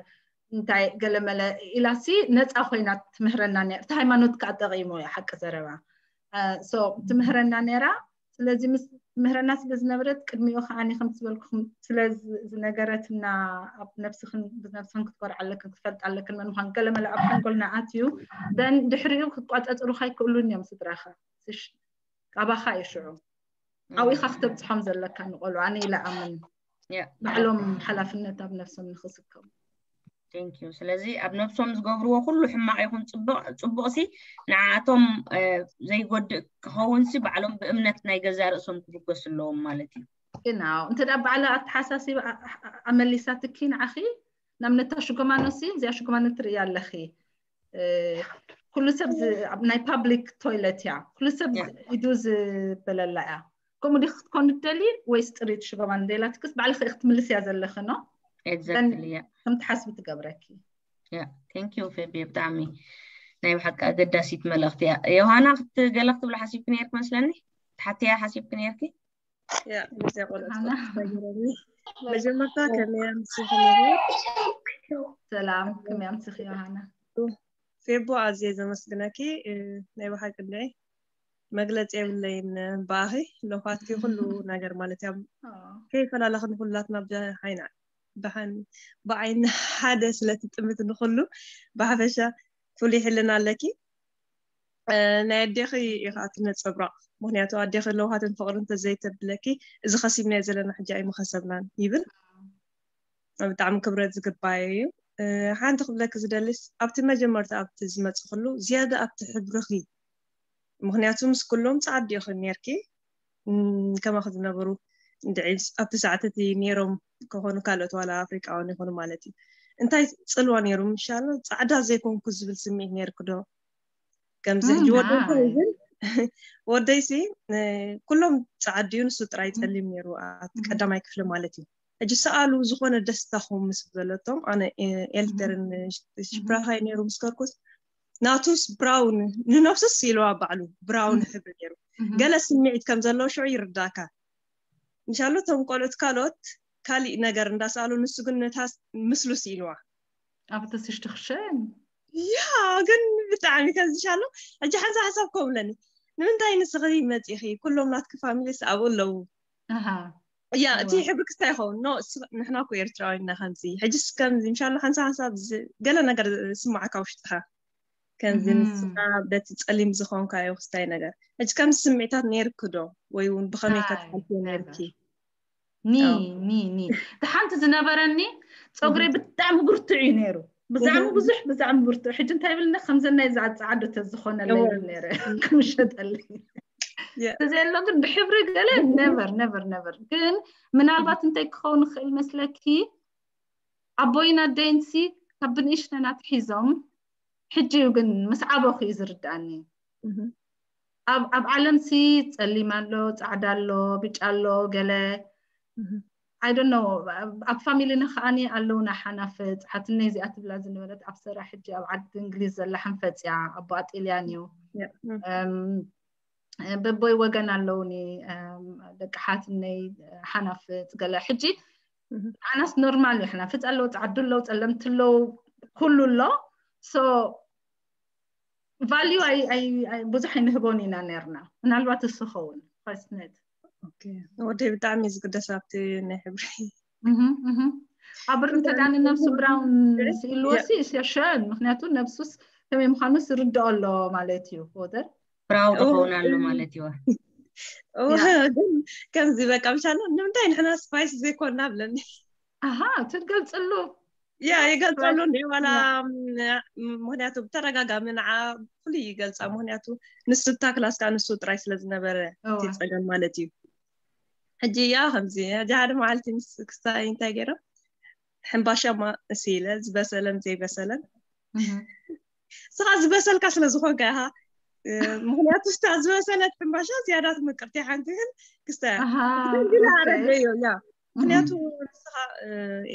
እንታይ ገለመለ ኢላሲ ነፃ ኮይና ትምህረና እቲ ሃይማኖት ከዓ ጠቂሞ እዩ ሓቂ ዘረባ ትምህረና ነራ ስለዚ ምስ ምህረና ስለ ዝነበረት ቅድሚኡ ከዓ ከም ዝበልኩም ስለ ዝነገረትና ኣብ ነብስክን ብነብስክን ክትኮርዓ ኣለክን ክትፈልጥ ኣለክን መን ምኳን ገለ መለ ኣብ ሓንጎልና ኣትዩ ደን ድሕሪኡ ክትቋፀፅሩካ ኣይክእሉን እዮም ስድራካ ኣባካ እዩ ሽዑ ኣብኡ ኢካ ክተብፅሖም ዘለካ ንቆልዑ ኣነ ኢለ ኣምን ባዕሎም ሓላፍነት ኣብ ነብሶም ንክስከሙ Thank you ስለዚ ኣብ ነብሶም ዝገብርዎ ኩሉ ሕማቕ ይኹን ፅቡቕ ፅቡቕሲ ንዓኣቶም ዘይጎድእ ክኸውንሲ ባዕሎም ብእምነት ናይ ገዛ ርእሶም ክብገሱ ኣለዎም ማለት እዩ ግን ኣዎ እንተ ደኣ ባዕላ ኣተሓሳሲባ ኣመሊሳትኪ ንዓኺ ንኣብነት እታ ሽጎማኖ ሲ እዚኣ ሽጎማኖ ትርእያ ኣለኺ። ኩሉ ሰብ ናይ ፓብሊክ ቶይለት እያ። ኩሉ ሰብ ኢዱ ዝበለላ እያ። ከምኡ ዲኺ ክትኮኒ ትደሊ ወይስ ጥሪት ሽጎማኖ ደላትክስ ባዕልኺ ክትምልስያ ዘለኺ ነው? ከም ትሓስቢ ትገብረኪ። Thank you ፌቢ፣ ብጣዕሚ ናይ ብሓቂ ኣገዳሲት መልእኽቲ እያ። ዮሃና ክትገለ ክትብሎ ሓሲብኪ ነርኪ መስለኒ? ትሓትያ ሓሲብኪ ነርኪ? ያ፣ ነዚያ ቆልዑት ሓና። ቆልዑት ተገረኒ። መጀመርታ ከመይ ኣምሲኺ? ሰላም፣ ከመይ ኣምሲኺ ዮሃና? ፌቦ ኣዝየ ዘመስግነኪ። እ፣ ናይ ብሓቂ እንደ መግለፂ የብለይን። ብኣኺ ለውሃትኪ ኩሉ ነገር ማለት እያ። ከይፈላለኽን ኩላትና ብሓይና ብሓን ብዓይኒ ሓደ ስለትጥምት ንኩሉ ብሓፈሻ ፍሉይ ሕልና ኣለኪ። እ፣ ናይ ኣዴኺ ኢኻ እቲ ነፀብራቕ። ምክንያቱ ኣዴኺ ለውሃትን ፍቕርን ተዘይተብለኪ እዚ ከሲብናዮ ዘለና ሕጂ ኣይምኸሰብናን ይብል። ብጣዕሚ ክብረት ዝግባዮ እዩ። እ፣ ሓንቲ ክብለኪ ዝደልስ ኣብቲ መጀመርታ ኣብቲ ዝመፅኽሉ ዝያዳ ኣብቲ ሕብርኺ፣ ምክንያቱ ምስ ኩሎም ፃዓዱ ኢኺ ነርኪ። እም፣ ከማኺ ዝነበሩ እንድዒ ኣብቲ ሰዓት እቲ ነይሮም ክኾኑ ካልኦት ዋላ ኣፍሪቃውያን ይኾኑ ማለት እዩ። እንታይ ጽልዋ ነይሩ? ምሻሎ ጻዕዳ ዘይኮንኩ ዝብል ስምዒት ነይርክ ዶ? ከምዚ ሕጂ ወደይ እንታይ ግን ወደይሲ እ፣ ኩሎም ጻዓዱ እዩ፣ ንሱ ጥራይ ጸሊም ነይሩ ኣብቲ ቀዳማይ ክፍሊ ማለት እዩ። ሕጂ ሰኣሉ ዝኾነ ደስታኹም ምስ ዘለቶም ኣነ እ፣ ኤልተርን እ፣ ሽፕራኻይ ነይሩ ምስ ከርኩስ ናቱስ ብራውን ንነብሱስ ኢልዋ ባዕሉ ብራውን ሕብሪ ነይሩ። ገለ ስምዒት ከም ዘለዎ ሽዑ ይርዳእካ። ምሻሎ እቶም ቆልዑት ካልኦት ካሊእ ነገር እንዳሰኣሉ ንሱ ግን ነታ ምስሉስ ኢልዋ ኣብ ተስሽትኽሸን ያ ግን ብጣዕሚ ከዝሻሎ ሕጂ ሓንሳ ሓሳብ ከምለኒ ንምንታይ ንስኺ መፂኺ ኩሎም ናትኪ ፋሚሊስ ኣብኡ ኣለዉ ኣሃ ያ እቲ ሕብሪ ክስታይ ይኸውን ኖ ንሕና እኮ ኤርትራውያን ኢና ከምዚ ሕጅስ ከምዚ ምሻሎ ሓንሳ ሓንሳብ ገለ ነገር ስማዓካ ውሽጥኻ ከምዚ ንስኻ በቲ ጸሊም ዝኾንካዮ ክስታይ ነገር ሕጂ ከምዚ ስምዒታት ነይርክ ዶ ወይ እውን ብኸመይ ከትሓልፍዮ ነይርኪ ኒ ኒ ኒ እቲ ሓንቲ ዝነበረኒ ፀጉረይ ብጣዕሚ ብርቱዕ እዩ ነይሩ ብዛዕሚ ብዙሕ ብዛዕሚ ብርቱዕ ሕጂ እንታይ ይብልና ከምዘናይ ዝዓፀዓዶ ተዝኾነለይ ነረ ክምሸጠለይ ተዘየሎ ግን ብሕብሪ ገለ ነቨር ነቨር ነቨር ግን ምናልባት እንታይ ክኸውን ይኽእል መስለኪ ኣቦይን ኣደይንሲ ካብ ብንእሽተና ትሒዞም ሕጂ እዩ ግን ምስ ዓበኹ እዩ ዝርድኣኒ ኣብ ዓለምሲ ፀሊም ኣሎ ፃዕዳ ኣሎ ብጫ ኣሎ ገለ ኣይዶኖ ኣብ ፋሚሊና ከዓኒ ኣለውና ሓናፍፅ ሓትነይ እዚኣ ትብላ ዝነበረት ኣብ ስራሕ ሕጂ ኣብ ዓዲ እንግሊዝ ዘላ ሓንፈፅ እያ ኣቦኣ ጢልያን እዩ በቦይ ወገን ኣለውኒ ደቂ ሓትነይ ሓናፍፅ ገለ ሕጂ ኣናስ ኖርማል እዩ ሓናፍፅ ኣለዉ ፃዓዱ ኣለዉ ፀለምቲ ኣለዉ ኩሉ ኣሎ ሶ ቫልዩ ብዙሕ ኣይንህቦን ኢና ነርና ምናልባት እሱ ኸውን ፈስነት ወደይ ብጣዕሚ ዝግደስ ኣብቲ ናይ ሕብሪ ኣብ ርንተ ዳኒ ነብሱ ብራውን ስኢልዎ ሲ ሸን ምክንያቱ ነብሱስ ከመይ ምዃኑ ስርድኦ ኣሎ ማለት እዩ ወደር ብራው ክኸውን ኣሎ ማለት እዩ ግን ከምዚ በቃ ምሻሎ ንምንታይ ንሕና ስፓይስ ዘይኮና ብለኒ ኣሃ ትገልፅሉ ያ ይገልፀሉ እንዲ ዋላ ምክንያቱ ብተደጋጋሚ ንዓ ፍሉይ ይገልፃ ምክንያቱ ንሱ እታ ክላስ ከዓ ንሱ ጥራይ ስለ ዝነበረ እቲ ፀገም ማለት እዩ ሕጂ ያ ከምዚ ሕጂ ሓደ መዓልቲ ምስ ክስታይ እንታይ ገይሮም ሕምባሻ እሲ ኢለ ዝበሰለን ዘይበሰለን ስኻ ዝበሰልካ ስለ ዝኾንካ ኢኻ ምክንያቱ ስታ ዝበሰለት ሕምባሻ ዝያዳ ትምቅርቲ ሓንቲ ግን ክስታ ኣረደዮ ያ ምክንያቱ ንስኻ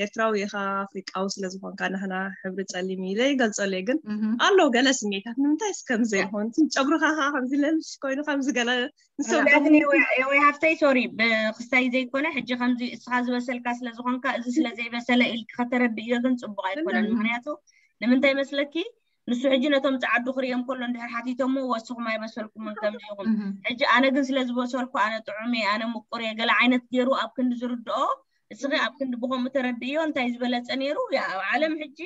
ኤርትራዊ ኢኻ ኣፍሪቃዊ ስለ ዝኾንካ ንሕና ሕብሪ ጸሊም ኢለ ይገልጸሉ ግን ኣሎ ገለ ስሜታት ንምንታይ ከምዚ ዘይኮን ጨጉርኻ ከምዚ ለምሽ ኮይኑ ከምዚ ገለ ወይ ሃፍተይ ሶሪ ብክስታይ ዘይኮነ ሕጂ ከምዚ እስኻ ዝበሰልካ ስለ ዝኾንካ እዚ ስለ ዘይበሰለ ኢልኪ ከተረድእዮ ግን ፅቡቅ ኣይኮነን ምክንያቱ ንምንታይ መስለኪ ንሱ ሕጂ ነቶም ፃዓዱ ክርእዮም ከሎ እንድሕር ሓቲቶሞ ወስኹም ኣይበሰልኩምን ከምዚ ኢኹም ሕጂ ኣነ ግን ስለ ዝበሰልኩ ኣነ ጥዑም እየ ኣነ ምቁር እየ ገለ ዓይነት ገይሩ ኣብ ክንዲ ዝርድኦ እስኺ ኣብ ክንዲ ብከምኡ ተረድእዮ እንታይ ዝበለፀ ነይሩ ኣብ ዓለም ሕጂ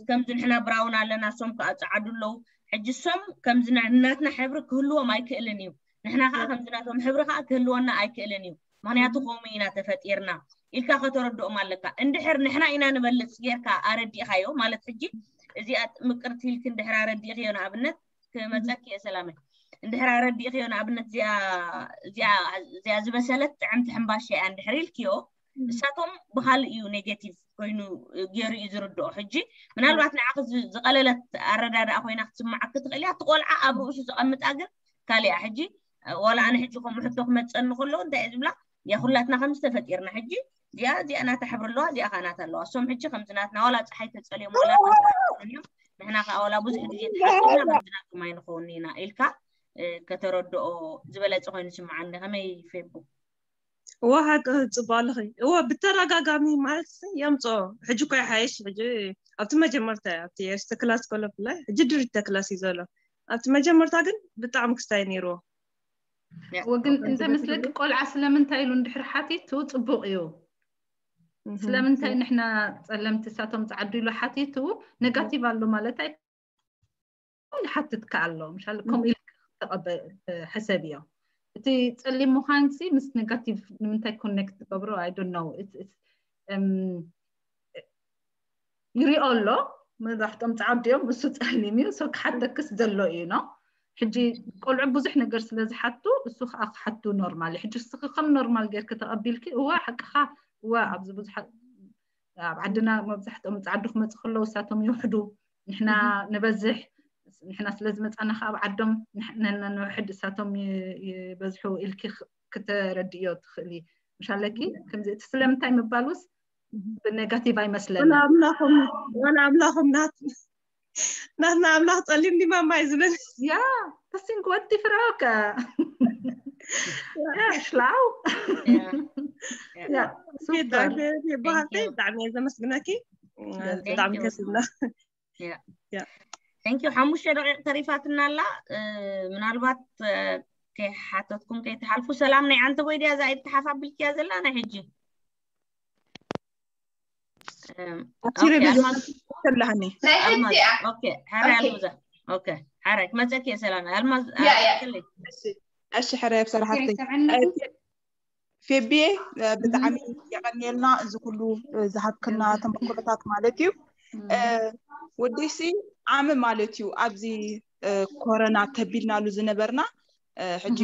ከምዚ ንሕና ብራውን ኣለና ሶም ከዓ ፀዓዱ ኣለዉ ሕጂ ሶም ከምዚ ናትና ሕብሪ ክህልዎም ኣይክእልን እዩ ንሕና ከዓ ከምዚ ናቶም ሕብሪ ከዓ ክህልወና ኣይክእልን እዩ ምክንያቱ ከምኡ ኢና ተፈጢርና ኢልካ ከተረድኦም ኣለካ እንድሕር ንሕና ኢና ንበልፅ ጌርካ ኣረዲእካዮ ማለት ሕጂ እዚኣ ምቅርቲ ኢልክ እንድሕር ኣረዲእክዮ ንኣብነት ክመፀኪ እየ ሰላመ እንድሕር ኣረዲእክዮ ንኣብነት እዚኣ ዝበሰለት ጥዕምቲ ሕምባሻ እያ እንድሕር ኢልክዮ እሳቶም ብካልእ እዩ ኔጌቲቭ ኮይኑ ገይሩ እዩ ዝርድኦ። ሕጂ ምናልባት ንዓኺ ዝ- ዝቐለለት ኣረዳድኣ ኮይና ክትስምዓኪ ትኽእል እያ። እቲ ቆልዓ ኣብ ርእሱ ዝቐምጣ ግን ካልእ እያ። ሕጂ ዋላ ኣነ ሕጂ ከምኡ ሕቶ ክመፀኒ ከሎ እንታይ እየ ዝብላ? ያ ኩላትና ከምዚ ተፈጢርና። ሕጂ እዚኣ እዚኣ ናታ ሕብሪ ኣለዋ፣ እዚኣ ከዓ ናታ ኣለዋ። እሶም ሕጂ ከምዚ ናትና ዋላ ፀሓይ ተፀልዮም ዋላ እዮም፣ ንሕና ከዓ ዋላ ብዙሕ ግዜ ተሓቲትና ከምዚ ናቶም ኣይንኸውን ኢና ኢልካ እ፣ ከተረድኦ ዝበለፀ ኮይኑ ይስምዓኒ። ከመይ ፌቡ? እዋ ሓቂ ጽቡቅ ኣለኺ። እዋ ብተደጋጋሚ ማለት የምጾ። ሕጂ እኮ ይሓይሽ። ሕጂ ኣብቲ መጀመርታ እያ፣ ኣብቲ ኤርስተ ክላስ ከሎ ብላይ ሕጂ ድሪተ ክላስ እዩ ዘሎ። ኣብቲ መጀመርታ ግን ብጣዕሚ ክስታይ ነይርዎ። ያ። እወ ግን እንተ ምስለኪ ቆልዓ ስለምንታይ ኢሉ እንድሕር ሓቲቱ ጽቡቅ እዩ። ስለምንታይ ንሕና ጸለምቲ እሳቶም ጸዓዱ ኢሉ ሓቲቱ ኔጋቲቭ ኣሎ ማለት ኣይ ይሓትት ከኣሎ ምሻል ከምኡ ኢሉ ተቐበ ሕሰብ እዮ። እቲ ጸሊም ምዃንሲ ምስ ኔጋቲቭ ንምንታይ ኮኔክት ትገብሮ? I don't know. ይሪኦ ኣሎ መብዛሕቶም ጸዓዱ እዮም፣ እሱ ጸሊም እዩ። So ክሓተክስ ዘሎ እዩ ነው። ሕጂ ቆልዑ ብዙሕ ነገር ስለ ዝሓቱ እሱ ከዓ ክሓቱ ኖርማል እዩ። ሕጂ እስኺ ከም ኖርማል ጌርኪ ተቐቢልኪ እዋ ሓቅኻ እዋ ኣብዚ ብዙሓት ኣብ ዓድና መብዛሕትኦም ጸዓዱ ክመጽእ ከለዉ እሳቶም ይውሕዱ፣ ንሕና ንበዝሕ፣ ንሕና ስለ ዝመጻና ከኣ ኣብ ዓዶም ንሕ- ንሕና ንውሕድ እሳቶም ይ- ይበዝሑ ኢልኪ ክ- ክተረድእዮ ትኽእሊ። ምሻለኪ ከምዚ እቲ ስለምንታይ ምባልውስ ብኔጋቲቭ ወላ ኣይመስለንን። ኣምላኾም ወላ ኣምላኾም ናት ናትና ኣምላኽ ጸሊም ዲማ ማይ ዝብል ያ ተሲንክ ወዲ ፍራውከ ያ ሽላው ያ ያ ሱፐር ብሃልቲ Thank you. ብጣዕሚ እየ ዘመስግነኪ። Thank ብጣዕሚ you. ከስብና Thank you። ሓሙሽተ ደቂቕ ተሪፋትና ኣላ። እ፣ ምናልባት እ፣ ከይሓተትኩም ከይትሓልፉ። ሰላም ናይ ዓንተ ወይ ድያ እዛ ኢድ ተሓፍ ኣቢልክያ ዘላ ናይ ሕጂ? እም፣ ኣብቲ ኦኬ፣ ሬድዮ ኣልማዝ ተላህኒ ናይ ሕጂ ኣልማዝ እያ ኦኬ፣ ሓራይ ኦኬ። ኣልማዝ ኦኬ፣ ሓራይ ክመፀኪ እየ። ሰላም ኣልማዝ ያ፣ ያ። ኣክሊ እሺ ሕራይ ኣብ ሰራሕተይ ይሰምዐኒ ኣለኹ? ፌቢየ ብጣዕሚ የቐንየልና እዚ ኩሉ ዝሃብክና ተመክሮታት ማለት እዩ። ወደይሲ ዓሚ ማለት እዩ ኣብዚ ኮረና ተቢልናሉ ዝነበርና ሕጂ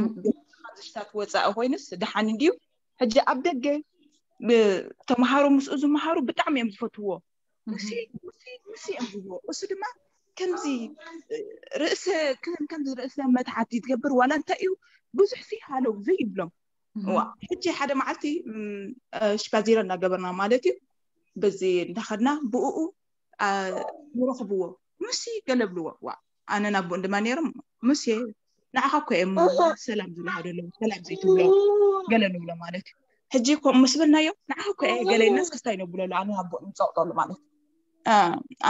ሽታት ወፃኢ ኮይኑስ ደሓን እንድዩ። ሕጂ ኣብ ደገ ተምሃሮ ምስኡ ዝመሃሩ ብጣዕሚ እዮም ዝፈትዎ። ሙሴ ሙሴ ሙሴ እዮም ዝብልዎ። እሱ ድማ ከምዚ ርእሰ ከም- ከምዚ ርእሰ መትሓት ዝገብር ዋላ እንታይ እዩ ብዙሕ ሲ ሃለው ዘይብሎም። ዋ ሕጂ ሓደ መዓልቲ ሽፓዚረ እናገበርና ማለት እዩ በዚ እንዳኸድና ብኡ ንረኽብዎ። ሙሴ ገለ ብልዎ። ዋ ኣነ ናብኡ ድማ ነይሮም ሙሴ ንዓኻ እኮ እዮም ሰላም ዝብልሃ ደለዉ ሰላም ዘይትብሎ ገለ ንብሎ ማለት እዩ። ሕጂ ከምኡ ምስ በልናዮ ንዓኻ እኮ እየ ገለ ኢልናስ ክስታይ ነብለሉ ኣነ ናብኡ ንፀቕጠሉ ማለት እዩ።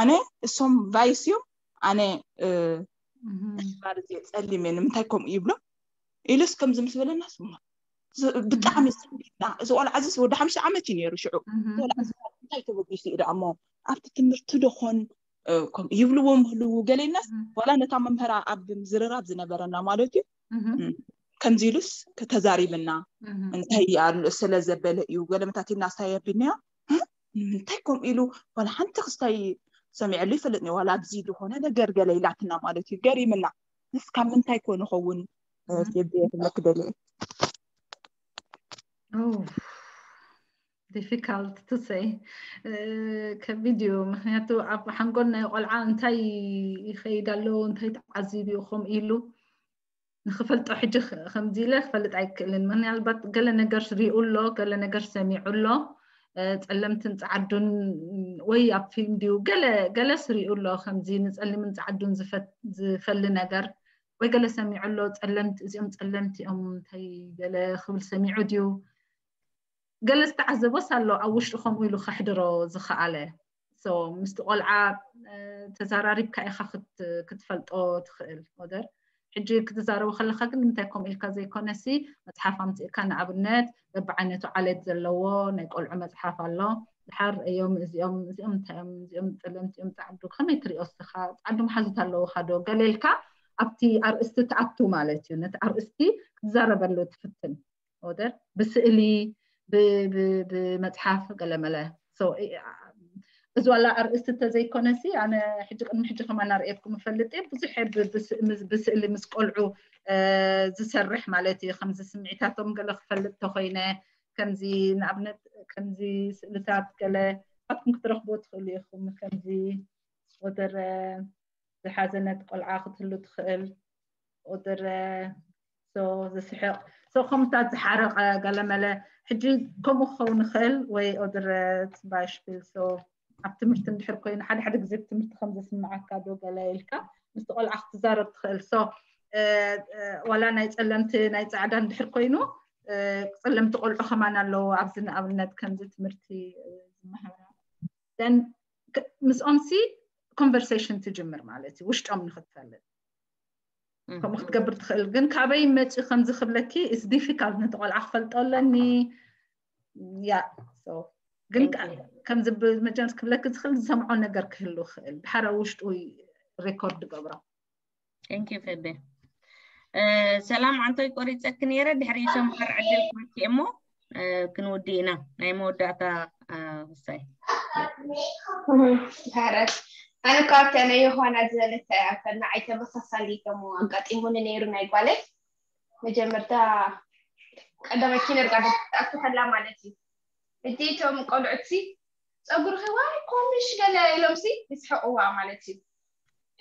ኣነ እሶም ቫይስ እዮም ኣነ ሽባር እዚ ጸሊም እየ ንምንታይ ከምኡ ይብሎ ኢሉስ ከምዚ ምስ በለና ስማ ብጣዕሚ ስሚዕና እዚ ቆልዓ እዚ ወዲ ሓምሽተ ዓመት እዩ ነይሩ ሽዑ እዚ ቆልዓ እዚ እንታይ ተበጊሱ እዩ ደኣ እሞ ኣብቲ ትምህርቲ ዶኾን ይብልዎም ህልዉ ገሌናስ ዋላ ነታ መምህራ ኣብ ምዝርራብ ዝነበረና ማለት እዩ ከምዚ ኢሉስ ተዛሪብና እንታይ ኣሎ ስለ ዘበለ እዩ ገለመታት ኢልና ስታይ ኣቢልናዮ ንምንታይ ከምኡ ኢሉ ዋላ ሓንቲ ክስታይ ሰሚዐሉ ይፈልጥ ዋላ ኣብዚ ዝኾነ ነገር ገለ ኢላትና ማለት እዩ ገሪምና ንስ ካብ ምንታይ ኮ ንኸውን ፌብየ ክብለክ ደልየ difficult to say ከቢድ እዩ ምክንያቱ ኣብ ሓንጎል ናይ ቆልዓ እንታይ ይኸይድ ኣለዎ እንታይ ተዓዚብ እዩ ከምኡ ኢሉ ንክፈልጦ ሕጂ ከምዚ ኢለ ክፈልጥ ኣይክእልን ምናልባት ገለ ነገር ሪኡ ኣሎ ገለ ነገር ሰሚዑ ኣሎ ጸለምትን ጸዓዱን ወይ ኣብ ፊልም ድዩ ገለ ገለስ ሪኡ ኣሎ ከምዚ ንጸሊምን ጸዓዱን ዝፈሊ ነገር ወይ ገለ ሰሚዑ ኣሎ ጸለምቲ እዚኦም ጸለምቲ እዮም እንታይ ገለ ክብል ሰሚዑ ድዩ ገለ ዝተዓዘቦስ ኣሎ ኣብ ውሽጡ ከምኡ ኢሉ ከሕድሮ ዝኸኣለ ምስቲ ቆልዓ ተዘራሪብካ ኢኻ ክትፈልጦ ትኽእል ወደር ሕጂ ክትዛረቡ ከለካ ግን ንምንታይ ከምኡ ኢልካ ዘይኮነሲ መፅሓፍ ኣምፅእካ ንኣብነት በብዓይነቱ ዓሌት ዘለዎ ናይ ቆልዑ መፅሓፍ ኣሎ ድሓር እዮም እዚኦም እዚኦም እንታይ እዮም እዚኦም ፀለምቲ እዮም ፃዕዱ ከመይ ትሪኦ ስኻ ፃዕዱ መሓዙት ኣለውካ ዶ ገለ ኢልካ ኣብቲ ኣርእስቲ ትኣቱ ማለት እዩ ነቲ ኣርእስቲ ክትዛረበሉ ትፍትን ወደር ብስእሊ ብመፅሓፍ ገለመለ እዚ ዋላ ኣርእስቲ ተዘይኮነሲ ኣነ ሕጂ ቅድሚ ሕጂ ከማን ኣርእየኩም እፈልጥ እየ ብዙሕ ብስእሊ ምስ ቆልዑ ዝሰርሕ ማለት እዩ ከምዚ ስምዒታቶም ገለ ክፈልጥ ተኮይነ ከምዚ ንኣብነት ከምዚ ስእልታት ገለ ኣትኩም ክትረኽቦ ትኽእሉ ኢኹም። ከምዚ ወደረ ዝሓዘነት ቆልዓ ክትህሉ ትኽእል። ወደረ ዝስሕቕ ከምታት ዝሓረቐ ገለመለ ሕጂ ከምኡ ክኸውን ይኽእል ወይ ኦድረ ባሽፒል ኣብ ትምህርቲ እንድሕር ኮይኑ ሓደ ሓደ ግዜ ትምህርቲ ከም ዘስምዓካ ዶ ገለ ኢልካ ምስቲ ቆልዓ ክትዛረብ ትኽእል። ዋላ ናይ ፀለምቲ ናይ ፃዕዳ እንድሕር ኮይኑ ፀለምቲ ቆልዑ ከማን ኣለዉ ኣብዚ ንኣብነት ከምዚ ትምህርቲ ዝመሃራ ምስኦም ሲ ኮንቨርሴሽን ትጅምር ማለት እዩ ውሽጦም ንክትፈልጥ ከምኡ ክትገብር ትኽእል ግን ካበይ መፂኡ ከምዚ ክብለኪ ስ ዲፊካልት ነቲ ቆልዓ ክፈልጦ ኣለኒ ያ ግን ከምዚ ብመጀመርት ክብለኪ ዝኽእል ዝሰምዖ ነገር ክህሉ ይኽእል ድሓረ ውሽጡ ሬኮርድ ገብሮ ቴንኪዩ ፈቤ ሰላም ዓንቶይ ቆሪፀኪ ነይረ ድሕሪ ሰምሃር ዕድል ክበኪ እሞ ክንውዲ ኢና ናይ መወዳእታ ውሳይ ኣነ ካብታ ናይ ዮሃና ዝበለት ኣይተመሳሳሊ ከም ኣጋጢሙኒ ነይሩ ናይ ጓለይ መጀመርታ ቀዳማይ ኪነርጋርደን ክትኣቱ ከላ ማለት እዩ። ሕጂ እቶም ቆልዑት ሲ ፀጉርኺ ዋይ ኮሚሽ ገለ ኢሎም ሲ ይስሕቅዋ ማለት እዩ።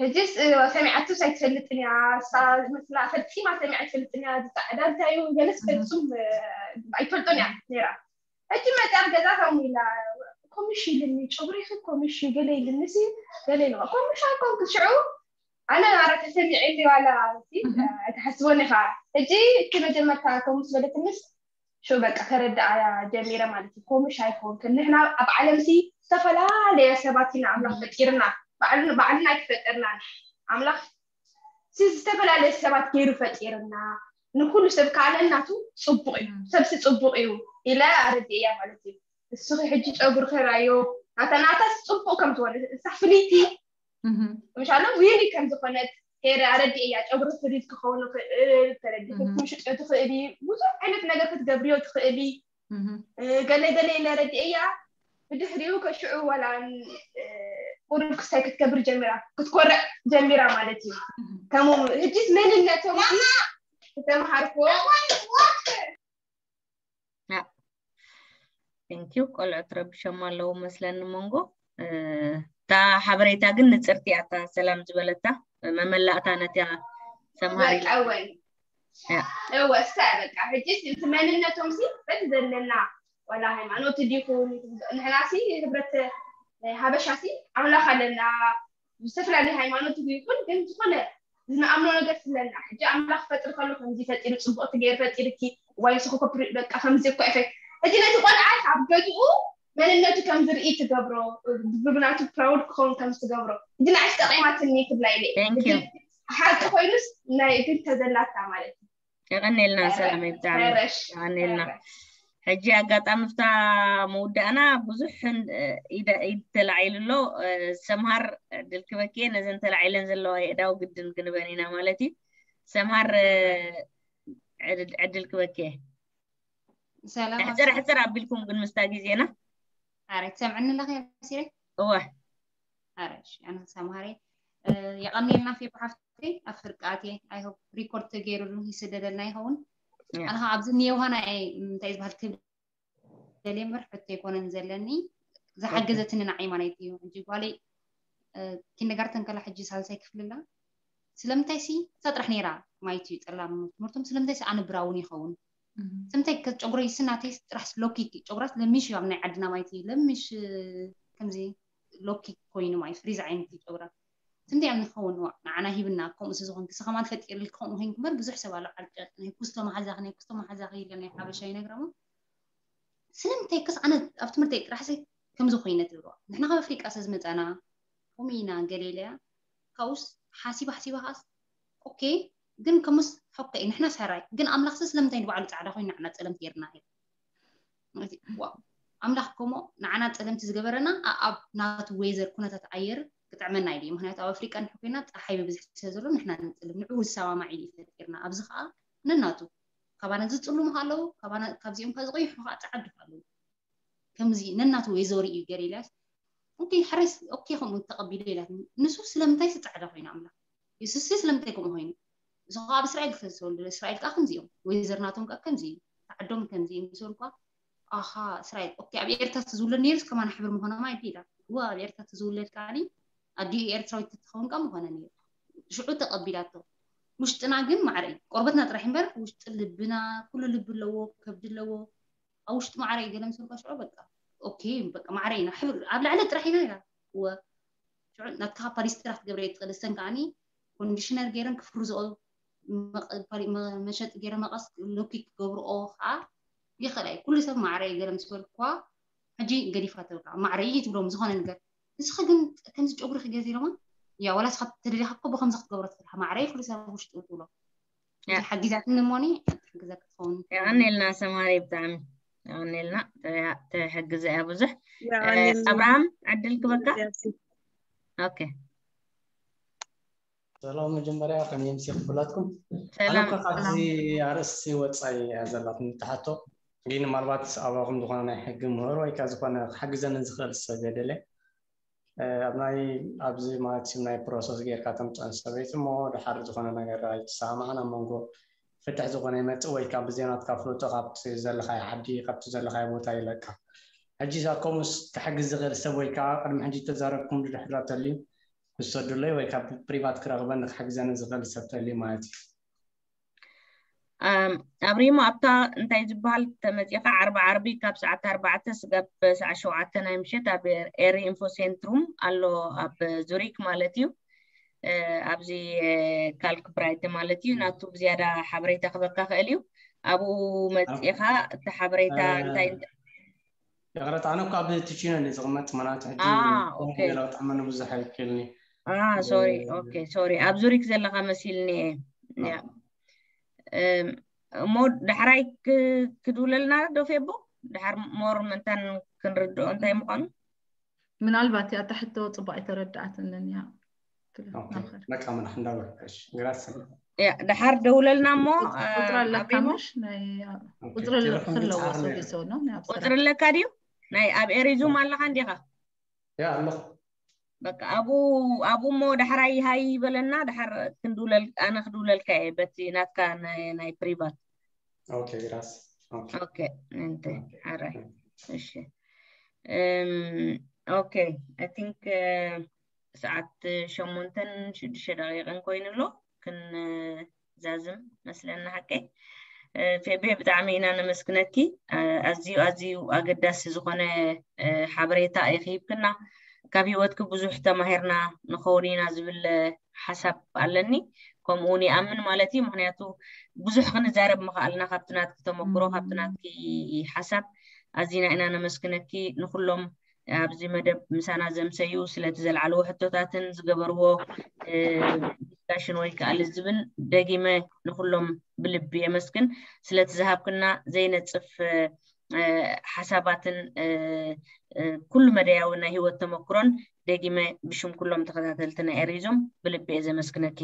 ሕጂስ ሰሚዓቱ ኣይትፈልጥን እያ መስላ ፈጺማ ሰሚዓ ኣይትፈልጥን እያ ዝፃዕዳ እንታይ እዩ ገለስ ፈጹም ኣይትፈልጦን እያ ነይራ። ሕጂ መፅያ ኣብ ገዛ ከምኡ ኢላ ኮሚሽ ኢልኒ ጨጉሪኺ ኮሚሽ እዩ ገለ ኢልኒ ሲ ገለ ኢልዋ ኮሚሽ ኣይኮንክ ሽዑ ኣነ ማራ ተሰሚዐኒ ዋላ ኣይትሓስቦን ኢኻ ሕጂ እቲ መጀመርታ ከምኡ ዝበለትንስ ሽዑ በቃ ከረድኣ ጀሚረ ማለት እዩ ኮሚሽ ኣይኮንክን ንሕና ኣብ ዓለም ሲ ዝተፈላለየ ሰባት ኢና ኣምላኽ ፈጢርና ባዕልና ኣይተፈጠርናን ኣምላኽ ሲ ዝተፈላለየ ሰባት ገይሩ ፈጢርና ንኩሉ ሰብ ከዓ ነናቱ ፅቡቅ እዩ ሰብሲ ፅቡቅ እዩ ኢለ ኣረድእያ ማለት እዩ ንስኺ ሕጂ ጨጉርኺ ራዮ ናታ ናታስ ፅቡቅ ከም ዝኾነ እሳ ፍልይቲ ምሻሎ ዊኒ ከም ዝኾነት ሄረ ኣረድእያ ጨጉሪ ፍሪዝ ክኸውን ይኽእል ተረዲእኪ ክትምሽጥዮ ትኽእሊ ብዙሕ ዓይነት ነገር ክትገብርዮ ትኽእሊ ገለ ገለ ኢለ ኣረድእያ ብድሕሪኡ ከሽዑ ዋላ ቁሩብ ክስታይ ክትገብር ጀሚራ ክትኮርዕ ጀሚራ ማለት እዩ ከሙ ህጅስ መንነቶም ዝተምሃርክዎ ቴንኪዩ ቆልዑ ትረብሸም ኣለዉ መስለኒ መንጎ እታ ሓበሬታ ግን ንፅርቲ እያ እታ ሰላም ዝበለታ መመላእታ ነቲያ ሰምሃሪ ወጣወን እወ እስታ በቃ ሕጂ እቲ መንነቶም ሲ በቲ ዘለና ዋላ ሃይማኖት ድዩ ንሕና ሲ ህብረት ናይ ሃበሻ ሲ ኣምላኽ ኣለና ዝተፈላለዩ ሃይማኖት ይኹን ግን ዝኾነ ዝንኣምኖ ነገር ስለና ሕጂ ኣምላኽ ፈጥሪ ከሎ ከምዚ ፈጢሩ ፅቡቅ ትገይር ፈጢርኪ ዋይ ንስኹ ኮፕሪ በቃ ከምዚ እኮ ኢፈ ሕጂ ነቲ ቆልዓ ኣብ ገዝኡ መንነቱ ከም ዝርኢ ትገብሮ ብብናቱ ፕራውድ ክኸውን ከም ትገብሮ ሕጂ ንዓይስ ጠቂማትኒ ክብላ ኢለ ሓቂ ኮይኑስ ናይ ግን ተዘላታ ማለት እዩ የቐኔልና ሰላም ብጣዕሚ የቐኔልና ሕጂ ኣጋጣሚ ፍታ መውዳእና ብዙሕ ኢድ ተላዒሉ ኣሎ ሰምሃር ዕድል ክበክየ ነዘን ተላዒለን ዘለዋ የእዳው ግድን ክንበን ኢና ማለት እዩ ሰምሃር ዕድል ክበክየ ሕፅር ሕፅር ኣቢልኩም ግን ምስታ ግዜና ኣረ ትሰምዕኒ ኣለኺ ሲረ እወ ኣረ ኣነ ሰምሃረ የቐኔልና ፌ ብሓፍቲ ኣብ ፍርቃቴ ኣይሆፕ ሪኮርድ ተገይሩሉ ይስደደልና ይኸውን ኣነ ኣብዚ ኒየውሃና እንታይ ዝበሃል ክብል ደልየ እምበር ሕቶ ኣይኮነን ዘለኒ ዝሓገዘትኒ ንዓይ ማለት እዩ ሕጂ ጓለይ ኪንደጋርተን ከላ ሕጂ ሳልሳይ ክፍሊ ኣላ ስለምንታይ ሲ እሳ ጥራሕ ነይራ ማይት እዩ ጠላም ትምህርቶም ስለምንታይ ሲ ኣነ ብራውን ይኸውን ስለምንታይ ጨጉረይ ስናተይ ጥራሕ ሎኪ ጨጉራት ለሚሽ እዩ ኣብ ናይ ዓድና ማይት እዩ ለሚሽ ከምዚ ሎኪ ኮይኑ ማለት ፍሪዝ ዓይነት እዩ ጨጉራ ስንት እዮም ንኸውን ንዓና ሂብና ከምኡ ዝኾን ክስኸማን ፈጢርል ክኸውን ኮይኑ ክበር ብዙሕ ሰብ ኣሎ ዓልቀ ናይ ኩስቶ መሓዛኺ ናይ ኩስቶ መሓዛኺ ኢለ ናይ ሓበሻ ይነግረሞ ስለምንታይ ክስ ኣነ ኣብ ትምህርተይ ጥራሕ ሲ ከምዚ ኮይነ ትብልዋ ንሕና ካብ ኣፍሪቃ ስለ ዝመፀና ከምኡ ኢና ገሌለያ ካብኡስ ሓሲባ ሓሲባ ከዓስ ኦኬ ግን ከሙስ ኦኬ ንሕና ሰራይ ግን ኣምላኽሲ ስለምንታይ ንባዕሉ ፃዕዳ ኮይኑ ንዓና ፀለምቲ ጌርና ኣምላኽ ከሞ ንዓና ፀለምቲ ዝገበረና ኣብ ናቱ ወይዘር ኩነታት ኣየር ክጥዕመና ኢሉ ምክንያቱ ኣብ ኣፍሪቃ ንሕ ኮይና ፀሓይ ብብዝሒ ስለ ዘሎ ንሕና ንፅልም ንዕኡ ዝሰማማዕ ኢሉ ፈጢርና ኣብዚ ከዓ ነናቱ ካባና ዝፅሉሙ ኣለዉ ካብዚኦም ከ ዝቀይሑ ከዓ ፀዓዱ ኣለዉ ከምዚ ነናቱ ወይዘር እዩ ገር ኢልያስ ኦኬ ሕራይ ኦኬ ከምኡ ተቐቢሉ ኢላት ንሱ ስለምንታይ ፃዕዳ ኮይኑ ኣምላኽ የሱስ ስለምንታይ ከምኡ ኮይኑ እዚ ከዓ ኣብ እስራኤል ዝተወልደ እስራኤል ከዓ ከምዚ እዮም ወይዘር ናቶም ከዓ ከምዚ እዩ ተዓዶም ከምዚ እዩ ንሰሩ ከዓ ኣኻ እስራኤል ኦኬ ኣብ ኤርትራ ትዝውለድ ነይርስ ከማን ሕብር ምኾነ ማይ ቢላ እዋ ኣብ ኤርትራ ትዝውለድ ከዓኒ ኣዲኡ ኤርትራዊት ተትኸውን ካ ምኾነ ነይሩ ሽዑ ተቐቢላቶ ውሽጥና ግን ማዕረ እዩ ቆርበትና ጥራሕ እምበር ውሽጢ ልብና ኩሉ ልቢ ኣለዎ ከብዲ ኣለዎ ኣብ ውሽጢ ማዕረ እዩ ገለ ምስ በልካ ሽዑ በቃ ኦኬ በቃ ማዕረ ኢና ሕብር ኣብ ላዕሊ ጥራሕ ኢና ኢላ እወ ሽዑ ናትካ ፓሊስትራ ክትገብረ ትኽእል እሰን ከዓኒ ኮንዲሽነር ገይረን ክፍርዝኦ መሸጢ ገይረ መቐስ ሎኪ ክገብርኦ ከዓ ይኽእል እዩ ኩሉ ሰብ ማዕረ ገለ ምስ በልኳ ሕጂ ገዲፋ ተብልካ ማዕረ እዩ ትብሎም ዝኾነ ነገር ንስኻ ግን ከምዚ ጨጉሪ ክገዝ ኢሎማ ያ ዋላ ስኻ ተደሊኻ እኮ ብከምዚ ክትገብሮ ትኽእል ማዕረ ኩሉ ሰብ ውሽጡ ትብሎ ሓጊዛትኒ እሞኒ ክትሕግዘካ ትኸውን የቐኔልና ሰማሪ ብጣዕሚ የቐኔልና ተሕግዘ እያ ብዙሕ ኣብርሃም ዕድል ክበካ ኦኬ ሰላም መጀመርያ ከመይ ምሲ ክብላትኩም ኣነ እኳ ካብዚ ኣርእስቲ ወፃኢ እያ ዘላትኒ ትሓቶ ግን ምናልባት ኣባኹም ዝኾነ ናይ ሕጊ ምህሮ ወይ ከዓ ዝኾነ ክሓግዘኒ ዝኽእል ሰብ የደለ ኣብ ናይ ኣብዚ ማለት ናይ ፕሮሰስ ጌርካ ተምፀን ሰበይቲ እሞ ድሓር ዝኾነ ነገር ኣይተሰማማዕና መንጎ ፍትሕ ዝኾነ ይመፅእ ወይ ከዓ ብዜናትካ ፍልጦ ካብቲ ዘለካዮ ዓዲ ካብቲ ዘለካዮ ቦታ ይለቃ ሕጂ እዛ ኮሙስ ክሕግዝ ዝኽእል ሰብ ወይ ከዓ ቅድሚ ሕጂ ተዛረብኩም ድሕራ ተልዩ ክሰዱለይ ወይ ካብ ፕሪቫት ክረኽበኒ ክሕግዘኒ ዝኽእል ሰብ ተልዩ ማለት እዩ ኣብሪሞ ኣብታ እንታይ ዝበሃል ተመፂኻ ዓርቢ ዓርቢ ካብ ሰዓት ኣርባዕተ ስጋብ ሰዓት ሸውዓተ ናይ ምሸት ኣብ ኤሪ ኢንፎ ሴንትሩም ኣሎ ኣብ ዙሪክ ማለት እዩ ኣብዚ ካልክ ብራይት ማለት እዩ ናቱ ብዝያዳ ሓበሬታ ክበካ ክእል እዩ ኣብኡ መፂኻ እቲ ሓበሬታ እንታይ ይቕረታ ኣነ እኳ ኣብ ትቺኖ እየ ዝቕመጥ መናት ሕጂ ለውጣመኒ ብዙሕ ኣይክልኒ ሶሪ ኦኬ ሶሪ ኣብ ዙሪክ ዘለኻ መሲልኒ እየ እሞ ዳሕራይ ክድውለልና ዶ ፌቦ ዳሕር ሞር ምንታን ክንርድኦ እንታይ ምዃኑ ምናልባት እያ ታሕቶ ፅቡቅ ኣይተረድኣትንን እያ በቃ ምናሕ እንዳበልካሽ ግራስ ዳሓር ደውለልና እሞ ቁፅሪ ኣለካምሽ ናይ ቁፅሪ ኣለዎ ሰው ሰው ነው ቁፅሪ ኣለካ ድዩ ናይ ኣብ ኤሪዙም ኣለካ እንዲኻ ያ ኣለኹ በቃ ኣብኡ ኣብኡ እሞ ዳሕራይ ሃይ ይበለና ዳሓር ክንድውለል ኣነ ክድውለልካ እየ በቲ ናትካ ናይ ፕሪቫት ኦኬ ግራስ ኦኬ እንተ ሓራይ እሺ ኦኬ I think ሰዓት ሸሞንተን ሽዱሽተ ደቂቕን ኮይኑ ኣሎ ክንዛዝም መስለና ሓቀይ ፌቤ ብጣዕሚ ኢና ነመስግነኪ ኣዝዩ ኣዝዩ ኣገዳሲ ዝኾነ ሓበሬታ ኢኺ ሂብክና ካብ ህይወትኪ ብዙሕ ተማሂርና ንኸውን ኢና ዝብል ሓሳብ ኣለኒ ከምኡ እውን ይኣምን ማለት እዩ ምክንያቱ ብዙሕ ክንዛረብ ምኽኣልና ካብቲ ናትኪ ተመክሮ ካብቲ ናትኪ ሓሳብ ኣዚና ኢና ነመስግነኪ ንኩሎም ኣብዚ መደብ ምሳና ዘምሰዩ ስለቲ ዘልዓልዎ ሕቶታትን ዝገበርዎ ዲስካሽን ወይ ከዓ ልዝብን ደጊመ ንኩሎም ብልቢ የመስግን ስለቲ ዝሃብክና ዘይነፅፍ ሓሳባትን ኩሉ መደያዊ ናይ ህይወት ተመክሮን ደጊመ ብሽም ኩሎም ተኸታተልቲ ናይ ኤሪዞም ብልቢ እየ ዘመስግነኪ